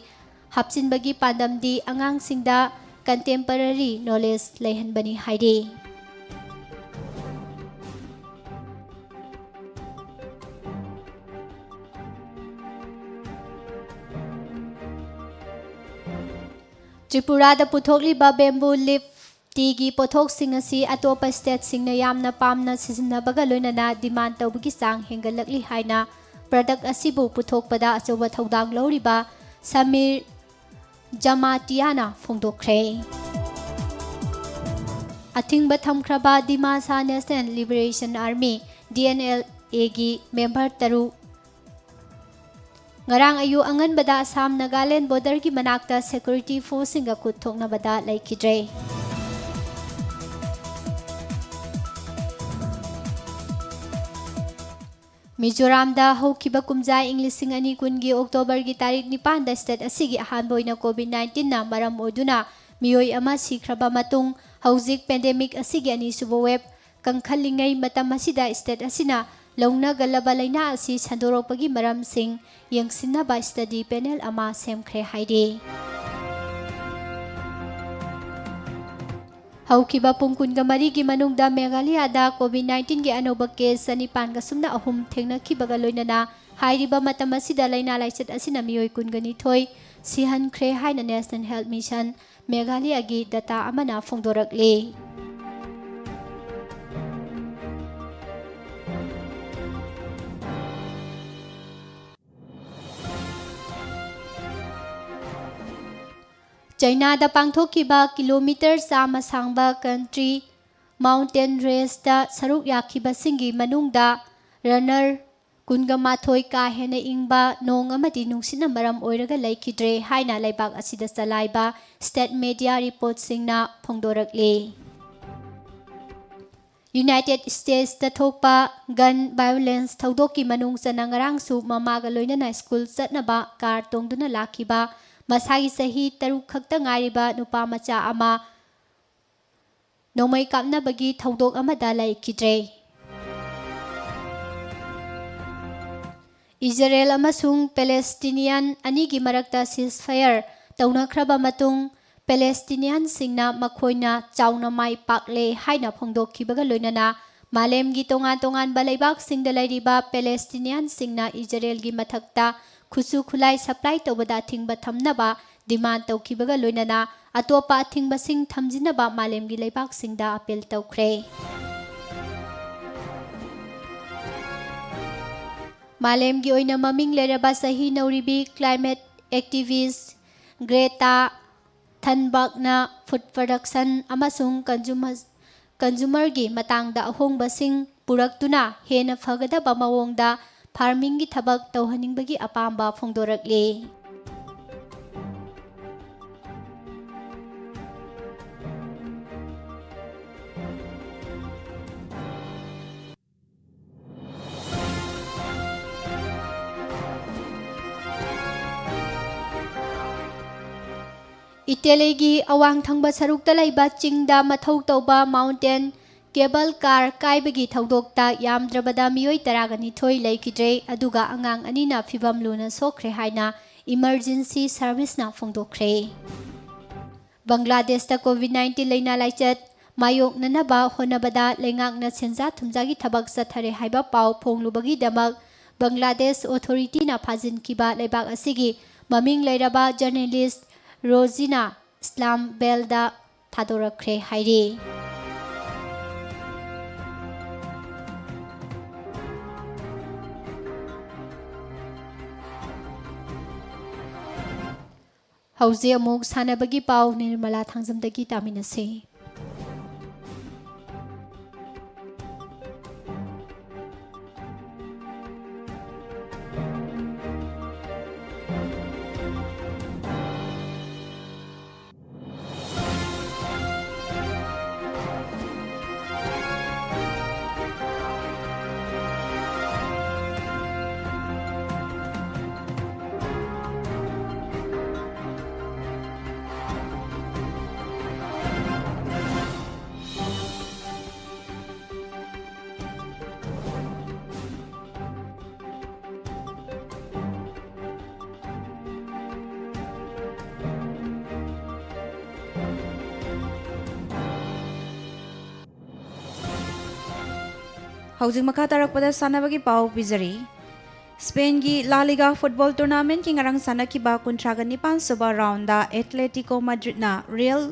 ꯍꯥꯞꯆꯤꯟꯕꯒꯤ ꯄꯥꯟꯗꯝꯗꯤ ꯑꯉꯥꯡꯁꯤꯡꯗ contemporary knowledge ꯂꯩꯍꯟꯕꯅꯤ ꯍꯥꯏꯔꯤ꯫ ꯇ꯭ꯔꯤꯄꯨꯔꯥꯗ ꯄꯨꯊꯣꯛꯂꯤꯕ bamboo leaf teaꯒꯤ ꯄꯣꯠꯊꯣꯛꯁꯤꯡ ꯑꯁꯤ ꯑꯇꯣꯞꯄ stateꯁꯤꯡꯅ ꯌꯥꯝꯅ ꯄꯥꯝꯅ ꯁꯤꯖꯤꯟꯅꯕꯒ ꯂꯣꯏꯅꯅ demand ꯇꯧꯕꯒꯤ ꯆꯥꯡ ꯍꯦꯟꯒꯠꯂꯛꯂꯤ ꯍꯥꯏꯅ product ꯑꯁꯤꯕꯨ ꯄꯨꯊꯣꯛꯄꯗ ꯑꯆꯧꯕ ꯊꯧꯗꯥꯡ ꯂꯧꯔꯤꯕ ꯁꯃꯤꯔ ꯖꯃꯥꯇꯤꯌꯥꯅ ꯐꯣꯡꯗꯣꯛꯈ꯭ꯔꯦ꯫ ꯑꯊꯤꯡꯕ ꯊꯝꯈ꯭ꯔꯕ Dimasa National Liberation Army, DNLAꯒꯤ member ꯇꯔꯨꯛ ꯉꯔꯥꯡ ꯑꯌꯨꯛ ꯑꯉꯟꯕꯗ ꯑꯁꯥꯝ ꯅꯥꯒꯥꯂꯦꯟ borderꯒꯤ ꯃꯅꯥꯛꯇ security forceꯁꯤꯡꯒ ꯈꯨꯠ ꯊꯣꯛꯅꯕꯗ ꯂꯩꯈꯤꯗ꯭ꯔꯦ꯫ ꯃꯤꯖꯣꯔꯥꯝꯗ ꯍꯧꯈꯤꯕ ꯀꯨꯝꯖꯥ ꯏꯪ ꯂꯤꯁꯤꯡ ꯑꯅꯤ ꯀꯨꯟꯒꯤ Octoberꯒꯤ ꯇꯥꯔꯤꯛ ꯅꯤꯄꯥꯟꯗ state ꯑꯁꯤꯒꯤ ꯑꯍꯥꯟꯕ ꯑꯣꯏꯅ COVID nineteenꯅ ꯃꯔꯝ ꯑꯣꯏꯗꯨꯅ ꯃꯤꯑꯣꯏ ꯑꯃ ꯁꯤꯈ꯭ꯔꯕ ꯃꯇꯨꯡ, ꯍꯧꯖꯤꯛ pandemic ꯑꯁꯤꯒꯤ ꯑꯅꯤꯁꯨꯕ wave ꯀꯟꯈꯠꯂꯤꯉꯩ ꯃꯇꯝ ꯑꯁꯤꯗ state ꯑꯁꯤꯅ ꯂꯧꯅꯒꯜꯂꯕ ꯂꯩꯅꯥ ꯑꯁꯤ ꯁꯟꯗꯣꯔꯛꯄꯒꯤ ꯃꯔꯝꯁꯤꯡ ꯌꯦꯡꯁꯤꯟꯅꯕ study panel ꯑꯃ ꯁꯦꯝꯈ꯭ꯔꯦ ꯍꯥꯏꯔꯤ꯫ ꯍꯧꯈꯤꯕ ꯄꯨꯡ ꯀꯨꯟꯒ ꯃꯔꯤꯒꯤ ꯃꯅꯨꯡꯗ ꯃꯦꯘꯥꯂꯌꯥꯗ COVID nineteenꯒꯤ ꯑꯅꯧꯕ case ꯆꯅꯤꯄꯥꯟꯒ ꯁꯨꯞꯅ ꯑꯍꯨꯝ ꯊꯦꯡꯅꯈꯤꯕꯒ ꯂꯣꯏꯅꯅ ꯍꯥꯏꯔꯤꯕ ꯃꯇꯝ ꯑꯁꯤꯗ ꯂꯩꯅꯥ ꯂꯥꯏꯆꯠ ꯑꯁꯤꯅ ꯃꯤꯑꯣꯏ ꯀꯨꯟꯒ ꯅꯤꯊꯣꯏ ꯁꯤꯍꯟꯈ꯭ꯔꯦ ꯍꯥꯏꯅ National Health Mission ꯃꯦꯘꯥꯂꯌꯥꯒꯤ data ꯑꯃꯅ ꯐꯣꯡꯗꯣꯔꯛꯂꯤ꯫ ꯆꯩꯅꯥꯗ ꯄꯥꯡꯊꯣꯛꯈꯤꯕ kilometre ꯆꯥꯝꯃ ꯁꯥꯡꯕ country mountain raceꯇ ꯁꯔꯨꯛ ꯌꯥꯈꯤꯕꯁꯤꯡꯒꯤ ꯃꯅꯨꯡꯗ runner ꯀꯨꯟꯒ ꯃꯥꯊꯣꯏ ꯀꯥ ꯍꯦꯟꯅ ꯏꯪꯕ ꯅꯣꯡ ꯑꯃꯗꯤ ꯅꯨꯡꯁꯤꯠꯅ ꯃꯔꯝ ꯑꯣꯏꯔꯒ ꯂꯩꯈꯤꯗ꯭ꯔꯦ ꯍꯥꯏꯅ ꯂꯩꯕꯥꯛ ꯑꯁꯤꯗ ꯆꯂꯥꯏꯕ state media reportꯁꯤꯡꯅ ꯐꯣꯡꯗꯣꯔꯛꯂꯤ꯫ United Statesꯇ ꯊꯣꯛꯄ gun violence ꯊꯧꯗꯣꯛꯀꯤ ꯃꯅꯨꯡ ꯆꯟꯅ ꯉꯔꯥꯡꯁꯨ ꯃꯃꯥꯒ ꯂꯣꯏꯅꯅ school ꯆꯠꯅꯕ car ꯇꯣꯡꯗꯨꯅ ꯂꯥꯛꯈꯤꯕ ꯃꯁꯥꯒꯤ ꯆꯍꯤ ꯇꯔꯨꯛ ꯈꯛꯇ ꯉꯥꯏꯔꯤꯕ ꯅꯨꯄꯥ ꯃꯆꯥ ꯑꯃ ꯅꯣꯡꯃꯩ ꯀꯥꯞꯅꯕꯒꯤ ꯊꯧꯗꯣꯛ ꯑꯃꯗ ꯂꯩꯈꯤꯗ꯭ꯔꯦ꯫ ꯏꯖꯔꯦꯜ ꯑꯃꯁꯨꯡ ꯄꯦꯂꯦꯁꯇꯤꯅꯤꯌꯥꯟ ꯑꯅꯤꯒꯤ ꯃꯔꯛꯇ ceasefire ꯇꯧꯅꯈ꯭ꯔꯕ ꯃꯇꯨꯡ, ꯄꯦꯂꯦꯁꯇꯤꯅꯤꯌꯥꯟꯁꯤꯡꯅ ꯃꯈꯣꯏꯅ ꯆꯥꯎꯅ ꯃꯥꯏ ꯄꯥꯛꯂꯦ ꯍꯥꯏꯅ ꯐꯣꯡꯗꯣꯛꯈꯤꯕꯒ ꯂꯣꯏꯅꯅ, ꯃꯥꯂꯦꯝꯒꯤ ꯇꯣꯉꯥꯟ ꯇꯣꯉꯥꯟꯕ ꯂꯩꯕꯥꯛꯁꯤꯡꯗ ꯂꯩꯔꯤꯕ ꯄꯦꯂꯦꯁꯇꯤꯅꯤꯌꯥꯟꯁꯤꯡꯅ ꯏꯖꯔꯦꯜꯒꯤ ꯃꯊꯛꯇ ꯈꯨꯠꯁꯨ ꯈꯨꯠꯂꯥꯏ supply ꯇꯧꯕꯗ ꯑꯊꯤꯡꯕ ꯊꯝꯅꯕ demand ꯇꯧꯈꯤꯕꯒ ꯂꯣꯏꯅꯅ, ꯑꯇꯣꯞꯄ ꯑꯊꯤꯡꯕꯁꯤꯡ ꯊꯝꯖꯤꯟꯅꯕ ꯃꯥꯂꯦꯝꯒꯤ ꯂꯩꯕꯥꯛꯁꯤꯡꯗ appeal ꯇꯧꯈ꯭ꯔꯦ꯫ ꯃꯥꯂꯦꯝꯒꯤ ꯑꯣꯏꯅ ꯃꯃꯤꯡ ꯂꯩꯔꯕ ꯆꯍꯤ ꯅꯧꯔꯤꯕꯤ climate activist ꯒ꯭ꯔꯦꯇꯥ ꯊꯟꯕꯔꯒꯅ food production ꯑꯃꯁꯨꯡ consumer, consumerꯒꯤ ꯃꯇꯥꯡꯗ ꯑꯍꯣꯡꯕꯁꯤꯡ ꯄꯨꯔꯛꯇꯨꯅ ꯍꯦꯟꯅ ꯐꯒꯗꯕ ꯃꯑꯣꯡꯗ farmingꯒꯤ ꯊꯕꯛ ꯇꯧꯍꯟꯅꯤꯡꯕꯒꯤ ꯑꯄꯥꯝꯕ ꯐꯣꯡꯗꯣꯔꯛꯂꯤ꯫ ꯏꯇꯦꯂꯤꯒꯤ ꯑꯋꯥꯡ ꯊꯪꯕ ꯁꯔꯨꯛꯇ ꯂꯩꯕ ꯆꯤꯡꯗ ꯃꯊꯧ ꯇꯧꯕ mountain cable car ꯀꯥꯏꯕꯒꯤ ꯊꯧꯗꯣꯛꯇ ꯌꯥꯝꯗ꯭ꯔꯕꯗ ꯃꯤꯑꯣꯏ ꯇꯔꯥꯒ ꯅꯤꯊꯣꯏ ꯂꯩꯈꯤꯗ꯭ꯔꯦ, ꯑꯗꯨꯒ ꯑꯉꯥꯡ ꯑꯅꯤꯅ ꯐꯤꯚꯝ ꯂꯨꯅ ꯁꯣꯛꯈ꯭ꯔꯦ ꯍꯥꯏꯅ emergency serviceꯅ ꯐꯣꯡꯗꯣꯛꯈ꯭ꯔꯦ꯫ ꯕꯪꯒ꯭ꯂꯥꯗꯦꯁꯇ COVID nineteen ꯂꯥꯏꯅꯥ ꯂꯥꯏꯆꯠ ꯃꯥꯌꯣꯛꯅꯅꯕ ꯍꯣꯠꯅꯕꯗ ꯂꯩꯉꯥꯛꯅ ꯁꯦꯟꯖꯥ ꯊꯨꯝꯖꯥꯒꯤ ꯊꯕꯛ ꯆꯠꯊꯔꯦ ꯍꯥꯏꯕ ꯄꯥꯎ ꯐꯣꯡꯂꯨꯕꯒꯤꯗꯃꯛ ꯕꯪꯒ꯭ꯂꯥꯗꯦꯁ authorityꯅ ꯐꯥꯖꯤꯟꯈꯤꯕ ꯂꯩꯕꯥꯛ ꯑꯁꯤꯒꯤ ꯃꯃꯤꯡ ꯂꯩꯔꯕ journalist ꯔꯣꯖꯤꯅꯥ ꯏꯁꯂꯥꯝ ꯕꯦꯜꯗ ꯊꯥꯗꯣꯔꯛꯈ꯭ꯔꯦ ꯍꯥꯏꯔꯤ꯫ ꯍꯧꯖꯤꯛ ꯑꯃꯨꯛ ꯁꯥꯟꯅꯕꯒꯤ ꯄꯥꯎ ꯅꯤꯔꯃꯂꯥ ꯊꯥꯡꯖꯝꯗꯒꯤ ꯇꯥꯃꯤꯟꯅꯁꯤ꯫ ꯍꯧꯖꯤꯛ ꯃꯈꯥ ꯇꯥꯔꯛꯄꯗ ꯁꯥꯟꯅꯕꯒꯤ ꯄꯥꯎ ꯄꯤꯖꯔꯤ꯫ ꯁ꯭ꯄꯦꯟꯒꯤ ꯂꯥ ꯂꯤꯒꯥ ꯐꯨꯠꯕꯣꯜ ꯇꯣꯔꯅꯥꯃꯦꯟꯠꯀꯤ ꯉꯔꯥꯡ ꯁꯥꯟꯅꯈꯤꯕ ꯀꯨꯟꯊ꯭ꯔꯥꯒ ꯅꯤꯄꯥꯟ ꯁꯨꯕ ꯔꯥꯎꯟꯗ ꯑꯦꯊꯂꯦꯇꯤꯀꯣ ꯃꯗ꯭ꯔꯤꯗꯅ ꯔꯤꯌꯦꯜ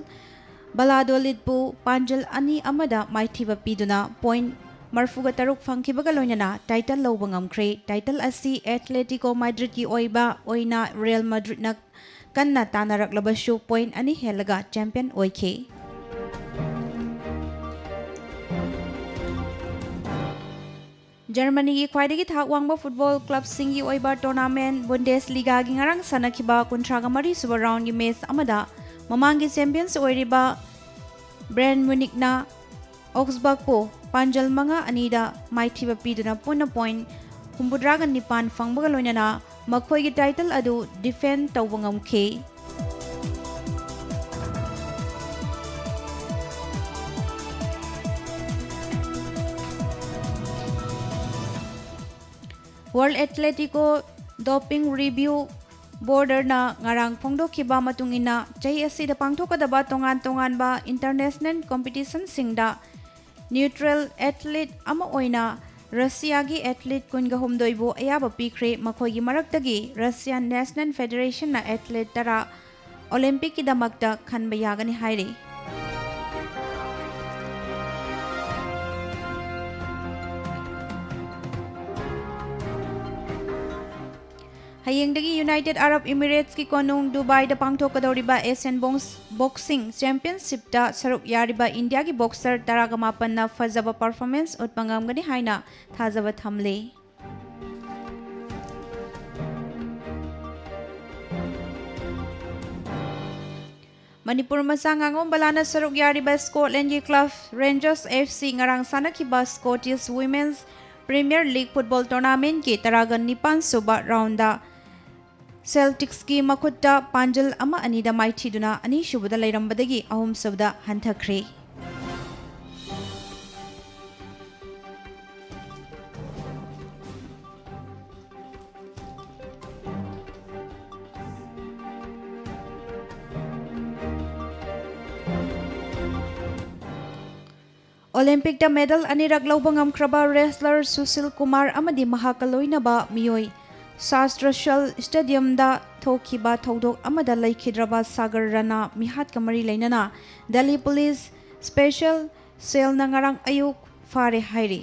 ꯕꯂꯥꯗꯣꯂꯤꯗꯄꯨ ꯄꯥꯟꯖꯜ ꯑꯅꯤ ꯑꯃꯗ ꯃꯥꯏꯊꯤꯕ ꯄꯤꯗꯨꯅ ꯄꯣꯏꯟꯠ ꯃꯔꯤꯐꯨꯒ ꯇꯔꯨꯛ ꯐꯪꯈꯤꯕꯒ ꯂꯣꯏꯅꯅ ꯇꯥꯏꯇꯜ ꯂꯧꯕ ꯉꯝꯈ꯭ꯔꯦ꯫ ꯇꯥꯏꯇꯜ ꯑꯁꯤ ꯑꯦꯊꯂꯦꯇꯤꯀꯣ ꯃꯗ꯭ꯔꯤꯗꯀꯤ ꯑꯣꯏꯕ ꯑꯣꯏꯅ ꯔꯤꯌꯦꯜ ꯃꯗ꯭ꯔꯤꯗꯅ ꯀꯟꯅ ꯇꯥꯟꯅꯔꯛꯂꯕꯁꯨ ꯄꯣꯏꯟꯠ ꯑꯅꯤ ꯍꯦꯜꯂꯒ ꯆꯦꯝꯄꯤꯌꯟ ꯑꯣꯏꯈꯤ꯫ ꯖꯔꯃꯅꯤꯒꯤ ꯈ꯭ꯋꯥꯏꯗꯒꯤ ꯊꯥꯛ ꯋꯥꯡꯕ ꯐꯨꯠꯕꯣꯜ ꯀ꯭ꯂꯕꯁꯤꯡꯒꯤ ꯑꯣꯏꯕ ꯇꯣꯔꯅꯥꯃꯦꯟꯠ ꯕꯨꯟꯗꯦꯁ ꯂꯤꯒꯥꯒꯤ ꯉꯔꯥꯡ ꯁꯥꯟꯅꯈꯤꯕ ꯀꯨꯟꯊ꯭ꯔꯥꯒ ꯃꯔꯤ ꯁꯨꯕ ꯔꯥꯎꯟꯒꯤ ꯃꯦꯆ ꯑꯃꯗ ꯃꯃꯥꯡꯒꯤ ꯆꯦꯝꯄꯤꯌꯟꯁ ꯑꯣꯏꯔꯤꯕ ꯕ꯭ꯔꯦꯟ ꯃ꯭ꯌꯨꯅꯤꯛꯅ ꯑꯣꯛꯁꯕꯔꯒꯄꯨ ꯄꯥꯟꯖꯜ ꯃꯉꯥ ꯑꯅꯤꯗ ꯃꯥꯏꯊꯤꯕ ꯄꯤꯗꯨꯅ ꯄꯨꯟꯅ ꯄꯣꯏꯟꯠ ꯍꯨꯝꯐꯨꯇꯔꯥꯒ ꯅꯤꯄꯥꯟ ꯐꯪꯕꯒ ꯂꯣꯏꯅꯅ ꯃꯈꯣꯏꯒꯤ ꯇꯥꯏꯇꯜ ꯑꯗꯨ ꯗꯤꯐꯦꯟ ꯇꯧꯕ ꯉꯝꯈꯤ꯫ ꯋꯥꯔꯜꯗ ꯑꯦꯊꯂꯦꯇꯤꯀꯣ ꯗꯣꯄꯤꯡ ꯔꯤꯚꯤꯌꯨ ꯕꯣꯔꯗꯅ ꯉꯔꯥꯡ ꯐꯣꯡꯗꯣꯛꯈꯤꯕ ꯃꯇꯨꯡ ꯏꯟꯅ, ꯆꯍꯤ ꯑꯁꯤꯗ ꯄꯥꯡꯊꯣꯛꯀꯗꯕ ꯇꯣꯉꯥꯟ ꯇꯣꯉꯥꯟꯕ ꯏꯟꯇꯔꯅꯦꯁꯅꯦꯜ ꯀꯝꯄꯤꯇꯤꯁꯟꯁꯤꯡꯗ ꯅ꯭ꯌꯨꯇ꯭ꯔꯦꯜ ꯑꯦꯊꯂꯤꯠ ꯑꯃ ꯑꯣꯏꯅ ꯔꯁꯤꯌꯥꯒꯤ ꯑꯦꯊꯂꯤꯠ ꯀꯨꯟꯒ ꯍꯨꯝꯗꯣꯏꯕꯨ ꯑꯌꯥꯕ ꯄꯤꯈ꯭ꯔꯦ꯫ ꯃꯈꯣꯏꯒꯤ ꯃꯔꯛꯇꯒꯤ ꯔꯁꯤꯌꯥꯟ ꯅꯦꯁꯅꯦꯜ ꯐꯦꯗꯦꯔꯦꯁꯟꯅ ꯑꯦꯊꯂꯤꯠ ꯇꯔꯥ ꯑꯣꯂꯦꯝꯄꯤꯛꯀꯤꯗꯃꯛꯇ ꯈꯟꯕ ꯌꯥꯒꯅꯤ ꯍꯥꯏꯔꯤ꯫ ꯍꯌꯦꯡꯗꯒꯤ ꯌꯨꯅꯥꯏꯇꯦꯗ ꯑꯔꯕ ꯏꯃꯤꯔꯦꯠꯁꯀꯤ ꯀꯣꯅꯨꯡ ꯗꯨꯕꯥꯏꯗ ꯄꯥꯡꯊꯣꯛꯀꯗꯧꯔꯤꯕ ꯑꯦꯁꯤꯌꯥꯟ ꯕꯣꯡꯁ-, ꯕꯣꯛꯁꯤꯡ ꯆꯦꯝꯄꯤꯌꯟꯁꯤꯞꯇ ꯁꯔꯨꯛ ꯌꯥꯔꯤꯕ ꯏꯟꯗꯤꯌꯥꯒꯤ ꯕꯣꯛꯁꯔ ꯇꯔꯥꯒ ꯃꯥꯄꯟꯅ ꯐꯖꯕ ꯄꯔꯐꯣꯔꯃꯦꯟꯁ ꯎꯠꯄ ꯉꯝꯒꯅꯤ ꯍꯥꯏꯅ ꯊꯥꯖꯕ ꯊꯝꯂꯤ꯫ ꯃꯅꯤꯄꯨꯔ ꯃꯆꯥ ꯉꯥꯉꯣꯝ ꯕꯂꯥꯅ ꯁꯔꯨꯛ ꯌꯥꯔꯤꯕ ꯁ꯭ꯀꯣꯠꯂꯦꯟꯒꯤ ꯀ꯭ꯂꯕ ꯔꯦꯟꯖꯔꯁ ꯑꯦꯐ ꯁꯤ ꯉꯔꯥꯡ ꯁꯥꯟꯅꯈꯤꯕ Scottish women's premier league football ꯇꯣꯔꯅꯥꯃꯦꯟꯠꯀꯤ ꯇꯔꯥꯒ ꯅꯤꯄꯥꯟ ꯁꯨꯕ ꯔꯥꯎꯟꯗ ꯁꯦꯜꯇꯤꯛꯁꯀꯤ ꯃꯈꯨꯠꯇ ꯄꯥꯟꯖꯜ ꯑꯃ ꯑꯅꯤꯗ ꯃꯥꯏꯊꯤꯗꯨꯅ ꯑꯅꯤꯁꯨꯕꯗ ꯂꯩꯔꯝꯕꯗꯒꯤ ꯑꯍꯨꯝꯁꯨꯕꯗ ꯍꯟꯊꯈ꯭ꯔꯦ꯫ ꯑꯣꯂꯦꯝꯄꯤꯛꯇ ꯃꯦꯗꯜ ꯑꯅꯤꯔꯛ ꯂꯧꯕ ꯉꯝꯈ꯭ꯔꯕ ꯔꯦꯁꯂꯔ ꯁꯨꯁꯤꯜ ꯀꯨꯃꯥꯔ ꯑꯃꯗꯤ ꯃꯍꯥꯛꯀ ꯂꯣꯏꯅꯕ ꯃꯤꯑꯣꯏ ꯁꯥꯁꯇ꯭ꯔꯁꯜ ꯁ꯭ꯇꯦꯗꯤꯌꯝꯗ ꯊꯣꯛꯈꯤꯕ ꯊꯧꯗꯣꯛ ꯑꯃꯗ ꯂꯩꯈꯤꯗ꯭ꯔꯕ ꯁꯥꯒꯔ ꯔꯅꯥ ꯃꯤꯍꯥꯠꯀ ꯃꯔꯤ ꯂꯩꯅꯅ ꯗꯦꯜꯂꯤ ꯄꯨꯂꯤꯁ ꯁ꯭ꯄꯦꯁꯦꯜ ꯁꯦꯜꯅ ꯉꯔꯥꯡ ꯑꯌꯨꯛ ꯐꯥꯔꯦ ꯍꯥꯏꯔꯤ꯫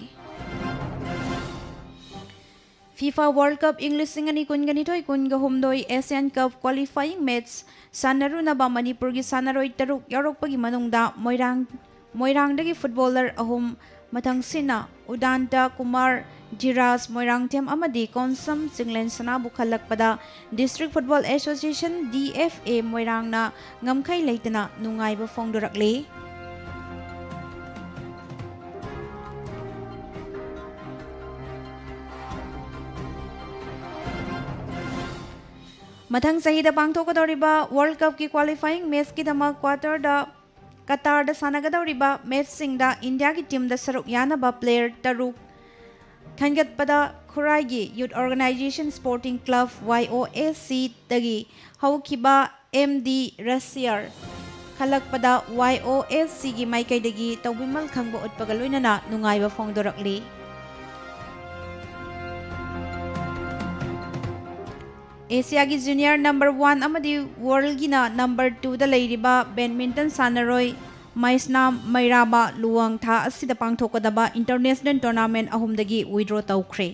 ꯐꯤꯐꯥ ꯋꯥꯔꯜ ꯀꯞ ꯏꯪ ꯂꯤꯁꯤꯡ ꯑꯅꯤ ꯀꯨꯟꯒ ꯅꯤꯊꯣꯏ ꯀꯨꯟꯒ ꯍꯨꯝꯗꯣꯏ ꯑꯦꯁꯤꯌꯥꯟ ꯀꯞ ꯀ꯭ꯋꯥꯂꯤꯐꯥꯏꯌꯤꯡ ꯃꯦꯠꯆ ꯁꯥꯟꯅꯔꯨꯅꯕ ꯃꯅꯤꯄꯨꯔꯒꯤ ꯁꯥꯟꯅꯔꯣꯏ ꯇꯔꯨꯛ ꯌꯥꯎꯔꯛꯄꯒꯤ ꯃꯅꯨꯡꯗ ꯃꯣꯏꯔꯥꯡ, ꯃꯣꯏꯔꯥꯡꯗꯒꯤ ꯐꯨꯠꯕꯣꯂꯔ ꯑꯍꯨꯝ, ꯃꯊꯪꯁꯤꯠꯅ ꯎꯗꯥꯟꯇ ꯀꯨꯃꯥꯔ, ꯙꯤꯔꯥꯖ ꯃꯣꯏꯔꯥꯡꯊꯦꯝ ꯑꯃꯗꯤ ꯀꯣꯟꯁꯝ ꯆꯤꯡꯂꯦꯟ ꯁꯅꯥꯕꯨ ꯈꯜꯂꯛꯄꯗ district football association, D F A, ꯃꯣꯏꯔꯥꯡꯅ ꯉꯝꯈꯩ ꯂꯩꯇꯅ ꯅꯨꯡꯉꯥꯏꯕ ꯐꯣꯡꯗꯣꯔꯛꯂꯤ꯫ ꯃꯊꯪ ꯆꯍꯤꯗ ꯄꯥꯡꯊꯣꯛꯀꯗꯧꯔꯤꯕ ꯋꯥꯔꯜ ꯀꯞꯀꯤ ꯀ꯭ꯋꯥꯂꯤꯐꯥꯏꯌꯤꯡ ꯃꯦꯠꯆꯀꯤꯗꯃꯛ ꯀ꯭ꯋꯥꯇꯔꯗ ꯀꯇꯥꯔꯗ ꯁꯥꯟꯅꯒꯗꯧꯔꯤꯕ ꯃꯦꯠꯆꯁꯤꯡꯗ ꯏꯟꯗꯤꯌꯥꯒꯤ ꯇꯤꯝꯗ ꯁꯔꯨꯛ ꯌꯥꯅꯕ ꯄ꯭ꯂꯦꯌꯔ ꯇꯔꯨꯛ ꯈꯟꯒꯠꯄꯗ ꯈꯨꯔꯥꯏꯒꯤ ꯌꯨꯠ ꯑꯣꯔꯒꯅꯥꯏꯖꯦꯁꯟ ꯁ꯭ꯄꯣꯔꯇꯤꯡ ꯀ꯭ꯂꯕ, ꯋꯥꯏ ꯑꯣ ꯑꯦꯁ ꯁꯤꯗꯒꯤ ꯍꯧꯈꯤꯕ ꯑꯦꯝ ꯗꯤ ꯔꯁꯤꯌꯔ ꯈꯜꯂꯛꯄꯗ ꯋꯥꯏ ꯑꯣ ꯑꯦꯁ ꯁꯤꯒꯤ ꯃꯥꯏꯀꯩꯗꯒꯤ ꯇꯧꯕꯤꯃꯜ ꯈꯪꯕ ꯎꯠꯄꯒ ꯂꯣꯏꯅꯅ ꯅꯨꯡꯉꯥꯏꯕ ꯐꯣꯡꯗꯣꯔꯛꯂꯤ꯫ ꯑꯦꯁꯤꯌꯥꯒꯤ ꯖꯨꯅꯤꯌꯔ ꯅꯝꯕꯔ ꯋꯥꯟ ꯑꯃꯗꯤ ꯋꯥꯔꯜꯒꯤꯅ ꯅꯝꯕꯔ ꯇꯨꯗ ꯂꯩꯔꯤꯕ ꯕꯦꯗꯃꯤꯟꯇꯟ ꯁꯥꯟꯅꯔꯣꯏ ꯃꯩꯁꯅꯥꯝ ꯃꯩꯔꯥꯕ ꯂꯨꯋꯥꯡ ꯊꯥ ꯑꯁꯤꯗ ꯄꯥꯡꯊꯣꯛꯀꯗꯕ ꯏꯟꯇꯔꯅꯦꯁꯅꯦꯜ ꯇꯣꯔꯅꯥꯃꯦꯟ ꯑꯍꯨꯝꯗꯒꯤ ꯋꯤꯗ꯭ꯔꯣ ꯇꯧꯈ꯭ꯔꯦ꯫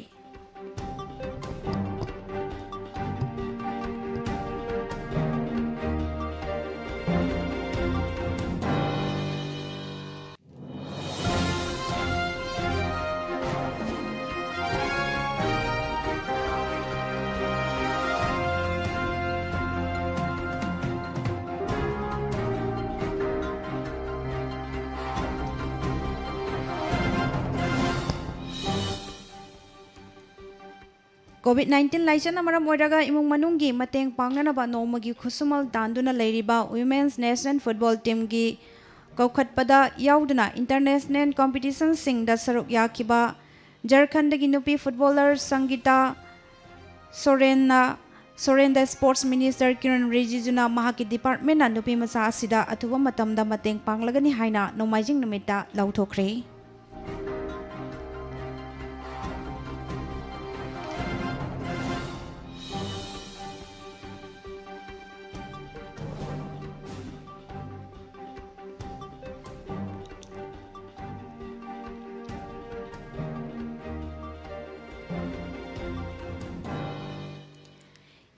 ꯀꯣꯚꯤꯗ ꯅꯥꯏꯟꯇꯤꯟ ꯂꯥꯏꯆꯠꯅ ꯃꯔꯝ ꯑꯣꯏꯔꯒ ꯏꯃꯨꯡ ꯃꯅꯨꯡꯒꯤ ꯃꯇꯦꯡ ꯄꯥꯡꯅꯅꯕ ꯅꯣꯡꯃꯒꯤ ꯈꯨꯠꯁꯨꯃꯜ ꯇꯥꯟꯗꯨꯅ ꯂꯩꯔꯤꯕ ꯋꯤꯃꯦꯟꯁ ꯅꯦꯁꯅꯦꯜ ꯐꯨꯠꯕꯣꯜ ꯇꯤꯝꯒꯤ ꯀꯧꯈꯠꯄꯗ ꯌꯥꯎꯗꯨꯅ ꯏꯟꯇꯔꯅꯦꯁꯅꯦꯜ ꯀꯝꯄꯤꯇꯤꯁꯟꯁꯤꯡꯗ ꯁꯔꯨꯛ ꯌꯥꯈꯤꯕ ꯖꯔꯈꯟꯗꯒꯤ ꯅꯨꯄꯤ ꯐꯨꯠꯕꯣꯂꯔ ꯁꯪꯒꯤꯇꯥ ꯁꯣꯔꯦꯟꯅ ꯁꯣꯔꯦꯟꯗ ꯁ꯭ꯄꯣꯔꯠꯁ ꯃꯤꯅꯤꯁꯇꯔ ꯀꯤꯔꯟ ꯔꯤꯖꯤꯖꯨꯅ ꯃꯍꯥꯛꯀꯤ ꯗꯤꯄꯥꯔꯠꯃꯦꯟꯅ ꯅꯨꯄꯤꯃꯆꯥ ꯑꯁꯤꯗ ꯑꯊꯨꯕ ꯃꯇꯝꯗ ꯃꯇꯦꯡ ꯄꯥꯡꯂꯒꯅꯤ ꯍꯥꯏꯅ ꯅꯣꯡꯃꯥꯏꯖꯤꯡ ꯅꯨꯃꯤꯠꯇ ꯂꯥꯎꯊꯣꯛꯈ꯭ꯔꯦ꯫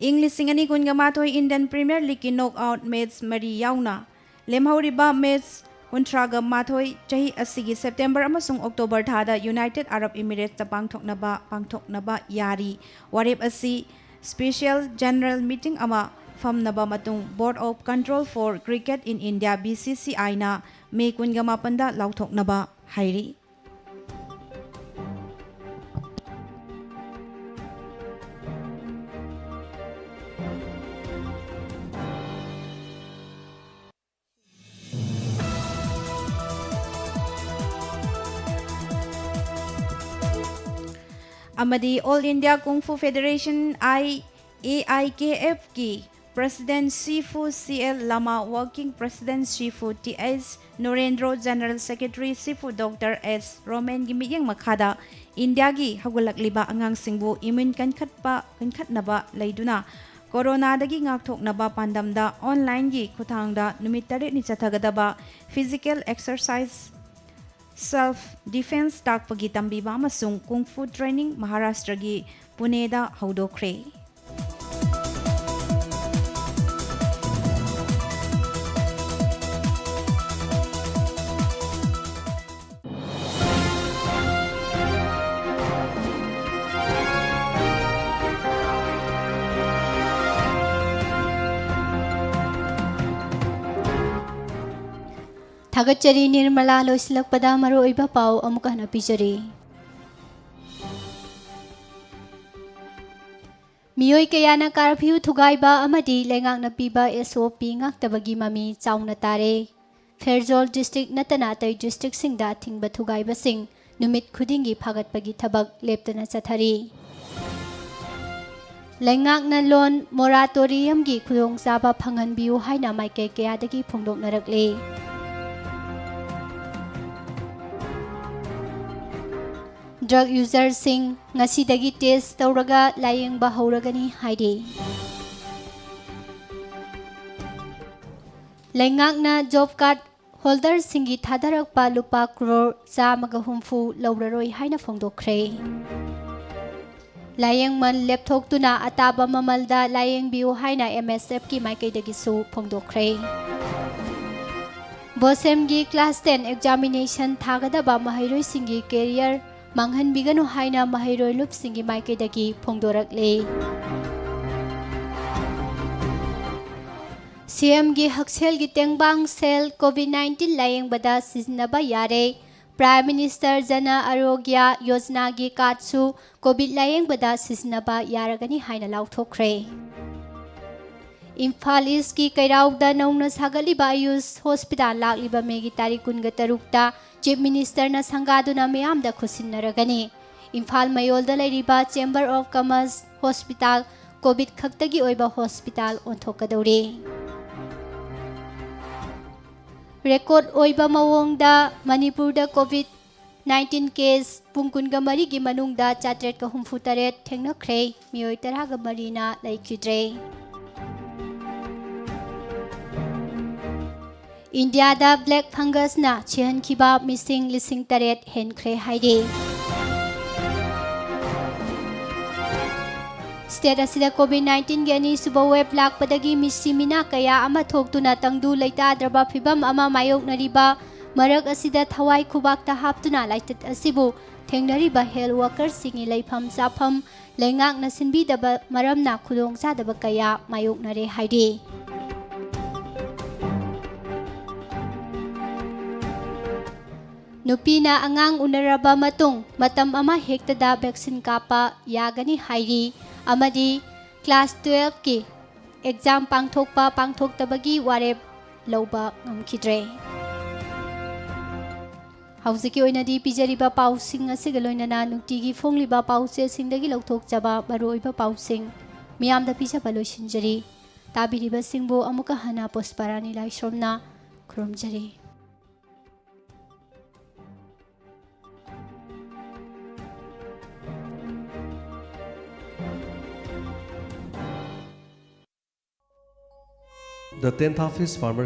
ꯏꯪ ꯂꯤꯁꯤꯡ ꯑꯅꯤ ꯀꯨꯟꯒ ꯃꯥꯊꯣꯏ Indian Premier Leagueꯀꯤ knock out match ꯃꯔꯤ ꯌꯥꯎꯅ ꯂꯦꯝꯍꯧꯔꯤꯕ match ꯀꯨꯟꯊ꯭ꯔꯥꯒ ꯃꯥꯊꯣꯏ ꯆꯍꯤ ꯑꯁꯤꯒꯤ September ꯑꯃꯁꯨꯡ October ꯊꯥꯗ United Arab Emiratesꯇ ꯄꯥꯡꯊꯣꯛꯅꯕ, ꯄꯥꯡꯊꯣꯛꯅꯕ ꯌꯥꯔꯤ꯫ ꯋꯥꯔꯦꯞ ꯑꯁꯤ special general meeting ꯑꯃ ꯐꯝꯅꯕ ꯃꯇꯨꯡ Board of Control for Cricket in India, BCCIꯅ May ꯀꯨꯟꯒ ꯃꯥꯄꯟꯗ ꯂꯥꯎꯊꯣꯛꯅꯕ ꯍꯥꯏꯔꯤ꯫ ꯑꯃꯗꯤ All India Kung Fu Federation, I, AIKFꯀꯤ President Shifu C L Lama, Working President Shifu Th Narendra, General Secretary Shifu Doctor S Romanꯒꯤ ꯃꯤꯠꯌꯦꯡ ꯃꯈꯥꯗ ꯏꯟꯗꯤꯌꯥꯒꯤ ꯍꯧꯒꯠꯂꯛꯂꯤꯕ ꯑꯉꯥꯡꯁꯤꯡꯕꯨ immune ꯀꯟꯈꯠꯄ, ꯀꯟꯈꯠꯅꯕ ꯂꯩꯗꯨꯅ ꯀꯣꯔꯣꯅꯥꯗꯒꯤ ꯉꯥꯛꯊꯣꯛꯅꯕ ꯄꯥꯟꯗꯝꯗ onlineꯒꯤ ꯈꯨꯠꯊꯥꯡꯗ ꯅꯨꯃꯤꯠ ꯇꯔꯦꯠꯅꯤ ꯆꯠꯊꯒꯗꯕ physical exercise self defence ꯇꯥꯛꯄꯒꯤ ꯇꯝꯕꯤꯕ ꯑꯃꯁꯨꯡ Kung Fu training ꯃꯍꯥꯔꯥꯁꯇ꯭ꯔꯒꯤ ꯄꯨꯅꯦꯗ ꯍꯧꯗꯣꯛꯈ꯭ꯔꯦ꯫ ꯊꯥꯒꯠꯆꯔꯤ ꯅꯤꯔꯃꯂꯥ꯫ ꯂꯣꯏꯁꯤꯜꯂꯛꯄꯗ ꯃꯔꯨꯑꯣꯏꯕ ꯄꯥꯎ ꯑꯃꯨꯛ ꯍꯟꯅ ꯄꯤꯖꯔꯤ꯫ ꯃꯤꯑꯣꯏ ꯀꯌꯥꯅ curfew ꯊꯨꯒꯥꯏꯕ ꯑꯃꯗꯤ ꯂꯩꯉꯥꯛꯅ ꯄꯤꯕ S O P ꯉꯥꯛꯇꯕꯒꯤ ꯃꯃꯤ ꯆꯥꯎꯅ ꯇꯥꯔꯦ꯫ ꯐꯦꯔꯖꯣꯜ district ꯅꯠꯇꯅ ꯑꯇꯩ districtꯁꯤꯡꯗ ꯑꯊꯤꯡꯕ ꯊꯨꯒꯥꯏꯕꯁꯤꯡ ꯅꯨꯃꯤꯠ ꯈꯨꯗꯤꯡꯒꯤ ꯐꯥꯒꯠꯄꯒꯤ ꯊꯕꯛ ꯂꯦꯞꯇꯅ ꯆꯠꯊꯔꯤ꯫ ꯂꯩꯉꯥꯛꯅ ꯂꯣꯟ ꯃꯣꯔꯥꯇꯣꯔꯤꯌꯝꯒꯤ ꯈꯨꯗꯣꯡꯆꯥꯕ ꯐꯪꯍꯟꯕꯤꯌꯨ ꯍꯥꯏꯅ ꯃꯥꯏꯀꯩ ꯀꯌꯥꯗꯒꯤ ꯐꯣꯡꯗꯣꯛꯅꯔꯛꯂꯤ꯫ ꯗ꯭ꯔꯒ ꯌꯨꯖꯔꯁꯤꯡ ꯉꯁꯤꯗꯒꯤ ꯇꯦꯁ ꯇꯧꯔꯒ ꯂꯥꯌꯦꯡꯕ ꯍꯧꯔꯒꯅꯤ ꯍꯥꯏꯔꯤ꯫ ꯂꯩꯉꯥꯛꯅ ꯖꯣꯕ ꯀꯥꯔꯗ ꯍꯣꯜꯗꯔꯁꯤꯡꯒꯤ ꯊꯥꯗꯔꯛꯄ ꯂꯨꯄꯥ ꯀ꯭ꯔꯣꯔ ꯆꯥꯝꯃꯒ ꯍꯨꯝꯐꯨ ꯂꯧꯔꯔꯣꯏ ꯍꯥꯏꯅ ꯐꯣꯡꯗꯣꯛꯈ꯭ꯔꯦ꯫ ꯂꯥꯌꯦꯡꯃꯟ ꯂꯦꯞꯊꯣꯛꯇꯨꯅ ꯑꯇꯥꯕ ꯃꯃꯜꯗ ꯂꯥꯌꯦꯡꯕꯤꯌꯨ ꯍꯥꯏꯅ ꯑꯦꯝ ꯑꯦꯁ ꯑꯦꯐꯀꯤ ꯃꯥꯏꯀꯩꯗꯒꯤꯁꯨ ꯐꯣꯡꯗꯣꯛꯈ꯭ꯔꯦ꯫ ꯕꯣꯁꯦꯝꯒꯤ ꯀ꯭ꯂꯥꯁ ꯇꯦꯟ ꯑꯦꯛꯖꯥꯃꯤꯅꯦꯁꯟ ꯊꯥꯒꯗꯕ ꯃꯍꯩꯔꯣꯏꯁꯤꯡꯒꯤ ꯀꯦꯔꯤꯌꯔ ꯃꯥꯡꯍꯟꯕꯤꯒꯅꯨ ꯍꯥꯏꯅ ꯃꯍꯩꯔꯣꯏ ꯂꯨꯞꯁꯤꯡꯒꯤ ꯃꯥꯏꯀꯩꯗꯒꯤ ꯐꯣꯡꯗꯣꯔꯛꯂꯤ꯫ ꯁꯤ ꯑꯦꯝꯒꯤ ꯍꯛꯁꯦꯜꯒꯤ ꯇꯦꯡꯕꯥꯡ ꯁꯦꯜ ꯀꯣꯚꯤꯗ ꯅꯥꯏꯟꯇꯤꯟ ꯂꯥꯌꯦꯡꯕꯗ ꯁꯤꯖꯤꯟꯅꯕ ꯌꯥꯔꯦ꯫ ꯄ꯭ꯔꯥꯏꯝ ꯃꯤꯅꯤꯁꯇꯔ ꯖꯅ ꯑꯔꯣꯒ꯭ꯌ ꯌꯣꯖꯅꯥꯒꯤ ꯀꯥꯔꯗꯁꯨ ꯀꯣꯚꯤꯗ ꯂꯥꯌꯦꯡꯕꯗ ꯁꯤꯖꯤꯟꯅꯕ ꯌꯥꯔꯒꯅꯤ ꯍꯥꯏꯅ ꯂꯥꯎꯊꯣꯛꯈ꯭ꯔꯦ꯫ ꯏꯝꯐꯥꯜ ꯏꯁꯀꯤ ꯀꯩꯔꯥꯎꯗ ꯅꯧꯅ ꯁꯥꯒꯠꯂꯤꯕ ꯑꯌꯨꯁ ꯍꯣꯁꯄꯤꯇꯥꯜ ꯂꯥꯛꯂꯤꯕ ꯃꯦꯒꯤ ꯇꯥꯔꯤꯛ ꯀꯨꯟꯒ ꯇꯔꯨꯛꯇ ꯆꯤꯐ ꯃꯤꯅꯤꯁꯇꯔꯅ ꯁꯪꯒꯥꯗꯨꯅ ꯃꯤꯌꯥꯝꯗ ꯈꯨꯠꯁꯤꯟꯅꯔꯒꯅꯤ꯫ ꯏꯝꯐꯥꯜ ꯃꯌꯣꯜꯗ ꯂꯩꯔꯤꯕ chamber of commerce hospital COVID ꯈꯛꯇꯒꯤ ꯑꯣꯏꯕ ꯍꯣꯁꯄꯤꯇꯥꯜ ꯑꯣꯟꯊꯣꯛꯀꯗꯧꯔꯤ꯫ ꯔꯦꯀꯣꯔꯗ ꯑꯣꯏꯕ ꯃꯑꯣꯡꯗ ꯃꯅꯤꯄꯨꯔꯗ ꯀꯣꯚꯤꯗ ꯅꯥꯏꯟꯇꯤꯟ ꯀꯦꯁ ꯄꯨꯡ ꯀꯨꯟꯒ ꯃꯔꯤꯒꯤ ꯃꯅꯨꯡꯗ ꯆꯥꯇ꯭ꯔꯦꯠꯀ ꯍꯨꯝꯐꯨ ꯇꯔꯦꯠ ꯊꯦꯡꯅꯈ꯭ꯔꯦ꯫ ꯃꯤꯑꯣꯏ ꯇꯔꯥꯒ ꯃꯔꯤꯅ ꯂꯩꯈꯤꯗ꯭ꯔꯦ꯫ ꯏꯟꯗꯤꯌꯥꯗ ꯕ꯭ꯂꯦꯛ ꯐꯪꯒꯁꯅ ꯁꯤꯍꯟꯈꯤꯕ ꯃꯤꯁꯤꯡ ꯂꯤꯁꯤꯡ ꯇꯔꯦꯠ ꯍꯦꯟꯈ꯭ꯔꯦ ꯍꯥꯏꯔꯤ꯫ ꯁ꯭ꯇꯦꯠ ꯑꯁꯤꯗ ꯀꯣꯚꯤꯗ ꯅꯥꯏꯟꯇꯤꯟꯒꯤ ꯑꯅꯤꯁꯨꯕ ꯋꯦꯕ ꯂꯥꯛꯄꯗꯒꯤ ꯃꯤꯁꯤ ꯃꯤꯅꯥ ꯀꯌꯥ ꯑꯃ ꯊꯣꯛꯇꯨꯅ ꯇꯪꯗꯨ ꯂꯩꯇꯥꯗ꯭ꯔꯕ ꯐꯤꯚꯝ ꯑꯃ ꯃꯥꯌꯣꯛꯅꯔꯤꯕ ꯃꯔꯛ ꯑꯁꯤꯗ ꯊꯋꯥꯏ ꯈꯨꯕꯥꯛꯇ ꯍꯥꯞꯇꯨꯅ ꯂꯥꯏꯆꯠ ꯑꯁꯤꯕꯨ ꯊꯦꯡꯅꯔꯤꯕ ꯍꯦꯜꯊ ꯋꯥꯀꯔꯁꯤꯡꯒꯤ ꯂꯩꯐꯝ ꯆꯥꯐꯝ ꯂꯩꯉꯥꯛꯅ ꯁꯤꯟꯕꯤꯗꯕ ꯃꯔꯝꯅ ꯈꯨꯗꯣꯡꯆꯥꯗꯕ ꯀꯌꯥ ꯃꯥꯌꯣꯛꯅꯔꯦ ꯍꯥꯏꯔꯤ꯫ ꯅꯨꯄꯤꯅ ꯑꯉꯥꯡ ꯎꯅꯔꯕ ꯃꯇꯨꯡ ꯃꯇꯝ ꯑꯃ ꯍꯦꯛꯇꯗ ꯚꯦꯛꯁꯤꯟ ꯀꯥꯞꯄ ꯌꯥꯒꯅꯤ ꯍꯥꯏꯔꯤ ꯑꯃꯗꯤ ꯀ꯭ꯂꯥꯁ ꯇꯨꯌꯦꯜꯐꯀꯤ ꯑꯦꯛꯖꯥꯝ ꯄꯥꯡꯊꯣꯛꯄ ꯄꯥꯡꯊꯣꯛꯇꯕꯒꯤ ꯋꯥꯔꯦꯞ ꯂꯧꯕ ꯉꯝꯈꯤꯗ꯭ꯔꯦ꯫ ꯍꯧꯖꯤꯛꯀꯤ ꯑꯣꯏꯅꯗꯤ ꯄꯤꯖꯔꯤꯕ ꯄꯥꯎꯁꯤꯡ ꯑꯁꯤꯒ ꯂꯣꯏꯅꯅ ꯅꯨꯡꯇꯤꯒꯤ ꯐꯣꯡꯂꯤꯕ ꯄꯥꯎꯆꯦꯁꯤꯡꯗꯒꯤ ꯂꯧꯊꯣꯛꯆꯕ ꯃꯔꯨꯑꯣꯏꯕ ꯄꯥꯎꯁꯤꯡ ꯃꯤꯌꯥꯝꯗ ꯄꯤꯖꯕ ꯂꯣꯏꯁꯤꯟꯖꯔꯤ꯫ ꯇꯥꯕꯤꯔꯤꯕꯁꯤꯡꯕꯨ ꯑꯃꯨꯛꯀ ꯍꯟꯅ ꯄꯨꯁꯄꯥꯔꯥꯅꯤ ꯂꯥꯏꯁ꯭ꯔꯝꯅ ꯈꯨꯔꯨꯝꯖꯔꯤ꯫ The tenth Harvest Farmer